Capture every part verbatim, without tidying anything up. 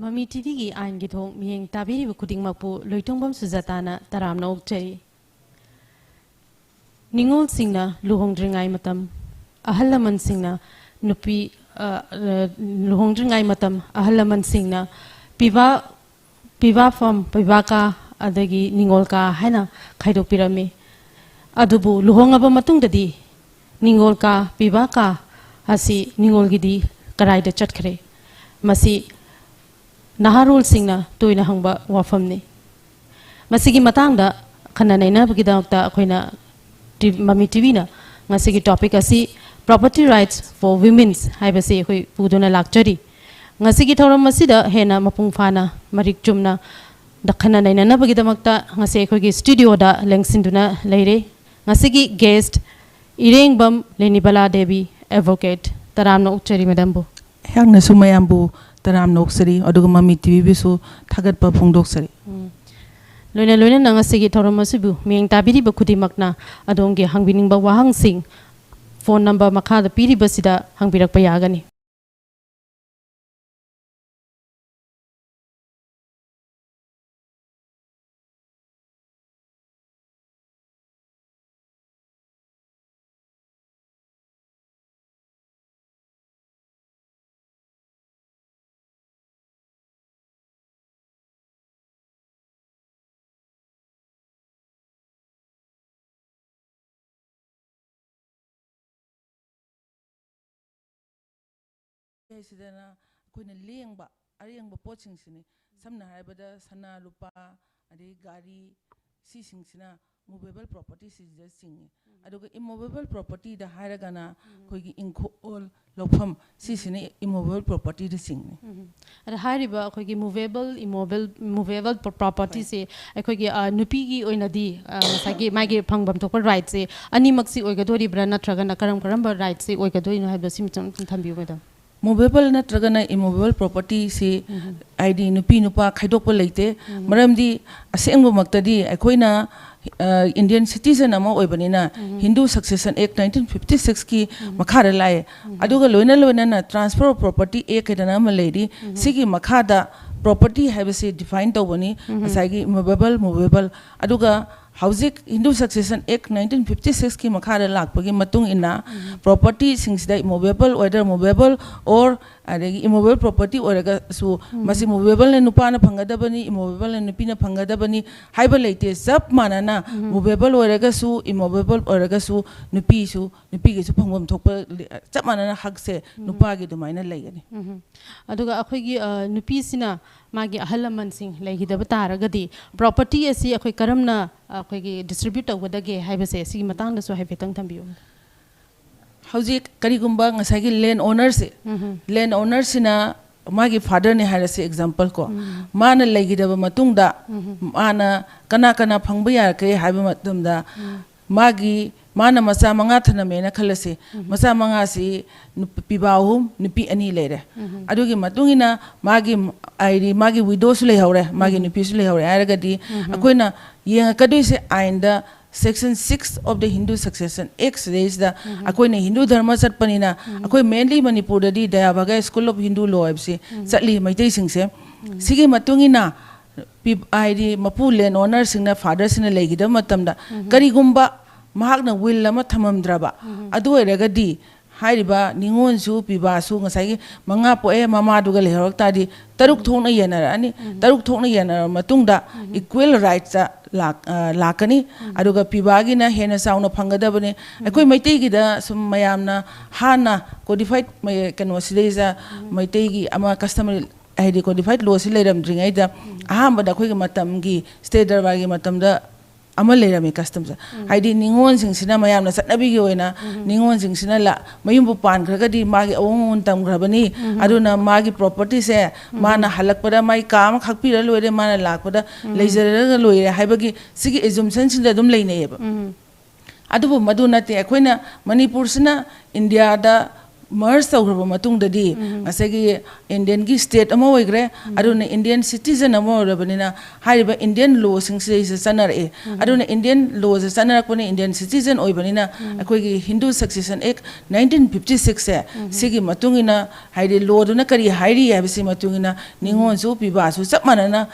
ꯃꯃꯤ ꯇꯤꯚꯤꯒꯤ ꯑꯥꯏꯟꯒꯤ ꯊꯣꯡ ꯃꯤꯠꯌꯦꯡ ꯇꯥꯕꯤꯔꯤꯕ ꯈꯨꯗꯤꯡꯃꯛꯄꯨ ꯂꯣꯏꯇꯣꯡꯕꯝ ꯁꯨꯖꯥꯇꯥꯅ ꯇꯔꯥꯝꯅ ꯑꯣꯛꯆꯔꯤ꯫ ꯅꯤꯉꯣꯜꯁꯤꯡꯅ ꯂꯨꯍꯣꯡꯗ꯭ꯔꯤꯉꯩ ꯃꯇꯝ, ꯑꯍꯜ ꯂꯃꯟꯁꯤꯡꯅ ꯅꯨꯄꯤ, ꯑ, ꯑ, ꯂꯨꯍꯣꯡꯗ꯭ꯔꯤꯉꯩ ꯃꯇꯝ ꯑꯍꯜ ꯂꯃꯟꯁꯤꯡꯅ ꯄꯤꯕꯥ, ꯄꯤꯕꯥꯐꯝ, ꯄꯤꯕꯥꯀꯥ, ꯑꯗꯒꯤ ꯅꯤꯉꯣꯜꯀꯥ ꯍꯥꯏꯅ ꯈꯥꯏꯗꯣꯛꯄꯤꯔꯝꯃꯤ꯫ ꯑꯗꯨꯕꯨ ꯂꯨꯍꯣꯡꯂꯕ ꯃꯇꯨꯡꯗꯗꯤ ꯅꯤꯉꯣꯜꯀꯥ, ꯄꯤꯕꯥꯀꯥ ꯑꯁꯤ ꯅꯤꯉꯣꯜꯒꯤꯗꯤ ꯀꯔꯥꯏꯗ ꯆꯠꯈ꯭ꯔꯦ? ꯃꯁꯤ ꯅꯍꯥꯔꯣꯜꯁꯤꯡꯅ ꯇꯣꯏꯅ ꯍꯪꯕ ꯋꯥꯐꯝꯅꯤ꯫ ꯃꯁꯤꯒꯤ ꯃꯇꯥꯡꯗ ꯈꯟꯅ ꯅꯩꯅꯕꯒꯤꯗꯃꯛꯇ ꯑꯩꯈꯣꯏꯅ ꯇꯤ-, ꯃꯃꯤ ꯇꯤꯚꯤꯅ ꯉꯁꯤꯒꯤ topic ꯑꯁꯤ Property Rights for Women's ꯍꯥꯏꯕꯁꯤ ꯑꯩꯈꯣꯏ ꯄꯨꯗꯨꯅ ꯂꯥꯛꯆꯔꯤ꯫ ꯉꯁꯤꯒꯤ ꯊꯧꯔꯝ ꯑꯁꯤꯗ ꯍꯦꯟꯅ ꯃꯄꯨꯡ ꯐꯥꯅ, ꯃꯔꯤꯛ ꯆꯨꯝꯅ ꯗ-, ꯈꯟꯅ ꯅꯩꯅꯅꯕꯒꯤꯗꯃꯛꯇ ꯉꯁꯤ ꯑꯩꯈꯣꯏꯒꯤ studioꯗ ꯂꯦꯡꯁꯤꯟꯗꯨꯅ ꯂꯩꯔꯦ꯫ ꯉꯁꯤꯒꯤ guest ꯏꯔꯦꯡꯕꯝ ꯂꯦꯅꯤꯕꯂꯥ ꯗꯦꯕꯤ, advocate, ꯇꯔꯥꯝꯅ ꯑꯣꯛꯆꯔꯤ ꯃꯦꯗꯥꯝꯕꯨ꯫ ꯑꯩꯍꯥꯛꯅꯁꯨ ꯃꯌꯥꯝꯕꯨ ꯇꯔꯥꯝꯅ ꯑꯣꯛꯆꯔꯤ, ꯑꯗꯨꯒ ꯃꯃꯤ ꯇꯤꯚꯤꯕꯨꯁꯨ ꯊꯥꯒꯠꯄ ꯐꯣꯡꯗꯣꯛꯆꯔꯤ꯫ ꯎꯝ꯫ ꯂꯣꯏꯅ ꯂꯣꯏꯅꯅ ꯉꯁꯤꯒꯤ ꯊꯧꯔꯝ ꯑꯁꯤꯕꯨ ꯃꯤꯠꯌꯦꯡ ꯇꯥꯕꯤꯔꯤꯕ ꯈꯨꯗꯤꯡꯃꯛꯅ ꯑꯗꯣꯝꯒꯤ ꯍꯪꯕꯤꯅꯤꯡꯕ ꯋꯥꯍꯪꯁꯤꯡ phone number ꯃꯈꯥꯗ ꯄꯤꯔꯤꯕꯁꯤꯗ ꯍꯪꯕꯤꯔꯛꯄ ꯌꯥꯒꯅꯤ꯫ ꯁꯤꯗꯅ ꯑꯩꯈꯣꯏꯅ ꯂꯦꯡꯕ ꯑꯔꯦꯡꯕ ꯄꯣꯠꯁꯤꯡꯁꯤꯅꯤ꯫ ꯁꯝꯅ ꯍꯥꯏꯔꯕꯗ ꯁꯅꯥ ꯂꯨꯄꯥ, ꯑꯗꯩ ꯒꯥꯔꯤ, ꯁꯤꯁꯤꯡꯁꯤꯅ movable property ꯁꯤꯗ ꯆꯤꯡꯉꯤ꯫ ꯑꯗꯨꯒ immovable property ꯗ ꯍꯥꯏꯔꯒꯅ ꯑꯩꯈꯣꯏꯒꯤ ꯏꯪꯈꯣꯜ, ꯂꯧꯐꯝ, ꯁꯤꯁꯤꯅ immovable property ꯗ ꯆꯤꯡꯉꯤ꯫ ꯎꯝ꯫ ꯑꯗ ꯍꯥꯏꯔꯤꯕ ꯑꯩꯈꯣꯏꯒꯤ movable, immovable, movable property ꯁꯦ ꯑꯩꯈꯣꯏꯒꯤ, ꯑ, ꯅꯨꯄꯤꯒꯤ ꯑꯣꯏꯅꯗꯤ, ꯑ, ꯉꯁꯥꯏꯒꯤ ꯃꯥꯒꯤ ꯐꯪꯐꯝ ꯊꯣꯛꯄ right ꯁꯦ ꯑꯅꯤꯃꯛꯁꯤ ꯑꯣꯏꯒꯗꯣꯔꯤꯕ꯭ꯔꯥ, ꯅꯠꯇ꯭ꯔꯒꯅ ꯀꯔꯝ ꯀꯔꯝꯕ right ꯁꯤ ꯑꯣꯏꯒꯗꯣꯏꯅꯣ ꯍꯥꯏꯕꯗꯣ ꯁꯤꯃꯇꯪ ꯊꯝꯕꯤꯌꯨ ꯃꯦꯗꯥꯝ꯫ Movable ꯅꯠꯇ꯭ꯔꯒꯅ immovable property ꯁꯤ ꯍꯥꯏꯗꯤ ꯅꯨꯄꯤ ꯅꯨꯄꯥ ꯈꯥꯏꯗꯣꯛꯄ ꯂꯩꯇꯦ꯫ ꯃꯔꯝꯗꯤ ꯑꯁꯦꯡꯕꯃꯛꯇꯗꯤ ꯑꯩꯈꯣꯏꯅ, ꯑ, Indian citizen ꯑꯃ ꯑꯣꯏꯕꯅꯤꯅ Hindu Succession Act nineteen fifty six ꯀꯤ ꯃꯈꯥꯗ ꯂꯥꯛꯑꯦ꯫ ꯑꯗꯨꯒ ꯂꯣꯏꯅ ꯂꯣꯏꯅꯅ Transfer of Property Act ꯍꯥꯏꯗꯅ ꯑꯃ ꯂꯩꯔꯤ꯫ ꯁꯤꯒꯤ ꯃꯈꯥꯗ property ꯍꯥꯏꯕꯁꯤ define ꯇꯧꯕꯅꯤ꯫ ꯉꯁꯥꯏꯒꯤ immovable, movable, ꯑꯗꯨꯒ ꯍꯧꯖꯤꯛ Hindu Succession Act nineteen fifty six ꯀꯤ ꯃꯈꯥꯗ ꯂꯥꯛꯄꯒꯤ ꯃꯇꯨꯡ ꯏꯟꯅ property ꯁꯤꯡꯁꯤꯗ immovable, whether movable or ꯑꯗꯒꯤ immovable property ꯑꯣꯏꯔꯒꯁꯨ ꯃꯁꯤ movable ꯅ ꯅꯨꯄꯥꯅ ꯐꯪꯒꯗꯕꯅꯤ, immovable ꯅ ꯅꯨꯄꯤꯅ ꯐꯪꯒꯗꯕꯅꯤ ꯍꯥꯏꯕ ꯂꯩꯇꯦ꯫ ꯆꯞ ꯃꯥꯟꯅꯅ movable ꯑꯣꯏꯔꯒꯁꯨ, immovable ꯑꯣꯏꯔꯒꯁꯨ ꯅꯨꯄꯤꯁꯨ, ꯅꯨꯄꯤꯒꯤꯁꯨ ꯐꯪꯐꯝ ꯊꯣꯛꯄ ꯂꯤ-, ꯆꯞ ꯃꯥꯟꯅꯅ ꯍꯛꯁꯦ ꯅꯨꯄꯥꯒꯤ ꯑꯗꯨꯃꯥꯏꯅ ꯂꯩꯒꯅꯤ꯫ ꯑꯗꯨꯒ ꯑꯩꯈꯣꯏꯒꯤ, ꯑ, ꯅꯨꯄꯤꯁꯤꯅ ꯃꯥꯒꯤ ꯑꯍꯜ ꯂꯃꯟꯁꯤꯡ ꯂꯩꯈꯤꯗꯕ ꯇꯥꯔꯒꯗꯤ property ꯑꯁꯤ ꯑꯩꯈꯣꯏ ꯀꯔꯝꯅ, ꯑ, ꯑꯩꯈꯣꯏꯒꯤ distribute ꯇꯧꯒꯗꯒꯦ ꯍꯥꯏꯕꯁꯦ ꯁꯤꯒꯤ ꯃꯇꯥꯡꯗꯁꯨ ꯍꯥꯏꯐꯦꯠꯇꯪ ꯊꯝꯕꯤꯌꯨ꯫ ꯍꯧꯖꯤꯛ ꯀꯔꯤꯒꯨꯝꯕ ꯉꯁꯥꯏꯒꯤ land owner ꯁꯦ, land owner ꯁꯤꯅ ꯃꯥꯒꯤ father ꯅꯦ ꯍꯥꯏꯔꯁꯤ example ꯀꯣ, ꯃꯥꯅ ꯂꯩꯈꯤꯗꯕ ꯃꯇꯨꯡꯗ ꯃꯥꯅ ꯀꯅꯥ ꯀꯅꯥ ꯐꯪꯕ ꯌꯥꯔꯛꯀꯦ ꯍꯥꯏꯕ ꯃꯇꯝꯗ ꯃꯥꯒꯤ, ꯃꯥꯅ ꯃꯆꯥ ꯃꯉꯥ ꯊꯅꯝꯃꯦꯅ ꯈꯜꯂꯁꯤ꯫ ꯃꯆꯥ ꯃꯉꯥꯁꯤ ꯅꯨꯄꯤ, ꯄꯤꯕꯥ ꯑꯍꯨꯝ, ꯅꯨꯄꯤ ꯑꯅꯤ ꯂꯩꯔꯦ꯫ ꯑꯗꯨꯒꯤ ꯃꯇꯨꯡ ꯏꯟꯅ ꯃꯥꯒꯤ, ꯍꯥꯏꯗꯤ ꯃꯥꯒꯤ widow ꯁꯨ ꯂꯩꯍꯧꯔꯦ, ꯃꯥꯒꯤ ꯅꯨꯄꯤꯁꯨ ꯂꯩꯍꯧꯔꯦ ꯍꯥꯏꯔꯒꯗꯤ ꯑꯩꯈꯣꯏꯅ ꯌꯦꯡꯉꯛꯀꯗꯣꯏꯁꯦ ꯑꯥꯏꯟꯗ section six of the Hindu Succession Act ꯁꯤꯗꯩꯁꯤꯗ ꯑꯩꯈꯣꯏꯅ ꯍꯤꯟꯗꯨ ꯙꯔꯃ ꯆꯠꯄꯅꯤꯅ ꯑꯩꯈꯣꯏ mainly ꯃꯅꯤꯄꯨꯔꯗꯗꯤ Dayabhaga School of Hindu Law ꯍꯥꯏꯕꯁꯤ ꯆꯠꯂꯤ ꯃꯩꯇꯩꯁꯤꯡꯁꯦ꯫ ꯁꯤꯒꯤ ꯃꯇꯨꯡ ꯏꯟꯅ ꯄꯤ-, ꯍꯥꯏꯗꯤ ꯃꯄꯨ land owner ꯁꯤꯡꯅ, father ꯁꯤꯡꯅ ꯂꯩꯈꯤꯗꯕ ꯃꯇꯝꯗ ꯀꯔꯤꯒꯨꯝꯕ ꯃꯍꯥꯛꯅ will ꯑꯃ ꯊꯝꯃꯝꯗ꯭ꯔꯕ ꯑꯗꯨ ꯑꯣꯏꯔꯒꯗꯤ ꯍꯥꯏꯔꯤꯕ ꯅꯤꯉꯣꯜꯁꯨ ꯄꯤꯕꯥꯁꯨ ꯉꯁꯥꯏꯒꯤ ꯃꯉꯥ ꯄꯣꯛꯑꯦ, ꯃꯃꯥꯗꯨꯒ ꯂꯩꯍꯧꯔꯛ ꯇꯥꯔꯗꯤ ꯇꯔꯨꯛ ꯊꯣꯛꯅ ꯌꯦꯟꯅꯔꯛꯑꯅꯤ꯫ ꯇꯔꯨꯛ ꯊꯣꯛꯅ ꯌꯦꯟꯅꯔꯕ ꯃꯇꯨꯡꯗ equal rights ꯂꯥꯛ-, ꯑ, ꯂꯥꯛꯀꯅꯤ꯫ ꯑꯗꯨꯒ ꯄꯤꯕꯥꯒꯤꯅ ꯍꯦꯟꯅ ꯆꯥꯎꯅ ꯐꯪꯒꯗꯕꯅꯤ꯫ ꯑꯩꯈꯣꯏ ꯃꯩꯇꯩꯒꯤꯗ ꯁꯨꯝ ꯃꯌꯥꯝꯅ ꯍꯥꯟꯅ codified ꯃꯩ-, ꯀꯩꯅꯣꯁꯤꯗꯩꯁꯤꯗ ꯃꯩꯇꯩꯒꯤ ꯑꯃ customary ꯍꯥꯏꯗꯤ codified law ꯁꯤ ꯂꯩꯔꯝꯗ꯭ꯔꯤꯉꯩꯗ ꯑꯍꯥꯟꯕꯗ ꯑꯩꯈꯣꯏꯒꯤ ꯃꯇꯝꯒꯤ ꯁꯇꯦ ꯗꯔꯕꯥꯔꯒꯤ ꯃꯇꯝꯗ ꯑꯃ ꯂꯩꯔꯝꯃꯤ custom ꯁꯦ꯫ ꯍꯥꯏꯗꯤ ꯅꯤꯉꯣꯜꯁꯤꯡꯁꯤꯅ ꯃꯌꯥꯝꯅ ꯆꯠꯅꯕꯤꯒꯤ ꯑꯣꯏꯅ ꯅꯤꯉꯣꯜꯁꯤꯡꯁꯤꯅ ꯂ-, ꯃꯌꯨꯝꯕꯨ ꯄꯥꯟꯈ꯭ꯔꯒꯗꯤ ꯃꯥꯒꯤ ꯑꯋꯣꯟ ꯃꯣꯟ ꯇꯝꯈ꯭ꯔꯕꯅꯤ꯫ ꯑꯗꯨꯅ ꯃꯥꯒꯤ property ꯁꯦ ꯃꯥꯅ ꯍꯜꯂꯛꯄꯗ ꯃꯥꯒꯤ ꯀꯥ ꯑꯃ ꯈꯥꯛꯄꯤꯔ ꯂꯣꯏꯔꯦ, ꯃꯥꯅ ꯂꯥꯛꯄꯗ ꯂꯩꯖꯔꯒ ꯂꯣꯏꯔꯦ ꯍꯥꯏꯕꯒꯤ ꯁꯤꯒꯤ assumption ꯁꯤꯡꯁꯦ ꯑꯗꯨꯝ ꯂꯩꯅꯩꯌꯦꯕ꯫ ꯑꯗꯨꯕꯨ ꯃꯗꯨ ꯅꯠꯇꯦ꯫ ꯑꯩꯈꯣꯏꯅ ꯃꯅꯤꯄꯨꯔꯁꯤꯅ ꯏꯟꯗꯤꯌꯥꯗ ꯃꯔꯖ ꯇꯧꯈ꯭ꯔꯕ ꯃꯇꯨꯡꯗꯗꯤ ꯉꯁꯥꯏꯒꯤ ꯏꯟꯗꯤꯌꯟꯒꯤ ꯁ꯭ꯇꯦꯠ ꯑꯃ ꯑꯣꯏꯈ꯭ꯔꯦ꯫ ꯑꯗꯨꯅ ꯏꯟꯗꯤꯌꯟ ꯁꯤꯇꯤꯖꯟ ꯑꯃ ꯑꯣꯏꯔꯕꯅꯤꯅ ꯍꯥꯏꯔꯤꯕ ꯏꯟꯗꯤꯌꯟ ꯂꯣꯁꯤꯡꯁꯤꯗꯩꯁꯤꯗ ꯆꯠꯅꯔꯛꯑꯦ꯫ ꯑꯗꯨꯅ ꯏꯟꯗꯤꯌꯟ ꯂꯣꯁꯦ ꯆꯠꯅꯔꯛꯄꯅ ꯏꯟꯗꯤꯌꯟ ꯁꯤꯇꯤꯖꯟ ꯑꯣꯏꯕꯅꯤꯅ ꯑꯩꯈꯣꯏꯒꯤ ꯍꯤꯟꯗꯨ ꯁꯛꯁꯦꯁꯟ ꯑꯦꯛ ꯅꯥꯏꯟꯇꯤꯟ ꯐꯤꯐꯇꯤ ꯁꯤꯛꯁꯁꯦ ꯁꯤꯒꯤ ꯃꯇꯨꯡ ꯏꯟꯅ ꯍꯥꯏꯗꯤ ꯂꯣꯗꯨꯅ ꯀꯔꯤ ꯍꯥꯏꯔꯤ ꯍꯥꯏꯕꯁꯤ ꯃꯇꯨꯡ ꯏꯟꯅ ꯅꯤꯉꯣꯜꯁꯨ ꯄꯤꯕꯥꯁꯨ ꯆꯞ ꯃꯥꯟꯅꯅ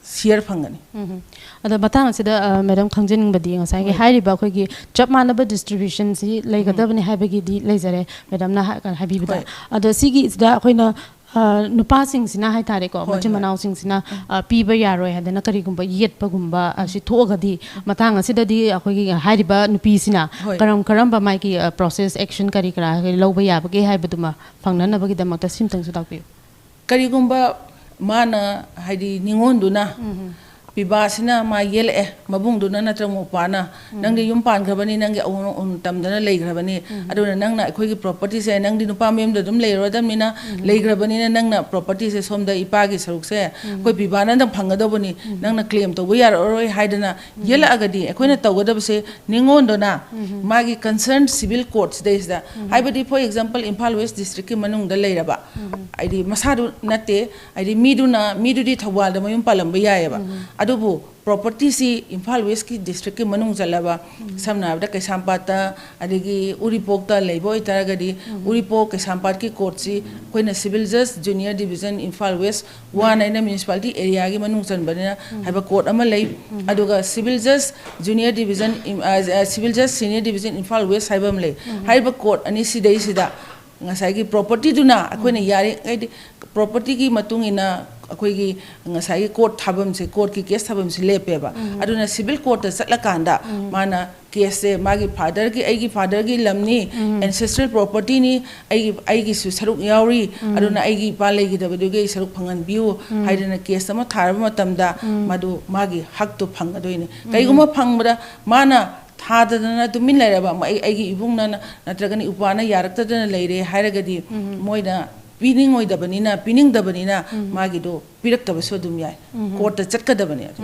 ꯁꯤꯌꯔ ꯐꯪꯒꯅꯤ꯫ ꯎꯝ꯫ ꯑꯗꯣ ꯃꯇꯥꯡ ꯑꯁꯤꯗ ꯃꯦꯗꯥꯝ ꯈꯪꯖꯅꯤꯡꯕꯗꯤ ꯉꯁꯥꯏꯒꯤ ꯍꯥꯏꯔꯤꯕ ꯑꯩꯈꯣꯏꯒꯤ ꯆꯞ ꯃꯥꯟꯅꯕ ꯗꯤꯁꯇ꯭ꯔꯤꯕ꯭ꯌꯨꯁꯟꯁꯤ ꯂꯩꯒꯗꯕꯅꯤ ꯍꯥꯏꯕꯒꯤꯗꯤ ꯂꯩꯖꯔꯦ, ꯃꯦꯗꯥꯝꯅ ꯍꯥꯏ- ꯍꯥꯏꯕꯤꯕꯗ꯫ ꯍꯣꯏ꯫ ꯑꯗꯣ ꯁꯤꯒꯤꯁꯤꯗ ꯑꯩꯈꯣꯏꯅ ꯑ, ꯅꯨꯄꯥꯁꯤꯡꯁꯤꯅ ꯍꯥꯏꯇꯥꯔꯦꯀꯣ, ꯍꯣꯏ, ꯃꯆꯤꯟ ꯍꯣꯏ꯫ ꯃꯅꯥꯎꯁꯤꯡꯁꯤꯅ ꯑ, ꯄꯤꯕ ꯌꯥꯔꯣꯏ ꯍꯥꯏꯗꯅ ꯀꯔꯤꯒꯨꯝꯕ ꯌꯦꯠꯄꯒꯨꯝꯕ ꯑꯁꯤ ꯊꯣꯛꯑꯒꯗꯤ ꯃꯇꯥꯡ ꯑꯁꯤꯗꯗꯤ ꯑꯩꯈꯣꯏꯒꯤ ꯍꯥꯏꯔꯤꯕ ꯅꯨꯄꯤꯁꯤꯅ ꯍꯣꯏ꯫ ꯀꯔꯝ ꯀꯔꯝꯕ ꯃꯥꯒꯤ ꯄ꯭ꯔꯣꯁꯦꯁ ꯑꯦꯛꯁꯟ ꯀꯔꯤ ꯀꯔꯥ ꯂꯧꯕ ꯌꯥꯕꯒꯦ ꯍꯥꯏꯕꯗꯨꯃ ꯐꯪꯅꯅꯕꯒꯤꯗꯃꯛꯇ ꯁꯤꯝꯇꯪꯁꯨ ꯇꯥꯛꯄꯤꯌꯨ꯫ ꯀꯔꯤꯒꯨꯝꯕ ꯃꯥꯅ ꯍꯥꯏꯗꯤ ꯅꯤꯉꯣꯟꯗꯨꯅ ꯄꯤꯕꯥꯁꯤꯅ ꯃꯥ ꯌꯦꯜꯂꯛꯑꯦ, ꯃꯕꯨꯡꯗꯨꯅ ꯅꯠꯇ꯭ꯔꯒ ꯃꯧꯄꯥꯅ, "ꯅꯪꯗꯤ ꯌꯨꯝ ꯄꯥꯟꯈ꯭ꯔꯕꯅꯤ, ꯅꯪꯒꯤ ꯑꯎꯟ ꯑꯎꯟ ꯇꯝꯗꯅ ꯂꯩꯈ꯭ꯔꯕꯅꯤ, ꯑꯗꯨꯅ ꯅꯪꯅ ꯑꯩꯈꯣꯏꯒꯤ ꯄ꯭ꯔꯣꯄꯔꯇꯤꯁꯦ, ꯅꯪꯗꯤ ꯅꯨꯄꯥ ꯃꯌꯨꯝꯗ ꯑꯗꯨꯝ ꯂꯩꯔꯗꯕꯅꯤꯅ, ꯂꯩꯈ꯭ꯔꯕꯅꯤꯅ ꯅꯪꯅ ꯄ꯭ꯔꯣꯄꯔꯇꯤꯁꯦ ꯁꯣꯝꯗ ꯏꯄꯥꯒꯤ ꯁꯔꯨꯛꯁꯦ ꯑꯩꯈꯣꯏ ꯄꯤꯕꯥꯅ ꯑꯗꯨꯝ ꯐꯪꯒꯗꯧꯕꯅꯤ, ꯅꯪꯅ ꯀ꯭ꯂꯦꯝ ꯇꯧꯕ ꯌꯥꯔꯛꯑꯔꯣꯏ" ꯍꯥꯏꯗꯅ ꯌꯦꯜꯂꯛꯑꯒꯗꯤ ꯑꯩꯈꯣꯏꯅ ꯇꯧꯒꯗꯕꯁꯦ ꯅꯤꯉꯣꯟꯗꯨꯅ ꯃꯥꯒꯤ ꯀꯟꯁꯔꯟ ꯁꯤꯚꯤꯜ ꯀꯣꯔꯠꯁꯤꯗꯩꯁꯤꯗ, ꯍꯥꯏꯕꯗꯤ, ꯐꯣꯔ ꯑꯦꯛꯖꯥꯝꯄꯜ, ꯏꯝꯐꯥꯜ ꯋꯦꯁ ꯗꯤꯁꯇ꯭ꯔꯤꯛꯀꯤ ꯃꯅꯨꯡꯗ ꯂꯩꯔꯕ, ꯍꯥꯏꯗꯤ ꯃꯁꯥꯗꯨ ꯅꯠꯇꯦ, ꯍꯥꯏꯗꯤ ꯃꯤꯗꯨꯅ, ꯃꯤꯗꯨꯗꯤ ꯊꯧꯕꯥꯜꯗ ꯃꯌꯨꯝ ꯄꯥꯜꯂꯝꯕ ꯌꯥꯏꯑꯕ, ꯑꯗꯨꯕꯨ ꯄ꯭ꯔꯣꯄꯔꯇꯤꯁꯤ ꯏꯝꯐꯥꯜ ꯋꯦꯁꯀꯤ ꯗꯤꯁꯇ꯭ꯔꯤꯛꯀꯤ ꯃꯅꯨꯡ ꯆꯜꯂꯕ, ꯁꯝꯅ ꯍꯥꯏꯔꯕꯗ ꯀꯩꯁꯥꯝꯄꯥꯠꯇ ꯑꯗꯒꯤ ꯎꯔꯤꯄꯣꯛꯇ ꯂꯩꯕ ꯑꯣꯏꯇꯥꯔꯒꯗꯤ, ꯎꯔꯤꯄꯣꯛ ꯀꯩꯁꯥꯝꯄꯥꯠꯀꯤ ꯀꯣꯔꯠꯁꯤ ꯑꯩꯈꯣꯏꯅ ꯁꯤꯚꯤꯜ ꯖꯁ junior division Imphal west one ꯍꯥꯏꯅ ꯃ꯭ꯌꯨꯅꯤꯁꯤꯄꯥꯂꯤꯇꯤ ꯑꯦꯔꯤꯌꯥꯒꯤ ꯃꯅꯨꯡ ꯆꯟꯕꯅꯤꯅ ꯍꯥꯏꯕ ꯀꯣꯔꯠ ꯑꯃ ꯂꯩ꯫ ꯑꯗꯨꯒ ꯁꯤꯚꯤꯜ ꯖꯁ ꯖꯨꯅꯤꯌꯔ ꯗꯤꯕꯤꯖꯟ ꯏꯝ-, ꯑ, ꯑ, ꯁꯤꯚꯤꯜ ꯖꯁ ꯁꯤꯅꯤꯌꯔ ꯗꯤꯕꯤꯖꯟ ꯏꯝꯐꯥꯜ ꯋꯦꯁ ꯍꯥꯏꯕ ꯑꯃ ꯂꯩ꯫ ꯍꯥꯏꯔꯤꯕ ꯀꯣꯔꯠ ꯑꯅꯤꯁꯤꯗꯩꯁꯤꯗ ꯉꯁꯥꯏꯒꯤ ꯄ꯭ꯔꯣꯄꯔꯇꯤꯗꯨꯅ ꯑꯩꯈꯣꯏꯅ ꯌꯥꯔꯤꯉꯩꯗꯤ ꯄ꯭ꯔꯣꯄꯔꯇꯤꯒꯤ ꯃꯇꯨꯡ ꯏꯟꯅ ꯑꯩꯈꯣꯏꯒꯤ ꯉꯁꯥꯏꯒꯤ ꯀꯣꯔꯠ ꯊꯥꯐꯝꯁꯦ, ꯀꯣꯔꯠꯀꯤ ꯀꯦꯁ ꯊꯥꯐꯝꯁꯦ ꯂꯦꯞꯄꯦꯕ꯫ ꯑꯗꯨꯅ ꯁꯤꯚꯤꯜ ꯀꯣꯔꯠꯇ ꯆꯠꯂꯀꯥꯟꯗ ꯃꯥꯅ ꯀꯦꯁꯁꯦ ꯃꯥꯒꯤ ꯐꯥꯗꯔꯒꯤ, "ꯑꯩꯒꯤ ꯐꯥꯗꯔꯒꯤ ꯂꯝꯅꯤ, ꯑꯦꯟꯁꯦꯁꯇ꯭ꯔꯦꯜ ꯄ꯭ꯔꯣꯄꯔꯇꯤꯅꯤ, ꯑꯩꯒꯤ, ꯑꯩꯒꯤꯁꯨ ꯁꯔꯨꯛ ꯌꯥꯎꯔꯤ, ꯑꯗꯨꯅ ꯑꯩꯒꯤ ꯏꯄꯥ ꯂꯩꯈꯤꯗꯕꯗꯨꯒꯤ ꯑꯩ ꯁꯔꯨꯛ ꯐꯪꯍꯟꯕꯤꯌꯨ" ꯍꯥꯏꯗꯅ ꯀꯦꯁ ꯑꯃ ꯊꯥꯔꯕ ꯃꯇꯝꯗ ꯃꯗꯨ ꯃꯥꯒꯤ ꯍꯛꯇꯣ ꯐꯪꯒꯗꯣꯏꯅꯤ꯫ ꯀꯩꯒꯨꯝꯕ ꯐꯪꯕꯗ ꯃꯥꯅ ꯊꯥꯗꯗꯅ ꯇꯨꯃꯤꯟ ꯂꯩꯔꯕ, ꯑꯩ, ꯑꯩꯒꯤ ꯏꯕꯨꯡꯅ ꯅꯠꯇ꯭ꯔꯒꯅ ꯏꯄ꯭ꯋꯥꯅ ꯌꯥꯔꯛꯇꯗꯅ ꯂꯩꯔꯦ ꯍꯥꯏꯔꯒꯗꯤ ꯃꯣꯏꯅ ꯄꯤꯅꯤꯡꯉꯣꯏꯗꯕꯅꯤꯅ, ꯄꯤꯅꯤꯡꯗꯕꯅꯤꯅ ꯃꯥꯒꯤꯗꯣ ꯄꯤꯔꯛꯇꯕꯁꯨ ꯑꯗꯨꯝ ꯌꯥꯏ꯫ ꯀꯣꯔꯠꯇ ꯆꯠꯀꯗꯕꯅꯦ ꯑꯗꯨ꯫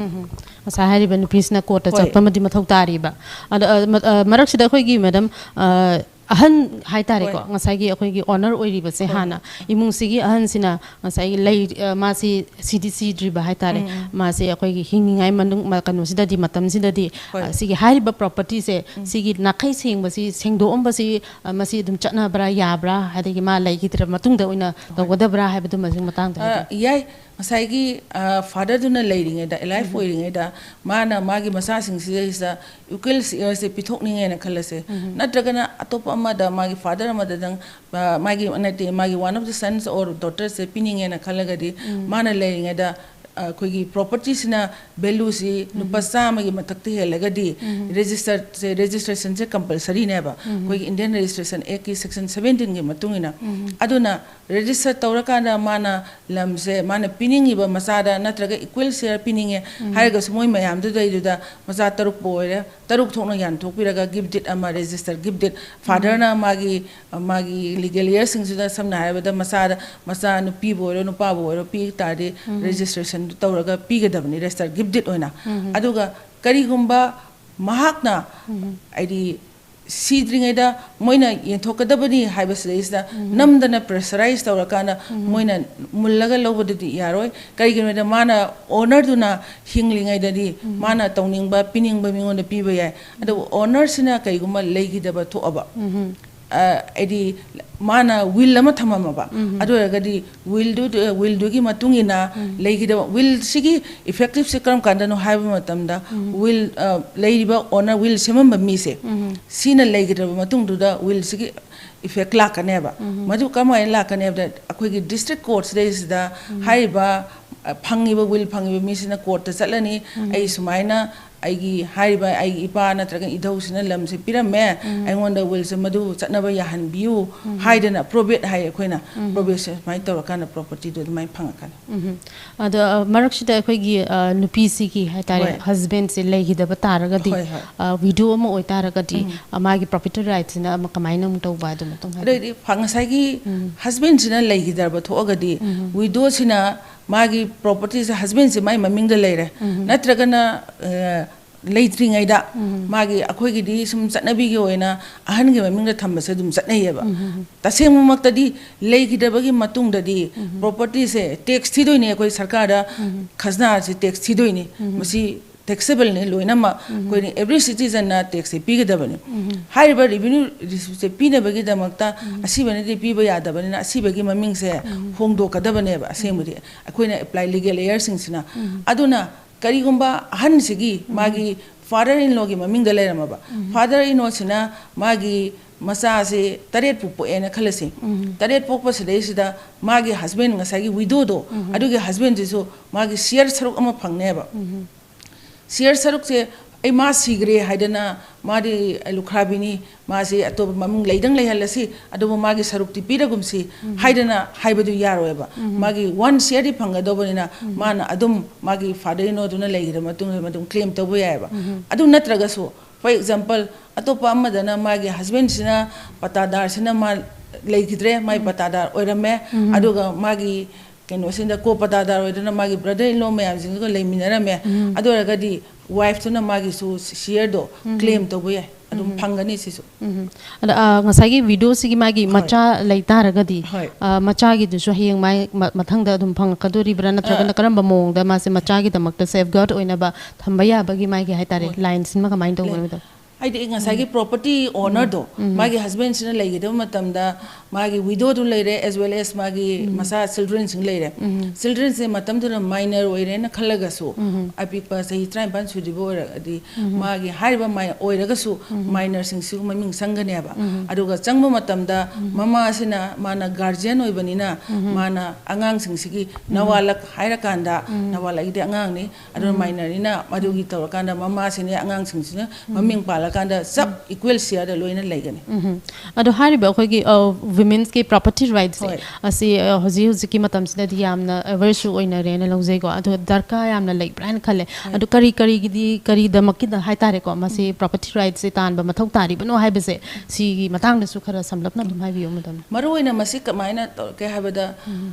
ꯉꯁꯥꯏ ꯍꯥꯏꯔꯤꯕ ꯅꯨꯄꯤꯁꯤꯅ ꯀꯣꯔꯠꯇ ꯍꯣꯏ꯫ ꯆꯠꯄ ꯑꯃꯗꯤ ꯃꯊꯧ ꯇꯥꯔꯤꯕ꯫ ꯑꯗꯣ, ꯑ, ꯃ-, ꯑ, ꯃꯔꯛꯁꯤꯗ ꯑꯩꯈꯣꯏꯒꯤ ꯃꯦꯗꯥꯝ, ꯑ, ꯑꯍꯟ ꯍꯥꯏꯇꯥꯔꯦꯀꯣ, ꯍꯣꯏ꯫ ꯉꯁꯥꯏꯒꯤ ꯑꯩꯈꯣꯏꯒꯤ ꯑꯣꯅꯔ ꯑꯣꯏꯔꯤꯕꯁꯦ, ꯍꯣꯏ꯫ ꯍꯥꯟꯅ ꯏꯃꯨꯡꯁꯤꯒꯤ ꯑꯍꯟꯁꯤꯅ ꯉꯁꯥꯏꯒꯤ ꯂꯩ, ꯑ, ꯃꯥꯁꯤ ꯁꯤꯗꯤ ꯁꯤꯗ꯭ꯔꯤꯕ ꯍꯥꯏꯇꯥꯔꯦ꯫ ꯎꯝ, ꯎꯝ꯫ ꯃꯥꯁꯦ ꯑꯩꯈꯣꯏꯒꯤ ꯍꯤꯡꯉꯤꯉꯩ ꯃꯅꯨꯡ, ꯃ-, ꯀꯩꯅꯣꯁꯤꯗꯗꯤ, ꯃꯇꯝꯁꯤꯗꯗꯤ, ꯍꯣꯏ꯫ ꯑ, ꯁꯤꯒꯤ ꯍꯥꯏꯔꯤꯕ ꯄ꯭ꯔꯣꯄꯔꯇꯤꯁꯦ, ꯎꯝ꯫ ꯁꯤꯒꯤ ꯅꯥꯈꯩ ꯁꯦꯡꯕꯁꯤ, ꯁꯦꯡꯗꯣꯛꯑꯝꯕꯁꯤ, ꯑ, ꯃꯁꯤ ꯑꯗꯨꯝ ꯆꯠꯅꯕ꯭ꯔꯥ, ꯌꯥꯕ꯭ꯔꯥ, ꯑꯗꯒꯤ ꯃꯥ ꯂꯩꯈꯤꯗ꯭ꯔ ꯃꯇꯨꯡꯗ ꯑꯣꯏꯅ ꯍꯣꯏ꯫ ꯇꯧꯒꯗꯕ꯭ꯔꯥ ꯍꯥꯏꯕꯗꯨꯃꯁꯨ ꯃꯇꯥꯡꯗ ꯑ, ꯍꯥꯏꯕꯤꯌꯨ꯫ ꯌꯥꯏ꯫ ꯉꯁꯥꯏꯒꯤ, ꯑ, ꯐꯥꯗꯔꯗꯨꯅ ꯂꯩꯔꯤꯉꯩꯗ, ꯑꯦꯂꯥꯏꯐ ꯎꯝ꯫ ꯑꯣꯏꯔꯤꯉꯩꯗ, ꯃꯥꯅ ꯃꯥꯒꯤ ꯃꯆꯥꯁꯤꯡꯁꯤꯗꯩꯁꯤꯗ ꯏꯀ꯭ꯋꯦꯜ ꯁꯤꯌꯔꯁꯦ ꯄꯤꯊꯣꯛꯅꯤꯡꯉꯦꯅ ꯈꯜꯂꯁꯦ꯫ ꯎꯝ꯫ ꯅꯠꯇ꯭ꯔꯒꯅ ꯑꯇꯣꯞꯄ ꯑꯃꯗ, ꯃꯥꯒꯤ ꯐꯥꯗꯔ ꯑꯃꯗꯗꯪ, ꯑ, ꯃꯥꯒꯤ, ꯅꯠꯇꯦ, ꯃꯥꯒꯤ one of the sons or daughterꯁꯦ ꯄꯤꯅꯤꯡꯉꯦꯅ ꯈꯜꯂꯒꯗꯤ, ꯎꯝ꯫ ꯃꯥꯅ ꯂꯩꯔꯤꯉꯩꯗ, ꯑ, ꯑꯩꯈꯣꯏꯒꯤ ꯄ꯭ꯔꯣꯄꯔꯇꯤꯁꯤꯅ ꯚꯦꯂꯨꯁꯤ ꯂꯨꯄꯥ ꯎꯝ꯫ ꯆꯥꯝꯃꯒꯤ ꯃꯊꯛꯇ ꯍꯦꯜꯂꯒꯗꯤ, ꯎꯝ꯫ ꯔꯦꯖꯤꯁꯇꯔꯁꯦ, ꯔꯦꯖꯤꯁꯇ꯭ꯔꯦꯁꯟꯁꯦ ꯀꯝꯄꯜꯁꯔꯤꯅꯦꯕ꯫ ꯎꯝ꯫ ꯑꯩꯈꯣꯏꯒꯤ ꯏꯟꯗꯤꯌꯟ ꯔꯦꯖꯤꯁꯇ꯭ꯔꯦꯁꯟ ꯑꯦꯛꯀꯤ ꯁꯦꯛꯁꯟ ꯁꯕꯦꯟꯇꯤꯟꯒꯤ ꯃꯇꯨꯡ ꯏꯟꯅ꯫ ꯎꯝ꯫ ꯑꯗꯨꯅ ꯔꯦꯖꯤꯁꯇꯔ ꯇꯧꯔꯀꯥꯟꯗ ꯃꯥꯅ ꯂꯝꯁꯦ ꯃꯥꯅ ꯄꯤꯅꯤꯡꯉꯤꯕ ꯃꯆꯥꯗ ꯅꯠꯇ꯭ꯔꯒ ꯏꯀ꯭ꯋꯦꯜ ꯁꯤꯌꯔ ꯄꯤꯅꯤꯡꯉꯦ ꯎꯝ꯫ ꯍꯥꯏꯔꯒꯁꯨ, ꯃꯣꯏ ꯃꯌꯥꯝꯗꯨꯗꯩꯗꯨꯗ ꯃꯆꯥ ꯇꯔꯨꯛꯄꯨ ꯑꯣꯏꯔꯦ, ꯇꯔꯨꯛ ꯊꯣꯛꯅ ꯌꯥꯟꯊꯣꯛꯄꯤꯔꯒ ꯒꯤꯐ ꯗꯤꯠ ꯑꯃ, ꯔꯦꯖꯤꯁꯇꯔ ꯒꯤꯐ ꯗꯤꯠ, ꯐꯥꯗꯔꯅ ꯃꯥꯒꯤ, ꯃꯥꯒꯤ ꯂꯤꯒꯦꯜ ꯏꯌꯔꯁꯤꯡꯁꯤꯗ, ꯁꯝꯅ ꯍꯥꯏꯔꯕꯗ, ꯃꯆꯥꯗ, ꯃꯆꯥ ꯅꯨꯄꯤꯕꯨ ꯑꯣꯏꯔꯣ ꯅꯨꯄꯥꯕꯨ ꯑꯣꯏꯔꯣ, ꯄꯤ ꯇꯥꯔꯗꯤ ꯎꯝ꯫ ꯔꯦꯖꯤꯁꯇ꯭ꯔꯦꯁꯟ ꯇꯧꯔꯒ ꯄꯤꯒꯗꯕꯅꯤ, ꯔꯦꯖꯤꯁꯇꯔ ꯒꯤꯐ ꯗꯤꯠ ꯑꯣꯏꯅ꯫ ꯎꯝ꯫ ꯑꯗꯨꯒ ꯀꯔꯤꯒꯨꯝꯕ ꯃꯍꯥꯛꯅ, ꯎꯝ꯫ ꯍꯥꯏꯗꯤ, ꯁꯤꯗ꯭ꯔꯤꯉꯩꯗ ꯃꯣꯏꯅ ꯌꯦꯟꯊꯣꯛꯀꯗꯕꯅꯤ ꯍꯥꯏꯕꯁꯤꯗꯩꯁꯤꯗ ꯎꯝ꯫ ꯅꯝꯗꯅ ꯄ꯭ꯔꯦꯁꯔꯥꯏꯁ ꯇꯧꯔꯀꯥꯟꯗ, ꯎꯝ꯫ ꯃꯣꯏꯅ ꯃꯨꯜꯂꯒ ꯂꯧꯕꯗꯨꯗꯤ ꯌꯥꯔꯣꯏ꯫ ꯀꯔꯤꯒꯤꯅꯣꯗ, ꯃꯥꯅ, ꯑꯣꯅꯔꯗꯨꯅ ꯍꯤꯡꯂꯤꯉꯩꯗꯗꯤ, ꯎꯝ꯫ ꯃꯥꯅ ꯇꯧꯅꯤꯡꯕ, ꯄꯤꯅꯤꯡꯕ ꯃꯤꯉꯣꯟꯗ ꯄꯤꯕ ꯌꯥꯏ꯫ ꯑꯗꯨꯕꯨ ꯑꯣꯅꯔꯁꯤꯅ ꯀꯔꯤꯒꯨꯝꯕ ꯂꯩꯈꯤꯗꯕ ꯊꯣꯛꯑꯕ, ꯎꯝ꯫ ꯑ, ꯍꯥꯏꯗꯤ, ꯃꯥꯅ ꯋꯤꯜ ꯑꯃ ꯊꯝꯃꯝꯃꯕ, ꯎꯝ꯫ ꯑꯗꯨ ꯑꯣꯏꯔꯒꯗꯤ ꯋꯤꯜꯗꯨ, ꯋꯤꯜꯗꯨꯒꯤ ꯃꯇꯨꯡ ꯏꯟꯅ ꯎꯝ꯫ ꯂꯩꯈꯤꯗꯕ, ꯋꯤꯜꯁꯤꯒꯤ ꯏꯐꯦꯛꯇꯤꯞꯁꯦ ꯀꯔꯝ ꯀꯥꯟꯗꯅꯣ ꯍꯥꯏꯕ ꯃꯇꯝꯗ, ꯎꯝ꯫ ꯋꯤꯜ, ꯑ, ꯂꯩꯔꯤꯕ ꯑꯣꯅꯔ, ꯋꯤꯜ ꯁꯦꯝꯃꯝꯕ ꯃꯤꯁꯦ, ꯎꯝ꯫ ꯁꯤꯅ ꯂꯩꯈꯤꯗ꯭ꯔꯕ ꯃꯇꯨꯡꯗꯨꯗ ꯋꯤꯜꯁꯤꯒꯤ ꯏꯐꯦꯛ ꯂꯥꯛꯀꯅꯦꯕ꯫ ꯎꯝ꯫ ꯃꯗꯨ ꯀꯃꯥꯏꯅ ꯂꯥꯛꯀꯅꯤ ꯍꯥꯏꯕꯗ, ꯑꯩꯈꯣꯏꯒꯤ ꯗꯤꯁꯇ꯭ꯔꯤꯛ ꯀꯣꯔꯠꯁꯤꯗꯩꯁꯤꯗ ꯎꯝ꯫ ꯍꯥꯏꯔꯤꯕ, ꯑ, ꯐꯪꯉꯤꯕ, ꯋꯤꯜ ꯐꯪꯉꯤꯕ ꯃꯤꯁꯤꯅ ꯀꯣꯔꯠꯇ ꯆꯠꯂꯅꯤ, ꯎꯝ꯫ ꯑꯩ ꯁꯨꯃꯥꯏꯅ ꯑꯩꯒꯤ ꯍꯥꯏꯔꯤꯕ ꯑꯩꯒꯤ ꯏꯄꯥ ꯅꯠꯇ꯭ꯔꯒ ꯏꯙꯧꯁꯤꯅ ꯂꯝꯁꯦ ꯄꯤꯔꯝꯃꯦ, ꯎꯝ꯫ ꯑꯩꯉꯣꯟꯗ ꯋꯤꯜꯁꯦ ꯃꯗꯨ ꯆꯠꯅꯕ ꯌꯥꯍꯟꯕꯤꯌꯨ ꯎꯝ꯫ ꯍꯥꯏꯗꯅ ꯄ꯭ꯔꯣꯕꯦꯠ ꯍꯥꯏ ꯑꯩꯈꯣꯏꯅ, ꯎꯝ꯫ ꯄ꯭ꯔꯣꯕꯦꯠꯁꯦ ꯁꯨꯃꯥꯏꯅ ꯇꯧꯔꯀꯥꯟꯗ ꯄ꯭ꯔꯣꯄꯔꯇꯤꯗꯣ ꯑꯗꯨꯃꯥꯏꯅ ꯐꯪꯉꯛꯀꯅꯤ꯫ ꯎꯝ꯫ ꯑꯗꯣ, ꯑ, ꯃꯔꯛꯁꯤꯗ ꯑꯩꯈꯣꯏꯒꯤ, ꯑ, ꯅꯨꯄꯤꯁꯤꯒꯤ ꯍꯥꯏꯇꯥꯔꯦ, ꯍꯣꯏ꯫ ꯍꯁꯕꯦꯟꯁꯦ ꯂꯩꯈꯤꯗꯕ ꯇꯥꯔꯒꯗꯤ, ꯍꯣꯏ, ꯍꯣꯏ꯫ ꯑ, ꯋꯤꯗꯣ ꯑꯃ ꯑꯣꯏꯇꯥꯔꯒꯗꯤ, ꯎꯝ꯫ ꯑ, ꯃꯥꯒꯤ ꯄ꯭ꯔꯣꯄꯔꯇꯤ ꯔꯥꯏꯠꯁꯤꯅ ꯑꯃ ꯀꯃꯥꯏꯅ ꯑꯃꯨꯛ ꯇꯧꯕ ꯑꯗꯨ ꯃꯇꯨꯡ ꯍꯥꯏꯕꯤꯌꯨ꯫ ꯑꯗꯩꯗꯤ ꯐ-, ꯉꯁꯥꯏꯒꯤ ꯎꯝ꯫ ꯍꯁꯕꯦꯟꯁꯤꯅ ꯂꯩꯈꯤꯗ꯭ꯔꯕ ꯊꯣꯛꯑꯒꯗꯤ, ꯎꯝ꯫ ꯋꯤꯗꯣꯁꯤꯅ ꯃꯥꯒꯤ ꯄ꯭ꯔꯣꯄꯔꯇꯤꯁꯦ ꯍꯁꯕꯦꯟꯁꯦ ꯃꯥꯏ ꯃꯃꯤꯡꯗ ꯂꯩꯔꯦ, ꯎꯝ꯫ ꯅꯠꯇ꯭ꯔꯒꯅ, ꯑ, ꯂꯩꯇ꯭ꯔꯤꯉꯩꯗ ꯃꯥꯒꯤ, ꯑꯩꯈꯣꯏꯒꯤꯗꯤ ꯁꯨꯝ ꯆꯠꯅꯕꯤꯒꯤ ꯑꯣꯏꯅ ꯑꯍꯟꯒꯤ ꯃꯃꯤꯡꯗ ꯊꯝꯕꯁꯦ ꯑꯗꯨꯝ ꯆꯠꯅꯩꯌꯦꯕ꯫ ꯇꯁꯦꯡꯕꯃꯛꯇꯗꯤ ꯂꯩꯈꯤꯗꯕꯒꯤ ꯃꯇꯨꯡꯗꯗꯤ propertyꯁꯦ tax ꯊꯤꯗꯣꯏꯅꯦ, ꯑꯩꯈꯣꯏ ꯁꯔꯀꯥꯔꯗ ꯈꯖꯅꯥꯁꯦ tax ꯊꯤꯗꯣꯏꯅꯤ꯫ ꯃꯁꯤ taxableꯅꯤ ꯂꯣꯏꯅꯃꯛ꯫ ꯑꯩꯈꯣꯏꯅ every citizenꯅ taxꯁꯦ ꯄꯤꯒꯗꯕꯅꯤ꯫ ꯍꯥꯏꯔꯤꯕ revenue receiptꯁꯦ ꯄꯤꯅꯕꯒꯤꯗꯃꯛꯇ ꯑꯁꯤꯕꯅꯗꯤ ꯄꯤꯕ ꯌꯥꯗꯕꯅꯤꯅ ꯑꯁꯤꯕꯒꯤ ꯃꯃꯤꯡꯁꯦ ꯍꯣꯡꯗꯣꯛꯀꯗꯕꯅꯦꯕ꯫ ꯑꯁꯦꯡꯕꯗꯤ ꯑꯩꯈꯣꯏꯅ apply legal heirꯁꯤꯡꯁꯤꯅ꯫ ꯑꯗꯨꯅ ꯀꯔꯤꯒꯨꯝꯕ ꯑꯍꯟꯁꯤꯒꯤ ꯃꯥꯒꯤ father in lawꯒꯤ ꯃꯃꯤꯡꯗ ꯂꯩꯔꯝꯃꯕ, father in lawꯁꯤꯅ ꯃꯥꯒꯤ ꯃꯆꯥꯁꯦ ꯇꯔꯦꯠꯄꯨ ꯄꯣꯛꯑꯦꯅ ꯈꯜꯂꯁꯤ꯫ ꯇꯔꯦꯠ ꯄꯣꯛꯄꯁꯤꯗꯩꯁꯤꯗ ꯃꯥꯒꯤ husband, ꯉꯁꯥꯏꯒꯤ widowꯗꯣ, ꯑꯗꯨꯒꯤ husbandꯁꯤꯁꯨ ꯃꯥꯒꯤ share ꯁꯔꯨꯛ ꯑꯃ ꯐꯪꯅꯦꯕ꯫ Share ꯁꯔꯨꯛꯁꯦ ꯑꯩ ꯃꯥ ꯁꯤꯈ꯭ꯔꯦ ꯍꯥꯏꯗꯅ, ꯃꯥꯗꯤ ꯂꯨꯈ꯭ꯔꯥꯕꯤꯅꯤ, ꯃꯥꯁꯤ ꯑꯇꯣꯞꯄ ꯃꯃꯤꯡ ꯂꯩꯗꯪ ꯂꯩꯍꯜꯂꯁꯤ, ꯑꯗꯨꯕꯨ ꯃꯥꯒꯤ ꯁꯔꯨꯛꯇꯤ ꯄꯤꯔꯒꯨꯝꯁꯤ ꯍꯥꯏꯗꯅ ꯍꯥꯏꯕꯗꯨ ꯌꯥꯔꯣꯏꯕ꯫ ꯃꯥꯒꯤ one shareꯗꯤ ꯐꯪꯒꯗꯧꯕꯅꯤꯅ ꯃꯥꯅ ꯑꯗꯨꯝ ꯃꯥꯒꯤ father in lawꯗꯨꯅ ꯂꯩꯈꯤꯗ ꯃꯇꯨꯡꯗ ꯑꯗꯨꯝ claim ꯇꯧꯕ ꯌꯥꯏꯑꯕ꯫ ꯑꯗꯨ ꯅꯠꯇ꯭ꯔꯒꯁꯨ, for example, ꯑꯇꯣꯞꯄ ꯑꯃꯗꯅ ꯃꯥꯒꯤ husbandꯁꯤꯅ, ꯄꯇꯥꯗꯥꯔꯁꯤꯅ ꯃꯥ ꯂꯩꯈꯤꯗ꯭ꯔꯦ, ꯃꯥꯒꯤ ꯄꯇꯥꯗꯥꯔ ꯑꯣꯏꯔꯝꯃꯦ, ꯑꯗꯨꯒ ꯃꯥꯒꯤ ꯀꯩꯅꯣꯁꯤꯡꯗ co-patadar ꯑꯣꯏꯗꯅ ꯃꯥꯒꯤ brother in law ꯃꯌꯥꯝꯁꯤꯡꯗꯨꯒ ꯂꯩꯃꯤꯟꯅꯔꯝꯃꯦ꯫ ꯑꯗꯨ ꯑꯣꯏꯔꯒꯗꯤ wifeꯇꯨꯅ ꯃꯥꯒꯤ shareꯗꯣ claim ꯇꯧꯕ ꯌꯥꯏ꯫ ꯑꯗꯨꯝ ꯐꯪꯒꯅꯤ ꯁꯤꯁꯨ꯫ ꯑꯗ, ꯑ, ꯉꯁꯥꯏꯒꯤ widowꯁꯤꯒꯤ ꯃꯥꯒꯤ ꯍꯣꯏ꯫ ꯃꯆꯥ ꯂꯩ ꯇꯥꯔꯒꯗꯤ, ꯍꯣꯏ꯫ ꯑ, ꯃꯆꯥꯒꯤꯗꯨꯁꯨ ꯍꯌꯦꯡ ꯃꯥꯏ ꯃ-, ꯃꯊꯪꯗ ꯑꯗꯨꯝ ꯐꯪꯉꯛꯀꯗꯣꯔꯤꯕ꯭ꯔꯥ, ꯅꯠꯇ꯭ꯔꯒꯅ ꯑ꯫ ꯀꯔꯝꯕ ꯃꯑꯣꯡꯗ ꯃꯥꯁꯦ ꯃꯆꯥꯒꯤꯗꯃꯛꯇ safeguard ꯑꯣꯏꯅꯕ ꯊꯝꯕ ꯌꯥꯕꯒꯤ ꯃꯥꯒꯤ ꯍꯥꯏꯇꯥꯔꯦ, ꯍꯣꯏ꯫ lineꯁꯤꯃ ꯀꯃꯥꯏꯅ ꯇꯧꯕꯅꯣ, ꯂꯩ꯫ madam? ꯍꯥꯏꯗꯤ ꯉꯁꯥꯏꯒꯤ property ownerꯗꯣ, ꯃꯥꯒꯤ husbandꯁꯤꯅ ꯂꯩꯒꯗꯕ ꯃꯇꯝꯗ ꯃꯥꯒꯤ widowꯗꯨ ꯂꯩꯔꯦ, as well as ꯃꯥꯒꯤ ꯃꯆꯥ childrenꯁꯤꯡ ꯂꯩꯔꯦ꯫ Childrenꯁꯦ ꯃꯇꯝꯗꯨꯗ minor ꯑꯣꯏꯔꯦꯅ ꯈꯜꯂꯒꯁꯨ, ꯑꯄꯤꯛꯄ ꯆꯍꯤ ꯇꯔꯥꯅꯤꯄꯥꯟ ꯁꯨꯗ꯭ꯔꯤꯕ ꯑꯣꯏꯔꯒꯗꯤ, ꯃꯥꯒꯤ ꯍꯥꯏꯔꯤꯕ ꯃꯥꯏ-, ꯑꯣꯏꯔꯒꯁꯨ minorꯁꯤꯡꯁꯤꯁꯨ ꯃꯃꯤꯡ ꯆꯪꯒꯅꯦꯕ꯫ ꯑꯗꯨꯒ ꯆꯪꯕ ꯃꯇꯝꯗ ꯃꯃꯥꯁꯤꯅ, ꯃꯥꯅ guardian ꯑꯣꯏꯕꯅꯤꯅ, ꯃꯥꯅ ꯑꯉꯥꯡꯁꯤꯡꯁꯤꯒꯤ ꯅꯋꯥꯂꯛ ꯍꯥꯏꯔꯀꯥꯟꯗ, ꯅꯋꯥꯂꯛ ꯍꯥꯏꯗꯤ ꯑꯉꯥꯡꯅꯤ, ꯑꯗꯨꯅ minorꯅꯤꯅ ꯃꯗꯨꯒꯤ ꯇꯧꯔꯀꯥꯟꯗ ꯃꯃꯥꯁꯤꯅꯦ ꯑꯉꯥꯡꯁꯤꯡꯁꯤꯅ ꯃꯃꯤꯡ ꯄꯥꯜꯂꯀꯥꯟꯗ ꯆꯞ equal shareꯗ ꯂꯣꯏꯅ ꯂꯩꯒꯅꯤ꯫ ꯎꯝ꯫ ꯑꯗꯣ ꯍꯥꯏꯔꯤꯕ ꯑꯩꯈꯣꯏꯒꯤ, ꯑ, womenꯁꯀꯤ property rightꯁꯦ ꯍꯣꯏ꯫ ꯑꯁꯤ, ꯑ, ꯍꯧꯖꯤꯛ ꯍꯧꯖꯤꯛꯀꯤ ꯃꯇꯝꯁꯤꯗꯗꯤ ꯌꯥꯝꯅ awareꯁꯨ ꯑꯣꯏꯅꯔꯦꯅ ꯂꯧꯖꯩꯀꯣ꯫ ꯑꯗꯣ ꯗꯔꯀꯥꯔ ꯌꯥꯝꯅ ꯂꯩꯕ꯭ꯔꯥ ꯍꯥꯏꯅ ꯈꯜꯂꯦ꯫ ꯍꯣꯏ꯫ ꯑꯗꯣ ꯀꯔꯤ ꯀꯔꯤꯒꯤꯗꯤ, ꯀꯔꯤꯗꯃꯛꯀꯤꯗ ꯍꯥꯏꯇꯥꯔꯦꯀꯣ, ꯃꯁꯤ property rightꯁꯦ ꯇꯥꯟꯕ ꯃꯊꯧ ꯇꯥꯔꯤꯕꯅꯣ ꯍꯥꯏꯕꯁꯦ, ꯁꯤꯒꯤ ꯃꯇꯥꯡꯗꯁꯨ ꯈꯔ ꯁꯝꯂꯞꯅ ꯑꯗꯨꯝ ꯍꯥꯏꯕꯤꯌꯨ, madam꯫ ꯃꯔꯨꯑꯣꯏꯅ ꯃꯁꯤ ꯀꯃꯥꯏꯅ ꯇꯧꯔꯛꯀꯦ ꯍꯥꯏꯕꯗ,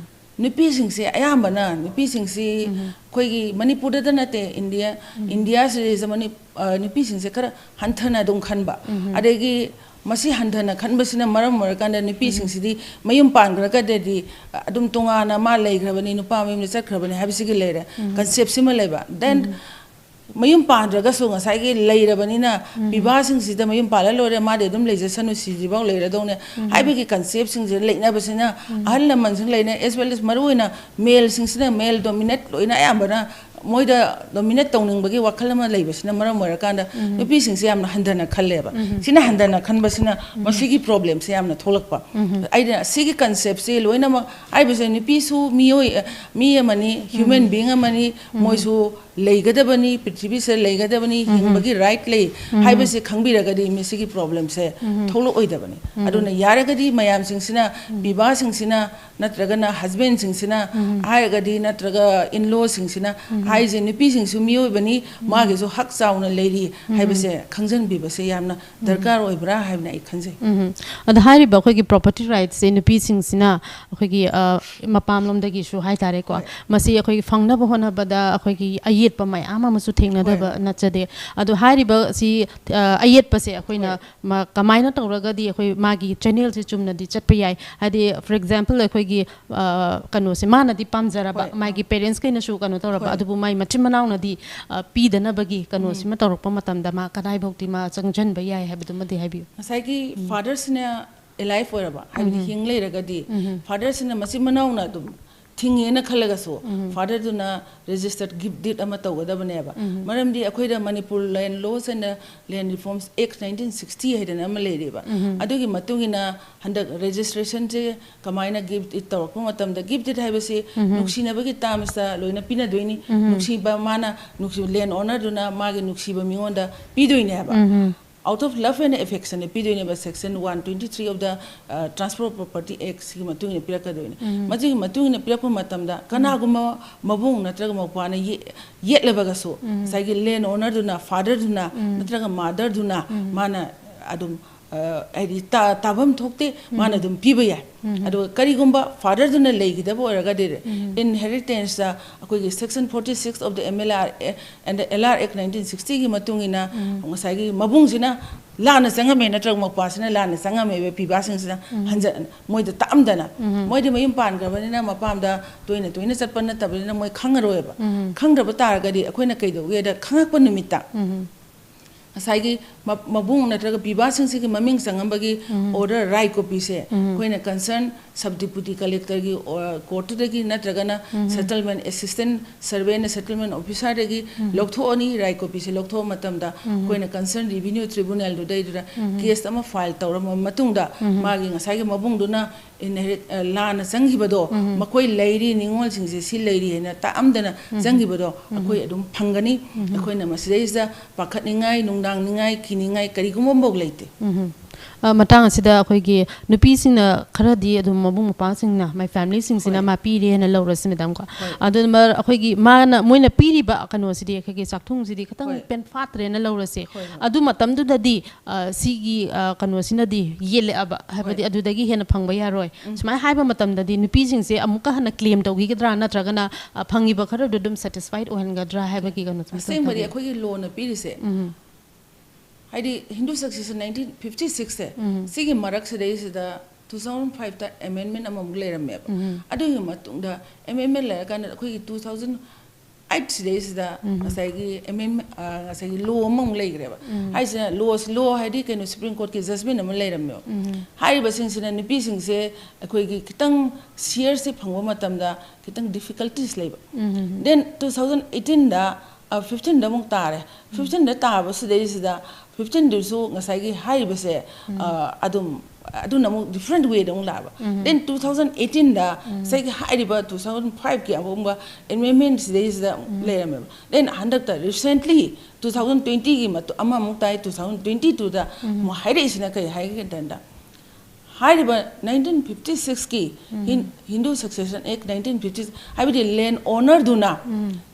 ꯅꯨꯄꯤꯁꯤꯡꯁꯦ ꯑꯌꯥꯝꯕꯅ, ꯅꯨꯄꯤꯁꯤꯡꯁꯤ ꯑꯩꯈꯣꯏꯒꯤ ꯃꯅꯤꯄꯨꯔꯗꯇ ꯅꯠꯇꯦ, ꯏꯟꯗꯤꯌꯥ, ꯏꯟꯗꯤꯌꯥꯁꯤꯗꯩꯁꯤꯗ ꯃꯅꯤ-, ꯑ, ꯅꯨꯄꯤꯁꯤꯡꯁꯦ ꯈꯔ ꯍꯟꯊꯅ ꯑꯗꯨꯝ ꯈꯟꯕ꯫ ꯑꯗꯒꯤ ꯃꯁꯤ ꯍꯟꯊꯅ ꯈꯟꯕꯁꯤꯅ ꯃꯔꯝ ꯑꯣꯏꯔꯀꯥꯟꯗ ꯅꯨꯄꯤꯁꯤꯡꯁꯤꯗꯤ ꯃꯌꯨꯝ ꯄꯥꯟꯈ꯭ꯔꯒꯗꯤ ꯑꯗꯨꯝ ꯇꯣꯉꯥꯟꯅ ꯃꯥ ꯂꯩꯈ꯭ꯔꯕꯅꯤ, ꯅꯨꯄꯥ ꯃꯌꯨꯝꯗ ꯆꯠꯈ꯭ꯔꯕꯅꯤ ꯍꯥꯏꯕꯁꯤꯒꯤ ꯂꯩꯔꯦ, ꯀꯟꯁꯦꯞꯁꯤꯃ ꯂꯩꯕ꯫ ꯗꯦꯟ ꯃꯌꯨꯝ ꯄꯥꯟꯗ꯭ꯔꯒꯁꯨ ꯉꯁꯥꯏꯒꯤ ꯂꯩꯔꯕꯅꯤꯅ ꯄꯤꯕꯥꯁꯤꯡꯁꯤꯗ ꯃꯌꯨꯝ ꯄꯥꯜꯂ ꯂꯣꯏꯔꯦ, ꯃꯥꯗꯤ ꯑꯗꯨꯝ ꯂꯩꯖꯁꯅꯨ, ꯁꯤꯗ꯭ꯔꯤꯐꯥꯎ ꯂꯩꯔꯗꯧꯅꯦ ꯍꯥꯏꯕꯒꯤ ꯀꯟꯁꯦꯞꯁꯤꯡꯁꯦ ꯂꯩꯅꯕꯁꯤꯅ ꯑꯍꯜ ꯂꯃꯟꯁꯤꯡ ꯂꯩꯅ, ꯑꯦꯁ ꯋꯦꯜ ꯑꯦꯁ ꯃꯔꯨꯑꯣꯏꯅ ꯃꯦꯜꯁꯤꯡꯁꯤꯅ ꯃꯦꯜ ꯗꯣꯃꯤꯅꯦꯠ ꯂꯣꯏꯅ ꯑꯌꯥꯝꯕꯅ ꯃꯣꯏꯗ ꯗꯣꯃꯤꯅꯦꯠ ꯇꯧꯅꯤꯡꯕꯒꯤ ꯋꯥꯈꯜ ꯑꯃ ꯂꯩꯕꯁꯤꯅ ꯃꯔꯝ ꯑꯣꯏꯔꯀꯥꯟꯗ ꯅꯨꯄꯤꯁꯤꯡꯁꯦ ꯌꯥꯝꯅ ꯍꯟꯊꯅ ꯈꯜꯂꯦꯕ꯫ ꯁꯤꯅ ꯍꯟꯊꯅ ꯈꯟꯕꯁꯤꯅ ꯃꯁꯤꯒꯤ ꯄ꯭ꯔꯣꯕ꯭ꯂꯦꯝꯁꯦ ꯌꯥꯝꯅ ꯊꯣꯛꯂꯛꯄ꯫ ꯑꯩꯅ ꯁꯤꯒꯤ ꯀꯟꯁꯦꯞꯁꯦ ꯂꯣꯏꯅꯃꯛ ꯍꯥꯏꯕꯁꯦ ꯅꯨꯄꯤꯁꯨ ꯃꯤꯑꯣꯏ, ꯃꯤ ꯑꯃꯅꯤ, ꯍ꯭ꯌꯨꯃꯦꯟ ꯕꯤꯡ ꯑꯃꯅꯤ, ꯃꯣꯏꯁꯨ ꯂꯩꯒꯗꯕꯅꯤ, ꯄ꯭ꯔꯤꯊꯤꯕꯤꯁꯤꯗ ꯂꯩꯒꯗꯕꯅꯤ, ꯍꯤꯡꯕꯒꯤ ꯔꯥꯏꯠ ꯂꯩ ꯍꯥꯏꯕꯁꯦ ꯈꯪꯕꯤꯔꯒꯗꯤ ꯃꯁꯤꯒꯤ ꯄ꯭ꯔꯣꯕ꯭ꯂꯦꯝꯁꯦ ꯊꯣꯛꯂꯛꯑꯣꯏꯗꯕꯅꯤ꯫ ꯑꯗꯨꯅ ꯌꯥꯔꯒꯗꯤ ꯃꯌꯥꯝꯁꯤꯡꯁꯤꯅ, ꯄꯤꯕꯥꯁꯤꯡꯁꯤꯅ ꯅꯠꯇ꯭ꯔꯒꯅ ꯍꯁꯕꯦꯟꯁꯤꯡꯁꯤꯅ ꯍꯥꯏꯔꯒꯗꯤ, ꯅꯠꯇ꯭ꯔꯒ ꯏꯟꯂꯣꯁꯤꯡꯁꯤꯅ ꯍꯥꯏꯁꯦ, ꯅꯨꯄꯤꯁꯤꯡꯁꯨ ꯃꯤꯑꯣꯏꯕꯅꯤ, ꯃꯥꯒꯤꯁꯨ ꯍꯛ ꯆꯥꯎꯅ ꯂꯩꯔꯤ ꯍꯥꯏꯕꯁꯦ ꯈꯪꯖꯟꯕꯤꯕꯁꯦ ꯌꯥꯝꯅ ꯗꯔꯀꯥꯔ ꯑꯣꯏꯕ꯭ꯔꯥ ꯍꯥꯏꯕꯅ ꯑꯩ ꯈꯟꯖꯩ꯫ ꯑꯗ ꯍꯥꯏꯔꯤꯕ ꯑꯩꯈꯣꯏꯒꯤ ꯄ꯭ꯔꯣꯄꯔꯇꯤ ꯔꯥꯏꯠꯁꯦ ꯅꯨꯄꯤꯁꯤꯡꯁꯤꯅ ꯑꯩꯈꯣꯏꯒꯤ, ꯑ, ꯃꯄꯥꯟꯂꯣꯝꯗꯒꯤꯁꯨ ꯍꯥꯏꯇꯥꯔꯦꯀꯣ, ꯃꯁꯤ ꯑꯩꯈꯣꯏꯒꯤ ꯐꯪꯅꯕ ꯍꯣꯠꯅꯕꯗ ꯑꯩꯈꯣꯏꯒꯤ ꯑꯌꯦꯠꯄ ꯃꯌꯥꯝ ꯑꯃꯁꯨ ꯊꯦꯡꯅꯗꯕ ꯅꯠꯆꯗꯦ꯫ ꯑꯗꯣ ꯍꯥꯏꯔꯤꯕ ꯁꯤ, ꯑ, ꯑꯌꯦꯠꯄꯁꯦ ꯑꯩꯈꯣꯏꯅ ꯃ-, ꯀꯃꯥꯏꯅ ꯇꯧꯔꯒꯗꯤ ꯑꯩꯈꯣꯏ ꯃꯥꯒꯤ ꯆꯦꯅꯦꯜꯁꯦ ꯆꯨꯝꯅꯗꯤ ꯆꯠꯄ ꯌꯥꯏ? ꯍꯥꯏꯗꯤ, for example, ꯑꯩꯈꯣꯏꯒꯤ, ꯑ, ꯀꯩꯅꯣꯁꯦ ꯃꯥꯅꯗꯤ ꯄꯥꯝꯖꯔꯕ, ꯃꯥꯒꯤ ꯄꯦꯔꯦꯟꯁꯈꯩꯅꯁꯨ ꯀꯩꯅꯣ ꯇꯧꯔꯕ, ꯑꯗꯨꯕꯨ ꯃꯥꯏ ꯃꯆꯤꯟ ꯃꯅꯥꯎꯅꯗꯤ, ꯑ, ꯄꯤꯗꯅꯕꯒꯤ ꯀꯩꯅꯣꯁꯤꯃ ꯇꯧꯔꯛꯄ ꯃꯇꯝꯗ ꯃꯥ ꯀꯗꯥꯏꯐꯥꯎꯗꯤ ꯃꯥ ꯆꯪꯁꯤꯟꯕ ꯌꯥꯏ ꯍꯥꯏꯕꯗꯨꯃꯗꯤ ꯍꯥꯏꯕꯤꯌꯨ꯫ ꯉꯁꯥꯏꯒꯤ ꯐꯥꯗꯔꯁꯤꯅ ꯑꯦꯂꯥꯏꯐ ꯑꯣꯏꯔꯕ, ꯍꯥꯏꯕꯗꯤ ꯍꯤꯡ ꯂꯩꯔꯒꯗꯤ, ꯐꯥꯗꯔꯁꯤꯅ ꯃꯆꯤꯟ ꯃꯅꯥꯎꯅ ꯑꯗꯨꯝ ꯊꯤꯡꯉꯦꯅ ꯈꯜꯂꯒꯁꯨ, ꯐꯥꯗꯔꯗꯨꯅ ꯔꯦꯖꯤꯁꯇꯔꯠ ꯒꯤꯐ ꯗꯤꯠ ꯑꯃ ꯇꯧꯒꯗꯕꯅꯦꯕ꯫ ꯃꯔꯝꯗꯤ ꯑꯩꯈꯣꯏꯗ Manipur Land Laws and Land Reforms Act nineteen sixty ꯍꯥꯏꯗꯅ ꯑꯃ ꯂꯩꯔꯤꯕ, ꯑꯗꯨꯒꯤ ꯃꯇꯨꯡ ꯏꯟꯅ ꯍꯟꯗꯛ ꯔꯦꯖꯤꯁꯇ꯭ꯔꯦꯁꯟꯁꯦ ꯀꯃꯥꯏꯅ ꯒꯤꯐ ꯗꯤꯠ ꯇꯧꯔꯛꯄ ꯃꯇꯝꯗ, ꯒꯤꯐ ꯗꯤꯠ ꯍꯥꯏꯕꯁꯤ ꯅꯨꯡꯁꯤꯅꯕꯒꯤ ꯇꯥꯝꯁꯇ ꯂꯣꯏꯅ ꯄꯤꯅꯗꯣꯏꯅꯤ꯫ ꯅꯨꯡꯁꯤꯕ, ꯃꯥꯅ ꯅꯨꯡꯁꯤ-, ꯂꯦꯟ ꯑꯣꯅꯔꯗꯨꯅ ꯃꯥꯒꯤ ꯅꯨꯡꯁꯤꯕ ꯃꯤꯉꯣꯟꯗ ꯄꯤꯗꯣꯏꯅꯦꯕ꯫ Out of love and affection ꯄꯤꯗꯣꯏꯅꯦꯕ, section one twenty three of the, uh, Transfer of Property Act ꯁꯤꯒꯤ ꯃꯇꯨꯡ ꯏꯟꯅ ꯄꯤꯔꯛꯀꯗꯣꯏꯅꯦ꯫ ꯃꯁꯤꯒꯤ ꯃꯇꯨꯡ ꯏꯟꯅ ꯄꯤꯔꯛꯄ ꯃꯇꯝꯗ ꯀꯅꯥꯒꯨꯝꯕ ꯃꯕꯨꯡ ꯅꯠꯇ꯭ꯔꯒ ꯃꯧꯄ꯭ꯋꯥꯅ ꯌꯦ-, ꯌꯦꯠꯂꯕꯒꯁꯨ, ꯉꯁꯥꯏꯒꯤ ꯂꯦꯟ ꯑꯣꯅꯔꯗꯨꯅ, ꯐꯥꯗꯔꯗꯨꯅ ꯅꯠꯇ꯭ꯔꯒ ꯃꯥꯗꯔꯗꯨꯅ ꯃꯥꯅ ꯑꯗꯨꯝ ꯍꯥꯏꯗꯤ ꯇꯥꯐꯝ ꯊꯣꯛꯇꯦ, ꯃꯥꯅ ꯑꯗꯨꯝ ꯄꯤꯕ ꯌꯥꯏ꯫ ꯑꯗꯨꯒ ꯀꯔꯤꯒꯨꯝꯕ ꯐꯥꯗꯔꯗꯨꯅ ꯂꯩꯈꯤꯗꯕ ꯑꯣꯏꯔꯒꯗꯤ, ꯏꯟꯍꯦꯔꯤꯇꯦꯟꯁꯇ ꯑꯩꯈꯣꯏꯒꯤ section forty six of the M L R and the L R Act nineteen sixty ꯒꯤ ꯃꯇꯨꯡ ꯏꯟꯅ ꯉꯁꯥꯏꯒꯤ ꯃꯕꯨꯡꯁꯤꯅ ꯂꯥꯟꯅ ꯆꯪꯉꯝꯃꯦ ꯅꯠꯇ꯭ꯔꯒ ꯃꯧꯄ꯭ꯋꯥꯁꯤꯅ ꯂꯥꯟꯅ ꯆꯪꯉꯝꯃꯦꯕ ꯄꯤꯕꯥꯁꯤꯡꯁꯤꯅ ꯍꯟꯖ ꯃꯣꯏꯗ ꯇꯥꯛꯑꯝꯗꯅ, ꯃꯣꯏꯗꯤ ꯃꯌꯨꯝ ꯄꯥꯟꯈ꯭ꯔꯕꯅꯤꯅ ꯃꯄꯥꯝꯗ ꯇꯣꯏꯅ ꯇꯣꯏꯅ ꯆꯠꯄ ꯅꯠꯇꯕꯅꯤꯅ ꯃꯣꯏ ꯈꯪꯉꯔꯣꯏꯕ꯫ ꯈꯪꯗ꯭ꯔꯕ ꯇꯥꯔꯒꯗꯤ ꯑꯩꯈꯣꯏꯅ ꯀꯩꯗꯧꯒꯦꯗ ꯈꯪꯉꯛꯄ ꯅꯨꯃꯤꯠꯇ ꯉꯁꯥꯏꯒꯤ ꯃ- ꯃꯕꯨꯡ ꯅꯠꯇ꯭ꯔꯒ ꯄꯤꯕꯥꯁꯤꯡꯁꯤꯒꯤ ꯃꯃꯤꯡ ꯆꯪꯉꯝꯕꯒꯤ order, right copy ꯁꯦ ꯑꯩꯈꯣꯏꯅ concern sub deputy collector ꯒꯤ court ꯇꯨꯗꯒꯤ ꯅꯠꯇ꯭ꯔꯒꯅ settlement assistant surveyor ꯅ settlement officer ꯗꯒꯤ ꯂꯧꯊꯣꯛꯑꯅꯤ꯫ Right copy ꯁꯦ ꯂꯧꯊꯣꯛꯑ ꯃꯇꯝꯗ ꯑꯩꯈꯣꯏꯅ concern revenue tribunal ꯗꯨꯗꯩꯗꯨꯗ case ꯑꯃ file ꯇꯧꯔꯕ ꯃꯇꯨꯡꯗ ꯃꯥꯒꯤ ꯉꯁꯥꯏꯒꯤ ꯃꯕꯨꯡꯗꯨꯅ inherit- ꯑ, ꯂꯥꯟꯅ ꯆꯪꯈꯤꯕꯗꯣ, ꯃꯈꯣꯏ ꯂꯩꯔꯤ, ꯅꯤꯉꯣꯜꯁꯤꯡꯁꯦ ꯁꯤ ꯂꯩꯔꯤ ꯍꯥꯏꯅ ꯇꯥꯛꯑꯝꯗꯅ ꯆꯪꯈꯤꯕꯗꯣ ꯑꯩꯈꯣꯏ ꯑꯗꯨꯝ ꯐꯪꯒꯅꯤ꯫ ꯑꯩꯈꯣꯏꯅ ꯃꯁꯤꯗꯩꯁꯤꯗ ꯄꯥꯈꯠꯅꯤꯡꯉꯥꯏ, ꯅꯨꯡꯗꯥꯡꯅꯤꯡꯉꯥꯏ, ꯀꯤꯅꯤꯡꯉꯥꯏ ꯀꯔꯤꯒꯨꯝꯕ ꯑꯃꯐꯥꯎ ꯂꯩꯇꯦ꯫ ꯑ, ꯃꯇꯥꯡ ꯑꯁꯤꯗ ꯑꯩꯈꯣꯏꯒꯤ ꯅꯨꯄꯤꯁꯤꯡꯅ ꯈꯔꯗꯤ ꯑꯗꯨꯝ ꯃꯕꯨꯡ ꯃꯧꯄ꯭ꯋꯥꯁꯤꯡꯅ, ꯃꯥꯏ ꯐꯦꯃꯤꯂꯤꯁꯤꯡꯁꯤꯅ ꯃꯥ ꯄꯤꯔꯦꯅ ꯂꯧꯔꯁꯤ, ꯃꯦꯗꯥꯝ ꯀꯣ꯫ ꯑꯗꯨꯅ ꯑꯩꯈꯣꯏꯒꯤ ꯃꯥꯅ, ꯃꯣꯏꯅ ꯄꯤꯔꯤꯕ ꯀꯩꯅꯣꯁꯤꯗꯤ, ꯑꯩꯈꯣꯏꯒꯤ ꯆꯥꯛꯊꯨꯡꯁꯤꯗꯤ ꯈꯤꯇꯪ ꯄꯦꯟꯐꯥꯠꯇ꯭ꯔꯦꯅ ꯂꯧꯔꯁꯦ꯫ ꯑꯗꯨ ꯃꯇꯝꯗꯨꯗꯗꯤ ꯑ, ꯁꯤꯒꯤ ꯑ, ꯀꯩꯅꯣꯁꯤꯅꯗꯤ ꯌꯦꯠꯂꯛꯑꯕ, ꯍꯥꯏꯕꯗꯤ ꯑꯗꯨꯗꯒꯤ ꯍꯦꯟꯅ ꯐꯪꯕ ꯌꯥꯔꯣꯏ꯫ ꯁꯨꯃꯥꯏꯅ ꯍꯥꯏꯕ ꯃꯇꯝꯗꯗꯤ ꯅꯨꯄꯤꯁꯤꯡꯁꯦ ꯑꯃꯨꯛꯀ ꯍꯟꯅ claim ꯇꯧꯈꯤꯒꯗ꯭ꯔꯥ, ꯅꯠꯇ꯭ꯔꯒꯅ ꯑ, ꯐꯪꯉꯤꯕ ꯈꯔꯗꯨ ꯑꯗꯨꯝ satisfied ꯑꯣꯏꯍꯟꯒꯗ꯭ꯔꯥ ꯍꯥꯏꯕꯒꯤ ꯀꯩꯅꯣꯁꯨ ꯑꯁꯦꯡꯕꯗꯤ ꯑꯩꯈꯣꯏꯒꯤ law ꯅ ꯄꯤꯔꯤꯁꯦ, ꯍꯥꯏꯗꯤ Hindu Succession nineteen fifty six ꯁꯦ, ꯁꯤꯒꯤ ꯃꯔꯛꯁꯤꯗꯩꯁꯤꯗ two thousand five ꯇ amendment ꯑꯃꯃꯨꯛ ꯂꯩꯔꯝꯃꯦꯕ꯫ ꯑꯗꯨꯒꯤ ꯃꯇꯨꯡꯗ amendment ꯂꯩꯔꯀꯥꯟꯗ ꯑꯩꯈꯣꯏꯒꯤ two thousand eight ꯁꯤꯗꯩꯁꯤꯗ ꯉꯁꯥꯏꯒꯤ amendment, ꯑ, ꯉꯁꯥꯏꯒꯤ law ꯑꯃꯃꯨꯛ ꯂꯩꯈ꯭ꯔꯦꯕ꯫ ꯍꯥꯏꯁꯤꯅ law, law ꯍꯥꯏꯗꯤ ꯀꯩꯅꯣ, Supreme Court ꯀꯤ judgment ꯑꯃ ꯂꯩꯔꯝꯃꯦꯕ꯫ ꯍꯥꯏꯔꯤꯕꯁꯤꯡꯁꯤꯅ ꯅꯨꯄꯤꯁꯤꯡꯁꯦ ꯑꯩꯈꯣꯏꯒꯤ ꯈꯤꯇꯪ share ꯁꯦ ꯐꯪꯕ ꯃꯇꯝꯗ ꯈꯤꯇꯪ difficulties ꯂꯩꯕ꯫ Then two thousand eighteen ꯗ, ꯑ, fifteen ꯗ ꯑꯃꯨꯛ ꯇꯥꯔꯦ꯫ Fifteen ꯗ ꯇꯥꯕꯁꯤꯗꯩꯁꯤꯗ fifteen ꯗꯨꯁꯨ ꯉꯁꯥꯏꯒꯤ ꯍꯥꯏꯔꯤꯕꯁꯦ, ꯑ, ꯑꯗꯨꯝ ꯑꯗꯨꯅ ꯑꯃꯨꯛ different way ꯗ ꯑꯃꯨꯛ ꯂꯥꯛꯑꯕ꯫ Then two thousand eighteen ꯗ ꯉꯁꯥꯏꯒꯤ ꯍꯥꯏꯔꯤꯕ two thousand five ꯀꯤ ꯑꯍꯣꯡꯕ amendment ꯁꯤꯗꯩꯁꯤꯗ ꯂꯩꯔꯝꯃꯦꯕ꯫ Then ꯍꯟꯗꯛꯇ recently two thousand twenty ꯒꯤ ꯃꯇꯨꯡ ꯑꯃꯃꯨꯛ ꯇꯥꯏ, two thousand twenty two ꯗ ꯑꯃꯨꯛ ꯍꯥꯏꯔꯛꯏꯁꯤꯅ ꯀꯩ ꯍꯥꯏꯒꯦ ꯍꯥꯏ ꯀꯥꯟꯗ, ꯍꯥꯏꯔꯤꯕ ꯅꯥꯏꯟꯇꯤꯟ ꯐꯤꯐꯇꯤ ꯁꯤꯛꯁꯀꯤ ꯍꯤꯟꯗꯨ ꯁꯛꯁꯦꯁꯟ ꯑꯦꯛ ꯅꯥꯏꯟꯇꯤꯟ ꯐꯤꯐꯇꯤ, ꯍꯥꯏꯕꯗꯤ ꯂꯦꯟ ꯑꯣꯅꯔꯗꯨꯅ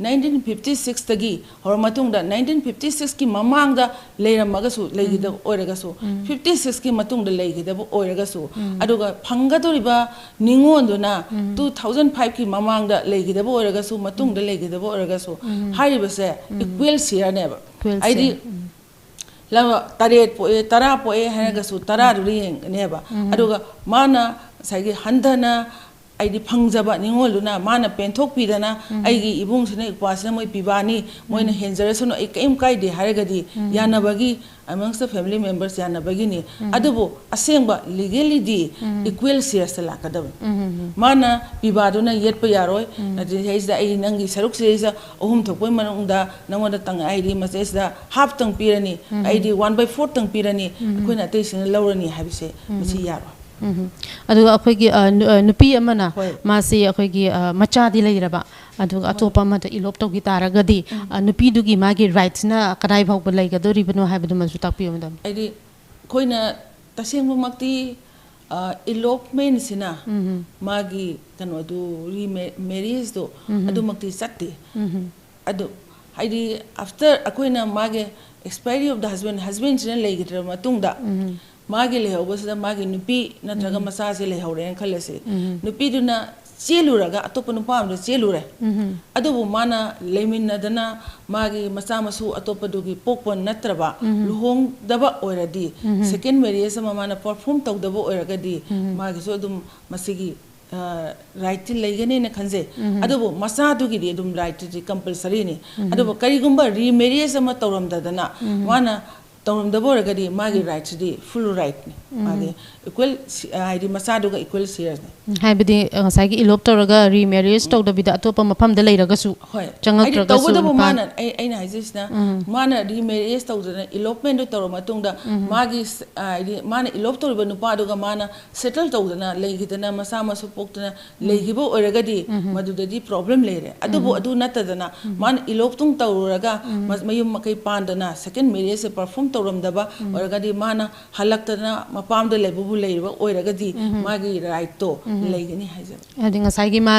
ꯅꯥꯏꯟꯇꯤꯟ ꯐꯤꯐꯇꯤ ꯁꯤꯛꯁꯇꯒꯤ ꯍꯧꯔ ꯃꯇꯨꯡꯗ ꯅꯥꯏꯟꯇꯤꯟ ꯐꯤꯐꯇꯤ ꯁꯤꯛꯁꯀꯤ ꯃꯃꯥꯡꯗ ꯂꯩꯔꯝꯃꯒꯁꯨ, ꯂꯩꯈꯤꯗꯕ ꯑꯣꯏꯔꯒꯁꯨ, ꯐꯤꯐꯇꯤ ꯁꯤꯛꯁꯀꯤ ꯃꯇꯨꯡꯗ ꯂꯩꯈꯤꯗꯕ ꯑꯣꯏꯔꯒꯁꯨ, ꯑꯗꯨꯒ ꯐꯪꯒꯗꯧꯔꯤꯕ ꯅꯤꯉꯣꯜꯗꯨꯅ ꯇꯨ ꯊꯥꯎꯖꯟ ꯐꯥꯏꯚꯀꯤ ꯃꯃꯥꯡꯗ ꯂꯩꯈꯤꯗꯕ ꯑꯣꯏꯔꯒꯁꯨ, ꯃꯇꯨꯡꯗ ꯂꯩꯈꯤꯗꯕ ꯑꯣꯏꯔꯒꯁꯨ, ꯍꯥꯏꯔꯤꯕꯁꯦ ꯏꯀ꯭ꯋꯦꯜ ꯁꯤꯌꯔꯅꯦꯕ꯫ ꯏꯀ꯭ꯋꯦꯜ ꯍꯥꯏꯗꯤ ꯁꯤꯌꯔ꯫ ꯂꯕ ꯇꯔꯦꯠ ꯄꯣꯛꯑꯦ, ꯇꯔꯥ ꯄꯣꯛꯑꯦ ꯍꯥꯏꯔꯒꯁꯨ ꯇꯔꯥꯗꯨꯗ ꯌꯦꯡꯒꯅꯦꯕ꯫ ꯑꯗꯨꯒ ꯃꯥꯅ ꯉꯁꯥꯏꯒꯤ ꯍꯟꯊꯅ ꯍꯥꯏꯗꯤ ꯐꯪꯖꯕ ꯅꯤꯉꯣꯜꯗꯨꯅ ꯃꯥꯅ ꯄꯦꯟꯊꯣꯛꯄꯤꯗꯅ, "ꯑꯩꯒꯤ ꯏꯕꯨꯡꯁꯤꯅ, ꯏꯄ꯭ꯋꯥꯁꯤꯅ ꯃꯣꯏ ꯄꯤꯕꯥꯅꯤ, ꯃꯣꯏꯅ ꯍꯦꯟꯖꯔꯁꯅꯨ, ꯑꯩ ꯀꯔꯤꯝ ꯀꯥꯏꯗꯦ" ꯍꯥꯏꯔꯒꯗꯤ ꯌꯥꯅꯕꯒꯤ, amongst the family members ꯌꯥꯅꯕꯒꯤꯅꯤ꯫ ꯑꯗꯨꯕꯨ ꯑꯁꯦꯡꯕ ꯂꯤꯒꯦꯂꯤꯗꯤ ꯏꯀ꯭ꯋꯦꯜ ꯁꯤꯌꯔꯁꯇ ꯂꯥꯛꯀꯗꯕꯅꯤ꯫ ꯃꯥꯅ ꯄꯤꯕꯥꯗꯨꯅ ꯌꯦꯠꯄ ꯌꯥꯔꯣꯏ꯫ ꯑꯗꯨꯗꯩꯁꯤꯗ ꯑꯩ ꯅꯪꯒꯤ ꯁꯔꯨꯛꯁꯤꯗꯩꯁꯤꯗ ꯑꯍꯨꯝ ꯊꯣꯛꯄꯒꯤ ꯃꯅꯨꯡꯗ ꯅꯪꯉꯣꯟꯗ ꯇꯪ-, ꯍꯥꯏꯗꯤ ꯃꯁꯤꯗꯩꯁꯤꯗ ꯍꯥꯐꯇꯪ ꯄꯤꯔꯅꯤ, ꯑꯩꯗꯤ ꯋꯥꯟ ꯕꯥꯏ ꯐꯣꯔꯇꯪ ꯄꯤꯔꯅꯤ, ꯑꯩꯈꯣꯏꯅ ꯑꯇꯩꯁꯤꯡꯅ ꯂꯧꯔꯅꯤ ꯍꯥꯏꯕꯁꯦ ꯃꯁꯤ ꯌꯥꯔꯣꯏ꯫ ꯎꯝ꯫ ꯑꯗꯨꯒ ꯑꯩꯈꯣꯏꯒꯤ, ꯑ, ꯅꯨ-, ꯑ, ꯅꯨꯄꯤ ꯑꯃꯅ ꯍꯣꯏ꯫ ꯃꯥꯁꯤ ꯑꯩꯈꯣꯏꯒꯤ, ꯑ, ꯃꯆꯥꯗꯤ ꯂꯩꯔꯕ, ꯑꯗꯨꯒ ꯍꯣꯏ꯫ ꯑꯇꯣꯞꯄ ꯑꯃꯗ ꯏꯂꯣꯞ ꯇꯧꯈꯤ ꯇꯥꯔꯒꯗꯤ, ꯑ, ꯅꯨꯄꯤꯗꯨꯒꯤ ꯃꯥꯒꯤ ꯔꯥꯏꯠꯁꯤꯅ ꯀꯗꯥꯏ ꯐꯥꯎꯕ ꯂꯩꯒꯗꯧꯔꯤꯕꯅꯣ ꯍꯥꯏꯕꯗꯨꯃꯁꯨ ꯇꯥꯛꯄꯤꯌꯨ, ꯃꯦꯗꯥꯝ꯫ ꯍꯥꯏꯗꯤ ꯑꯩꯈꯣꯏꯅ ꯇꯁꯦꯡꯕꯃꯛꯇꯤ, ꯑ, ꯏꯂꯣꯞꯃꯦꯟꯁꯤꯅ ꯃꯥꯒꯤ ꯀꯩꯅꯣꯗꯨ, ꯔꯤꯃꯦ-, ꯃꯦꯔꯤꯌꯦꯖꯇꯣ ꯑꯗꯨꯃꯛꯇꯤ ꯆꯠꯇꯦ꯫ ꯑꯗꯨ ꯍꯥꯏꯗꯤ ꯑꯥꯐꯇꯔ ꯑꯩꯈꯣꯏꯅ ꯃꯥꯒꯤ expiry of the husband, ꯍꯁꯕꯦꯟꯁꯤꯅ ꯂꯩꯈꯤꯗ꯭ꯔꯕ ꯃꯇꯨꯡꯗ ꯃꯥꯒꯤ ꯂꯩꯍꯧꯕꯁꯤꯗ ꯃꯥꯒꯤ ꯅꯨꯄꯤ ꯅꯠꯇ꯭ꯔꯒ ꯃꯆꯥꯁꯦ ꯂꯩꯍꯧꯔꯦꯅ ꯈꯜꯂꯁꯤ꯫ ꯅꯨꯄꯤꯗꯨꯅ ꯆꯦꯜꯂꯨꯔꯒ ꯑꯇꯣꯞꯄ ꯅꯨꯄꯥ ꯑꯃꯗ ꯆꯦꯜꯂꯨꯔꯦ꯫ ꯑꯗꯨꯕꯨ ꯃꯥꯅ ꯂꯩꯃꯤꯟꯅꯗꯅ ꯃꯥꯒꯤ ꯃꯆꯥ ꯃꯁꯨ ꯑꯇꯣꯞꯄꯗꯨꯒꯤ ꯄꯣꯛꯄ ꯅꯠꯇ꯭ꯔꯕ ꯂꯨꯍꯣꯡꯗꯕ ꯑꯣꯏꯔꯗꯤ, ꯁꯦꯀꯦꯟ ꯃꯦꯔꯤꯌꯦꯖ ꯑꯃ ꯃꯥꯅ ꯄꯔꯐꯣꯔꯝ ꯇꯧꯗꯕ ꯑꯣꯏꯔꯒꯗꯤ, ꯃꯥꯒꯤꯁꯨ ꯑꯗꯨꯝ ꯃꯁꯤꯒꯤ, ꯑ, ꯔꯥꯏꯠꯇꯤ ꯂꯩꯒꯅꯦꯅ ꯈꯟꯖꯩ꯫ ꯑꯗꯨꯕꯨ ꯃꯆꯥꯗꯨꯒꯤꯗꯤ ꯑꯗꯨꯝ ꯔꯥꯏꯠꯇꯨꯗꯤ ꯀꯝꯄꯜꯁꯔꯤꯅꯤ꯫ ꯑꯗꯨꯕꯨ ꯀꯔꯤꯒꯨꯝꯕ ꯔꯤꯃꯦꯔꯤꯌꯦꯖ ꯑꯃ ꯇꯧꯔꯝꯗꯗꯅ ꯃꯥꯅ ꯇꯧꯔꯝꯗꯕ ꯑꯣꯏꯔꯒꯗꯤ ꯃꯥꯒꯤ ꯔꯥꯏꯠꯁꯤꯗꯤ ꯐꯨꯜ ꯔꯥꯏꯠꯅꯤ꯫ ꯃꯥꯒꯤ ꯏꯀ꯭ꯋꯦꯜ ꯁꯤ-, ꯍꯥꯏꯗꯤ ꯃꯆꯥꯗꯨꯒ ꯏꯀ꯭ꯋꯦꯜ ꯁꯤꯌꯔꯅꯤ꯫ ꯎꯝ, ꯍꯥꯏꯕꯗꯤ, ꯑ, ꯉꯁꯥꯏꯒꯤ ꯏꯂꯣꯞ ꯇꯧꯔꯒ ꯔꯤꯃꯦꯔꯤꯌꯦꯖ ꯇꯧꯗꯕꯤꯗ ꯑꯇꯣꯞꯄ ꯃꯐꯝꯗ ꯂꯩꯔꯒꯁꯨ, ꯍꯣꯏ꯫ ꯍꯥꯏꯗꯤ ꯆꯪꯉꯛꯇ꯭ꯔꯒꯁꯨ ꯇꯧꯕꯇꯕꯨ ꯅꯨꯄꯥ- ꯃꯥꯅ, ꯑꯩ, ꯑꯩꯅ ꯍꯥꯏꯖꯔꯤꯁꯤꯅ, ꯃꯥꯅ ꯔꯤꯃꯦꯔꯤꯌꯦꯖ ꯇꯧꯗꯅ ꯏꯂꯣꯞꯃꯦꯟꯗꯨ ꯇꯧꯔꯕ ꯃꯇꯨꯡꯗ ꯃꯥꯒꯤ ꯁ-, ꯍꯥꯏꯗꯤ ꯃꯥꯅ ꯏꯂꯣꯞ ꯇꯧꯔꯤꯕ ꯅꯨꯄꯥꯗꯨꯒ ꯃꯥꯅ ꯁꯦꯇꯜ ꯇꯧꯗꯅ ꯂꯩꯈꯤꯗꯅ ꯃꯆꯥ ꯃꯁꯨ ꯄꯣꯛꯇꯅ ꯂꯩꯈꯤꯕ ꯑꯣꯏꯔꯒꯗꯤ ꯃꯗꯨꯗꯗꯤ ꯄ꯭ꯔꯣꯕ꯭ꯂꯦꯝ ꯂꯩꯔꯦ꯫ ꯑꯗꯨꯕꯨ ꯑꯗꯨ ꯅꯠꯇꯗꯅ ꯃꯥꯅ ꯏꯂꯣꯞꯇꯨꯡ ꯇꯧꯔꯨꯔꯒ ꯃ-, ꯃꯌꯨꯝ ꯃꯀꯩ ꯄꯥꯟꯗꯅ ꯁꯦꯀꯦꯟ ꯃꯦꯔꯤꯌꯦꯖꯁꯦ ꯄꯔꯐꯣꯔꯝ ꯇꯧꯔꯝꯗꯕ ꯑꯣꯏꯔꯒꯗꯤ, ꯃꯥꯅ ꯍꯜꯂꯛꯇꯅ ꯃꯄꯥꯝꯗ ꯂꯩꯕꯕꯨ ꯂꯩꯔꯤꯕ ꯑꯣꯏꯔꯒꯗꯤ, ꯃꯥꯒꯤ ꯔꯥꯏꯠꯇꯣ ꯂꯩꯒꯅꯤ ꯍꯥꯏꯖꯕ꯫ ꯍꯥꯏꯗꯤ ꯉꯁꯥꯏꯒꯤ ꯃꯥ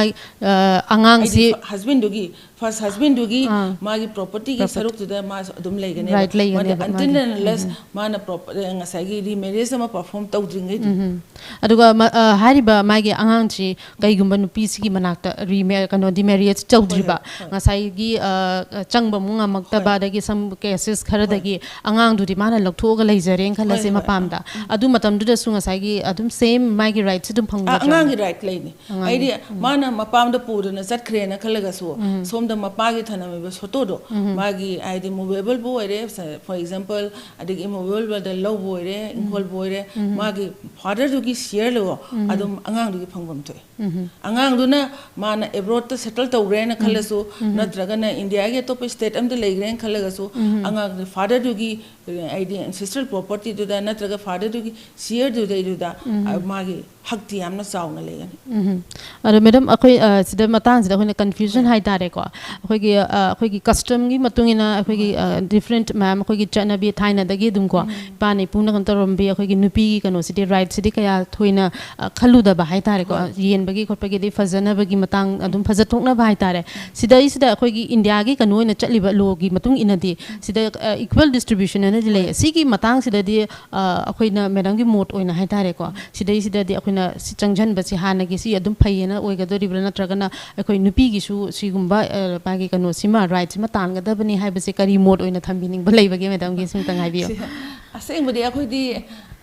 ꯑ, ꯑꯉꯥꯡꯁꯤ ꯍꯥꯏꯗꯤ ꯍꯁꯕꯦꯟꯗꯨꯒꯤ, ꯐꯥꯔꯁ ꯍꯁꯕꯦꯟꯗꯨꯒꯤ ꯑꯥ꯫ ꯃꯥꯒꯤ ꯄ꯭ꯔꯣꯄꯔꯇꯤꯒꯤ ꯄ꯭ꯔꯣꯄꯔꯇꯤ꯫ ꯁꯔꯨꯛꯇꯨꯗ ꯃꯥꯁꯨ ꯑꯗꯨꯝ ꯂꯩꯒꯅꯦꯕ꯫ ꯔꯥꯏꯠ ꯂꯩꯒꯅꯦꯕ ꯃꯥꯗꯤ until ꯃꯥꯒꯤ꯫ and unless ꯃꯥꯅ ꯄ꯭ꯔꯣꯄ-, ꯉꯁꯥꯏꯒꯤ ꯔꯤꯃꯦꯔꯦꯖ ꯑꯃ ꯄꯔꯐꯣꯔꯝ ꯇꯧꯗ꯭ꯔꯤꯉꯩꯗꯤ꯫ ꯎꯝ꯫ ꯑꯗꯨꯒ ꯃ-, ꯑ, ꯍꯥꯏꯔꯤꯕ ꯃꯥꯒꯤ ꯑꯉꯥꯡꯁꯤ ꯀꯩꯒꯨꯝꯕ ꯅꯨꯄꯤꯁꯤꯒꯤ ꯃꯅꯥꯛꯇ ꯔꯤꯃꯦ-, ꯀꯩꯅꯣ, ꯗꯤꯃꯦꯔꯤꯌꯦꯖ ꯇꯧꯗ꯭ꯔꯤꯕ, ꯍꯣꯏ, ꯍꯣꯏ꯫ ꯉꯁꯥꯏꯒꯤ, ꯑ, ꯑ, ꯆꯪꯕ ꯑꯃꯨꯛ ꯉꯝꯃꯛꯇꯕ, ꯍꯣꯏ꯫ ꯑꯗꯒꯤ ꯁꯝ ꯀꯦꯁꯦꯁ ꯈꯔꯗꯒꯤ ꯍꯣꯏ꯫ ꯑꯉꯥꯡꯗꯨꯗꯤ ꯃꯥꯅ ꯂꯧꯊꯣꯛꯑꯒ ꯂꯩꯖꯔꯦꯅ ꯈꯜꯂꯁꯦ ꯍꯣꯏ, ꯍꯣꯏ꯫ ꯃꯄꯥꯝꯗ꯫ ꯑꯗꯨ ꯃꯇꯝꯗꯨꯗꯁꯨ ꯉꯁꯥꯏꯒꯤ ꯑꯗꯨꯝ ꯁꯦꯝ ꯃꯥꯒꯤ ꯔꯥꯏꯠꯁꯤ ꯑꯗꯨꯝ ꯑ, ꯐꯪꯒꯗ꯭ꯔꯥ? ꯑꯉꯥꯡꯒꯤ ꯔꯥꯏꯠ ꯂꯩꯅꯤ꯫ ꯑꯉꯥꯡꯒꯤ꯫ ꯍꯥꯏꯗꯤ ꯎꯝ꯫ ꯃꯥꯅ ꯃꯄꯥꯝꯗ ꯄꯨꯗꯅ ꯆꯠꯈ꯭ꯔꯦꯅ ꯈꯜꯂꯒꯁꯨ, ꯎꯝ꯫ ꯁꯣꯝꯗ ꯃꯄꯥꯒꯤ ꯊꯅꯝꯃꯤꯕ ꯁꯣꯇꯣꯗꯣ, ꯎꯝ꯫ ꯃꯥꯒꯤ ꯍꯥꯏꯗꯤ ꯃꯨꯚꯦꯕꯜꯕꯨ ꯑꯣꯏꯔꯦ, for example, ꯑꯗꯒꯤ ꯏꯃꯨꯚꯦꯕꯜꯗ ꯂꯧꯕ ꯑꯣꯏꯔꯦ, ꯎꯝ꯫ ꯏꯪꯈꯣꯜꯕꯨ ꯑꯣꯏꯔꯦ, ꯎꯝ꯫ ꯃꯥꯒꯤ ꯐꯥꯗꯔꯗꯨꯒꯤ ꯁꯤꯌꯔꯗꯣ ꯎꯝ꯫ ꯑꯗꯨꯝ ꯑꯉꯥꯡꯗꯨꯒꯤ ꯐꯪꯐꯝ ꯊꯣꯛꯑꯦ꯫ ꯎꯝ꯫ ꯑꯉꯥꯡꯗꯨꯅ ꯃꯥꯅ ꯑꯦꯕ꯭ꯔꯣꯗꯇ ꯁꯦꯇꯜ ꯇꯧꯈ꯭ꯔꯦꯅ ꯎꯝ꯫ ꯈꯜꯂꯁꯨ, ꯎꯝ꯫ ꯅꯠꯇ꯭ꯔꯒꯅ ꯏꯟꯗꯤꯌꯥꯒꯤ ꯑꯇꯣꯞꯄ ꯁ꯭ꯇꯦꯠ ꯑꯝꯗ ꯂꯩꯈ꯭ꯔꯦꯅ ꯈꯜꯂꯒꯁꯨ, ꯎꯝ꯫ ꯑꯉꯥꯡꯗꯨ ꯐꯥꯗꯔꯗꯨꯒꯤ ꯍꯥꯏꯗꯤ ꯑꯦꯟꯁꯦꯁꯇ꯭ꯔꯦꯜ ꯄ꯭ꯔꯣꯄꯔꯇꯤꯗꯨꯗ ꯅꯠꯇ꯭ꯔꯒ ꯐꯥꯗꯔꯗꯨꯒꯤ ꯁꯤꯌꯔꯗꯨꯗꯩꯗꯨꯗ, ꯎꯝ꯫ ꯑ, ꯃꯥꯒꯤ ꯍꯛꯇꯤ ꯌꯥꯝꯅ ꯆꯥꯎꯅ ꯂꯩꯒꯅꯤ꯫ ꯎꯝ꯫ ꯑꯗꯣ ꯃꯦꯗꯝ, ꯑꯩꯈꯣꯏ, ꯑ, ꯁꯤꯗ ꯃꯇꯥꯡꯁꯤꯗ ꯑꯩꯈꯣꯏꯅ ꯀꯟꯐ꯭ꯌꯨꯖꯟ ꯍꯣꯏ꯫ ꯍꯥꯏꯇꯥꯔꯦꯀꯣ, ꯑꯩꯈꯣꯏꯒꯤ, ꯑ, ꯑꯩꯈꯣꯏꯒꯤ ꯀꯁꯇꯝꯒꯤ ꯃꯇꯨꯡ ꯏꯟꯅ ꯑꯩꯈꯣꯏꯒꯤ, ꯍꯣꯏ꯫ ꯑ, ꯗꯤꯐ꯭ꯔꯦꯟꯠ ꯃꯌꯥꯝ, ꯑꯩꯈꯣꯏꯒꯤ ꯆꯠꯅꯕꯤ ꯊꯥꯏꯅꯗꯒꯤ ꯑꯗꯨꯝ ꯀꯣ, ꯎꯝ꯫ ꯏꯄꯥꯅ ꯏꯄꯨꯅ ꯀꯩꯅꯣ ꯇꯧꯔꯝꯕꯤ, ꯑꯩꯈꯣꯏꯒꯤ ꯅꯨꯄꯤꯒꯤ ꯀꯩꯅꯣꯁꯤꯗꯤ, ꯔꯥꯏꯠꯁꯤꯗꯤ ꯀꯌꯥ ꯊꯣꯏꯅ, ꯑ, ꯈꯜꯂꯨꯗꯕ ꯍꯥꯏꯇꯥꯔꯦꯀꯣ, ꯍꯣꯏ꯫ ꯌꯦꯟꯕꯒꯤ ꯈꯣꯠꯄꯒꯤꯗꯤ ꯐꯖꯅꯕꯒꯤ ꯃꯇꯥꯡ ꯑꯗꯨꯝ ꯐꯖꯊꯣꯛꯅꯕ ꯍꯥꯏꯇꯥꯔꯦ꯫ ꯁꯤꯗꯩꯁꯤꯗ ꯑꯩꯈꯣꯏꯒꯤ ꯏꯟꯗꯤꯌꯥꯒꯤ ꯀꯩꯅꯣ ꯑꯣꯏꯅ ꯆꯠꯂꯤꯕ ꯂꯣꯒꯤ ꯃꯇꯨꯡ ꯏꯟꯅꯗꯤ, ꯁꯤꯗ, ꯑ, ꯏꯀ꯭ꯋꯦꯜ ꯗꯤꯁꯇ꯭ꯔꯤꯕ꯭ꯌꯨꯁꯟ ꯍꯥꯏꯅꯗꯤ ꯂꯩ꯫ ꯍꯣꯏ꯫ ꯁꯤꯒꯤ ꯃꯇꯥꯡꯁꯤꯗꯗꯤ, ꯑ, ꯑꯩꯈꯣꯏꯅ ꯃꯦꯗꯝꯒꯤ ꯃꯣꯠ ꯑꯣꯏꯅ ꯍꯥꯏꯇꯥꯔꯦꯀꯣ, ꯁꯤꯗꯩꯁꯤꯗꯗꯤ ꯑꯩꯈꯣꯏꯅ ꯁꯤ ꯆꯪꯁꯤꯟꯕꯁꯤ ꯍꯥꯟꯅꯒꯤ ꯁꯤ ꯑꯗꯨꯝ ꯐꯩꯌꯦꯅ ꯑꯣꯏꯒꯗꯣꯔꯤꯕ꯭ꯔꯥ, ꯅꯠꯇ꯭ꯔꯒꯅ ꯑꯩꯈꯣꯏ ꯅꯨꯄꯤꯒꯤꯁꯨ ꯁꯤꯒꯨꯝꯕ, ꯑ, ꯃꯥꯒꯤ ꯀꯩꯅꯣꯁꯤꯃ, ꯔꯥꯏꯠꯁꯤꯃ ꯇꯥꯟꯒꯗꯕꯅꯤ ꯍꯥꯏꯕꯁꯦ ꯀꯔꯤ ꯃꯣꯠ ꯑꯣꯏꯅ ꯊꯝꯕꯤꯅꯤꯡꯕ ꯂꯩꯕꯒꯦ ꯃꯦꯗꯝꯒꯤ? ꯁꯤ ꯑꯝꯇꯪ ꯍꯥꯏꯕꯤꯌꯨ꯫ ꯁꯤ ꯑꯁꯦꯡꯕꯗꯤ ꯑꯩꯈꯣꯏꯗꯤ,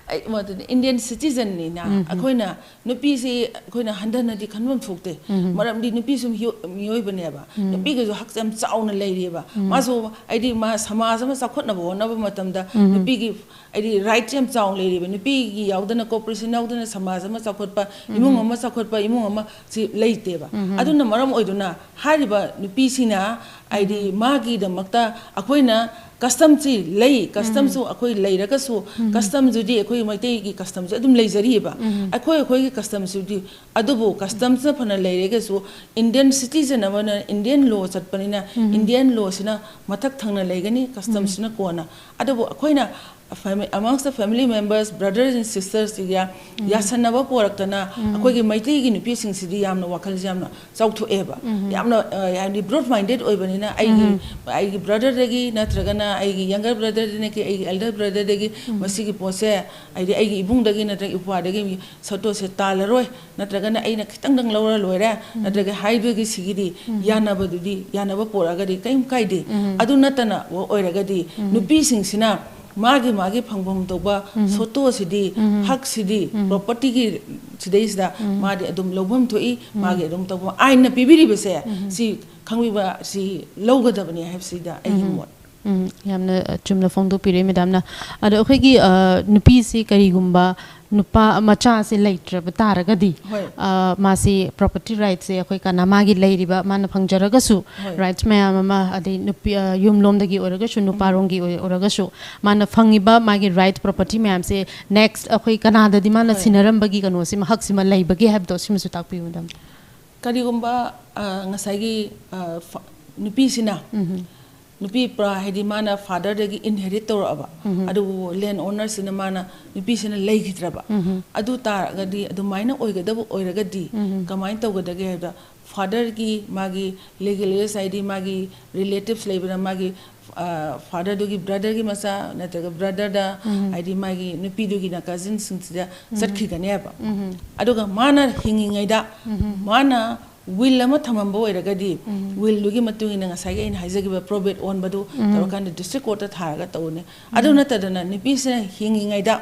ꯑꯩ, ꯃꯗꯨꯅꯤ, ꯏꯟꯗꯤꯌꯟ ꯁꯤꯇꯤꯖꯟꯅꯤꯅ, ꯎꯝ, ꯎꯝ꯫ ꯑꯩꯈꯣꯏꯅ ꯅꯨꯄꯤꯁꯤ ꯑꯩꯈꯣꯏꯅ ꯍꯟꯊꯅꯗꯤ ꯈꯟꯐꯝ ꯊꯣꯛꯇꯦ꯫ ꯎꯝ꯫ ꯃꯔꯝꯗꯤ ꯅꯨꯄꯤꯁꯨ ꯃꯤꯑꯣ-, ꯃꯤꯑꯣꯏꯕꯅꯦꯕ꯫ ꯎꯝ꯫ ꯅꯨꯄꯤꯒꯤꯁꯨ ꯍꯛ ꯌꯥꯝ ꯆꯥꯎꯅ ꯂꯩꯔꯤꯑꯕ꯫ ꯎꯝ꯫ ꯃꯥꯁꯨ ꯍꯥꯏꯗꯤ ꯃꯥ ꯁꯃꯥꯖ ꯑꯃ ꯆꯥꯎꯈꯠꯅꯕ ꯍꯣꯠꯅꯕ ꯃꯇꯝꯗ, ꯎꯝ꯫ ꯅꯨꯄꯤꯒꯤ ꯍꯥꯏꯗꯤ ꯔꯥꯏꯠꯁꯦ ꯌꯥꯝ ꯆꯥꯎꯅ ꯂꯩꯔꯤꯕ꯫ ꯅꯨꯄꯤꯒꯤ ꯌꯥꯎꯗꯅ, ꯀꯣꯑꯣꯄꯔꯦꯁꯟ ꯌꯥꯎꯗꯅ ꯁꯃꯥꯖ ꯑꯃ ꯆꯥꯎꯈꯠꯄ, ꯏꯃꯨꯡ, ꯎꯝ꯫ ꯑꯃ ꯆꯥꯎꯈꯠꯄ, ꯏꯃꯨꯡ ꯑꯃ ꯁꯤ ꯂꯩꯇꯦꯕ꯫ ꯎꯝ꯫ ꯑꯗꯨꯅ ꯃꯔꯝ ꯑꯣꯏꯗꯨꯅ ꯍꯥꯏꯔꯤꯕ ꯅꯨꯄꯤꯁꯤꯅ ꯍꯥꯏꯗꯤ, ꯎꯝ꯫ ꯃꯥꯒꯤꯗꯃꯛꯇ ꯑꯩꯈꯣꯏꯅ ꯀꯁꯇꯝꯁꯤ ꯂꯩ, ꯀꯁꯇꯝꯁꯨ ꯑꯩꯈꯣꯏ ꯂꯩꯔꯒꯁꯨ, ꯀꯁꯇꯝꯗꯨꯗꯤ ꯑꯩꯈꯣꯏ ꯃꯩꯇꯩꯒꯤ ꯀꯁꯇꯝꯁꯦ ꯑꯗꯨꯝ ꯂꯩꯖꯔꯤꯕ꯫ ꯑꯩꯈꯣꯏ ꯑꯩꯈꯣꯏꯒꯤ ꯀꯁꯇꯝꯁꯤꯗꯤ, ꯑꯗꯨꯕꯨ ꯀꯁꯇꯝꯁꯤꯅ ꯐꯅ ꯂꯩꯔꯒꯁꯨ, ꯏꯟꯗꯤꯌꯟ ꯁꯤꯇꯤꯖꯟ ꯑꯃꯅ ꯏꯟꯗꯤꯌꯟ ꯂꯣ ꯆꯠꯄꯅꯤꯅ, ꯏꯟꯗꯤꯌꯟ ꯂꯣꯁꯤꯅ ꯃꯊꯛ ꯊꯪꯅ ꯂꯩꯒꯅꯤ, ꯀꯁꯇꯝꯁꯤꯅ ꯀꯣꯟꯅ꯫ ꯑꯗꯨꯕꯨ ꯑꯩꯈꯣꯏꯅ ꯐꯦꯃꯤ-, amongst the family members, brothers and sisters ꯁꯤꯒ ꯌꯥꯁꯟꯅꯕ ꯄꯣꯔꯛꯇꯅ, ꯑꯩꯈꯣꯏꯒꯤ ꯃꯩꯇꯩꯒꯤ ꯅꯨꯄꯤꯁꯤꯡꯁꯤꯗꯤ ꯌꯥꯝꯅ ꯋꯥꯈꯜꯁꯦ ꯌꯥꯝꯅ ꯆꯥꯎꯊꯣꯛꯑꯦꯕ꯫ ꯌꯥꯝꯅ, ꯑ, ꯍꯥꯏꯗꯤ, ꯕ꯭ꯔꯣꯗ ꯃꯥꯏꯟꯗꯦꯗ ꯑꯣꯏꯕꯅꯤꯅ, ꯑꯩꯒꯤ, ꯑꯩꯒꯤ ꯕ꯭ꯔꯗꯔꯗꯒꯤ ꯅꯠꯇ꯭ꯔꯒꯅ ꯑꯩꯒꯤ ꯌꯪꯒꯔ ꯕ꯭ꯔꯗꯔꯗꯒꯤ, ꯑꯩꯒꯤ ꯑꯦꯜꯗꯔ ꯕ꯭ꯔꯗꯔꯗꯒꯤ ꯃꯁꯤꯒꯤ ꯄꯣꯠꯁꯦ, ꯍꯥꯏꯗꯤ, ꯑꯩꯒꯤ ꯏꯕꯨꯡꯗꯒꯤ ꯅꯠꯇ꯭ꯔꯒ ꯏꯄ꯭ꯋꯥꯗꯒꯤ ꯁꯣꯇꯣꯁꯦ ꯇꯥꯜꯂꯔꯣꯏ, ꯅꯠꯇ꯭ꯔꯒꯅ ꯑꯩꯅ ꯈꯤꯇꯪꯗꯪ ꯂꯧꯔ ꯂꯣꯏꯔꯦ, ꯅꯠꯇ꯭ꯔꯒ ꯍꯥꯏꯕꯒꯤ ꯁꯤꯒꯤꯗꯤ ꯌꯥꯅꯕꯗꯨꯗꯤ, ꯌꯥꯅꯕ ꯄꯣꯔꯛꯑꯒꯗꯤ ꯀꯔꯤꯝ ꯀꯥꯏꯗꯦ꯫ ꯑꯗꯨ ꯅꯠꯇꯅ ꯑꯣꯏꯔꯒꯗꯤ, ꯅꯨꯄꯤꯁꯤꯡꯁꯤꯅ ꯃꯥꯒꯤ ꯃꯥꯒꯤ ꯐꯪꯐꯝ ꯊꯣꯛꯄ ꯁꯣꯇꯣꯁꯤꯗꯤ, ꯍꯛꯁꯤꯗꯤ, ꯄ꯭ꯔꯣꯄꯔꯇꯤꯒꯤ ꯁꯤꯗꯩꯁꯤꯗ ꯃꯥꯗꯤ ꯑꯗꯨꯝ ꯂꯧꯐꯝ ꯊꯣꯛꯏ, ꯃꯥꯒꯤ ꯑꯗꯨꯝ ꯇꯧꯕ ꯑꯥꯏꯟꯅ ꯄꯤꯕꯤꯔꯤꯕꯁꯦ, ꯁꯤ ꯈꯪꯕꯤꯕ, ꯁꯤ ꯂꯧꯒꯗꯕꯅꯤ ꯍꯥꯏꯕꯁꯤꯗ ꯑꯩꯒꯤ ꯃꯣꯠ꯫ ꯎꯝ, ꯌꯥꯝꯅ, ꯑ, ꯆꯨꯝꯅ ꯐꯣꯡꯗꯣꯛꯄꯤꯔꯦ, ꯃꯦꯗꯥꯝꯅ꯫ ꯑꯗꯣ ꯑꯩꯈꯣꯏꯒꯤ, ꯑ, ꯅꯨꯄꯤꯁꯤ ꯀꯔꯤꯒꯨꯝꯕ ꯅꯨꯄꯥ ꯃꯆꯥꯁꯦ ꯂꯩꯇ꯭ꯔꯕ ꯇꯥꯔꯒꯗꯤ, ꯍꯣꯏ꯫ ꯑ, ꯃꯥꯁꯤ ꯄ꯭ꯔꯣꯄꯔꯇꯤ ꯔꯥꯏꯠꯁꯦ ꯑꯩꯈꯣꯏ ꯀꯅꯥ ꯃꯥꯒꯤ ꯂꯩꯔꯤꯕ ꯃꯥꯅ ꯐꯪꯖꯔꯒꯁꯨ, ꯍꯣꯏ꯫ ꯔꯥꯏꯠꯁ ꯃꯌꯥꯝ ꯑꯃ, ꯑꯗꯩ ꯅꯨꯄꯤ, ꯑ, ꯌꯨꯝꯂꯣꯝꯗꯒꯤ ꯑꯣꯏꯔꯒꯁꯨ, ꯅꯨꯄꯥꯔꯣꯝꯒꯤ ꯑꯣꯏ-, ꯑꯣꯏꯔꯒꯁꯨ, ꯃꯥꯅ ꯐꯪꯉꯤꯕ ꯃꯥꯒꯤ ꯔꯥꯏꯠ ꯄ꯭ꯔꯣꯄꯔꯇꯤ ꯃꯌꯥꯝꯁꯦ ꯅꯦꯛꯁ ꯑꯩꯈꯣꯏ ꯀꯅꯥꯗꯗꯤ ꯃꯥꯅ ꯍꯣꯏ꯫ ꯁꯤꯟꯅꯔꯝꯕꯒꯤ ꯀꯩꯅꯣꯁꯤꯃ, ꯍꯛꯁꯤꯃ ꯂꯩꯕꯒꯦ ꯍꯥꯏꯕꯗꯣ, ꯁꯤꯃꯁꯨ ꯇꯥꯛꯄꯤꯌꯨ, ꯃꯦꯗꯥꯝ꯫ ꯀꯔꯤꯒꯨꯝꯕ, ꯑ, ꯉꯁꯥꯏꯒꯤ, ꯑ, ꯐ-, ꯅꯨꯄꯤꯁꯤꯅ, ꯅꯨꯄꯤ ꯄꯨꯔꯥ, ꯍꯥꯏꯗꯤ, ꯃꯥꯅ ꯐꯥꯗꯔꯗꯒꯤ ꯏꯟꯍꯦꯔꯤꯠ ꯇꯧꯔꯛꯑꯕ, ꯑꯗꯨꯕꯨ ꯂꯦꯟ ꯑꯣꯅꯔꯁꯤꯅ, ꯃꯥꯅ, ꯅꯨꯄꯤꯁꯤꯅ ꯂꯩꯈꯤꯗ꯭ꯔꯕ, ꯑꯗꯨ ꯇꯥꯔꯒꯗꯤ, ꯑꯗꯨꯃꯥꯏꯅ ꯑꯣꯏꯒꯗꯕ ꯑꯣꯏꯔꯒꯗꯤ, ꯀꯃꯥꯏꯅ ꯇꯧꯒꯗꯒꯦ ꯍꯥꯏꯕꯗ, ꯐꯥꯗꯔꯒꯤ ꯃꯥꯒꯤ ꯂꯤꯒꯦꯜ ꯑꯦꯖ, ꯍꯥꯏꯗꯤ ꯃꯥꯒꯤ ꯔꯤꯂꯦꯇꯤꯚꯁ ꯂꯩꯕꯅ, ꯃꯥꯒꯤ, ꯑ, ꯐꯥꯗꯔꯗꯨꯒꯤ ꯕ꯭ꯔꯗꯔꯒꯤ ꯃꯆꯥ ꯅꯠꯇ꯭ꯔꯒ ꯕ꯭ꯔꯗꯔꯗ, ꯍꯥꯏꯗꯤ ꯃꯥꯒꯤ ꯅꯨꯄꯤꯗꯨꯒꯤꯅ ꯀꯖꯤꯟꯁꯤꯡꯁꯤꯗ ꯆꯠꯈꯤꯒꯅꯦꯕ꯫ ꯑꯗꯨꯒ ꯃꯥꯅ ꯍꯤꯡꯉꯤꯉꯩꯗ ꯃꯥꯅ ꯋꯤꯜ ꯑꯃ ꯊꯝꯃꯝꯕ ꯑꯣꯏꯔꯒꯗꯤ, ꯋꯤꯜꯗꯨꯒꯤ ꯃꯇꯨꯡ ꯏꯟꯅ ꯉꯁꯥꯏꯒꯤ ꯑꯩꯅ ꯍꯥꯏꯖꯈꯤꯕ ꯄ꯭ꯔꯣꯕꯦꯠ ꯑꯣꯟꯕꯗꯨ ꯇꯧꯔꯀꯥꯟꯗ ꯗꯤꯁꯇ꯭ꯔꯤꯛ ꯀꯣꯔꯠꯇ ꯊꯥꯔꯒ ꯇꯧꯅꯤ꯫ ꯑꯗꯨ ꯅꯠꯇꯗꯅ ꯅꯨꯄꯤꯁꯤꯅ ꯍꯤꯡꯉꯤꯉꯩꯗ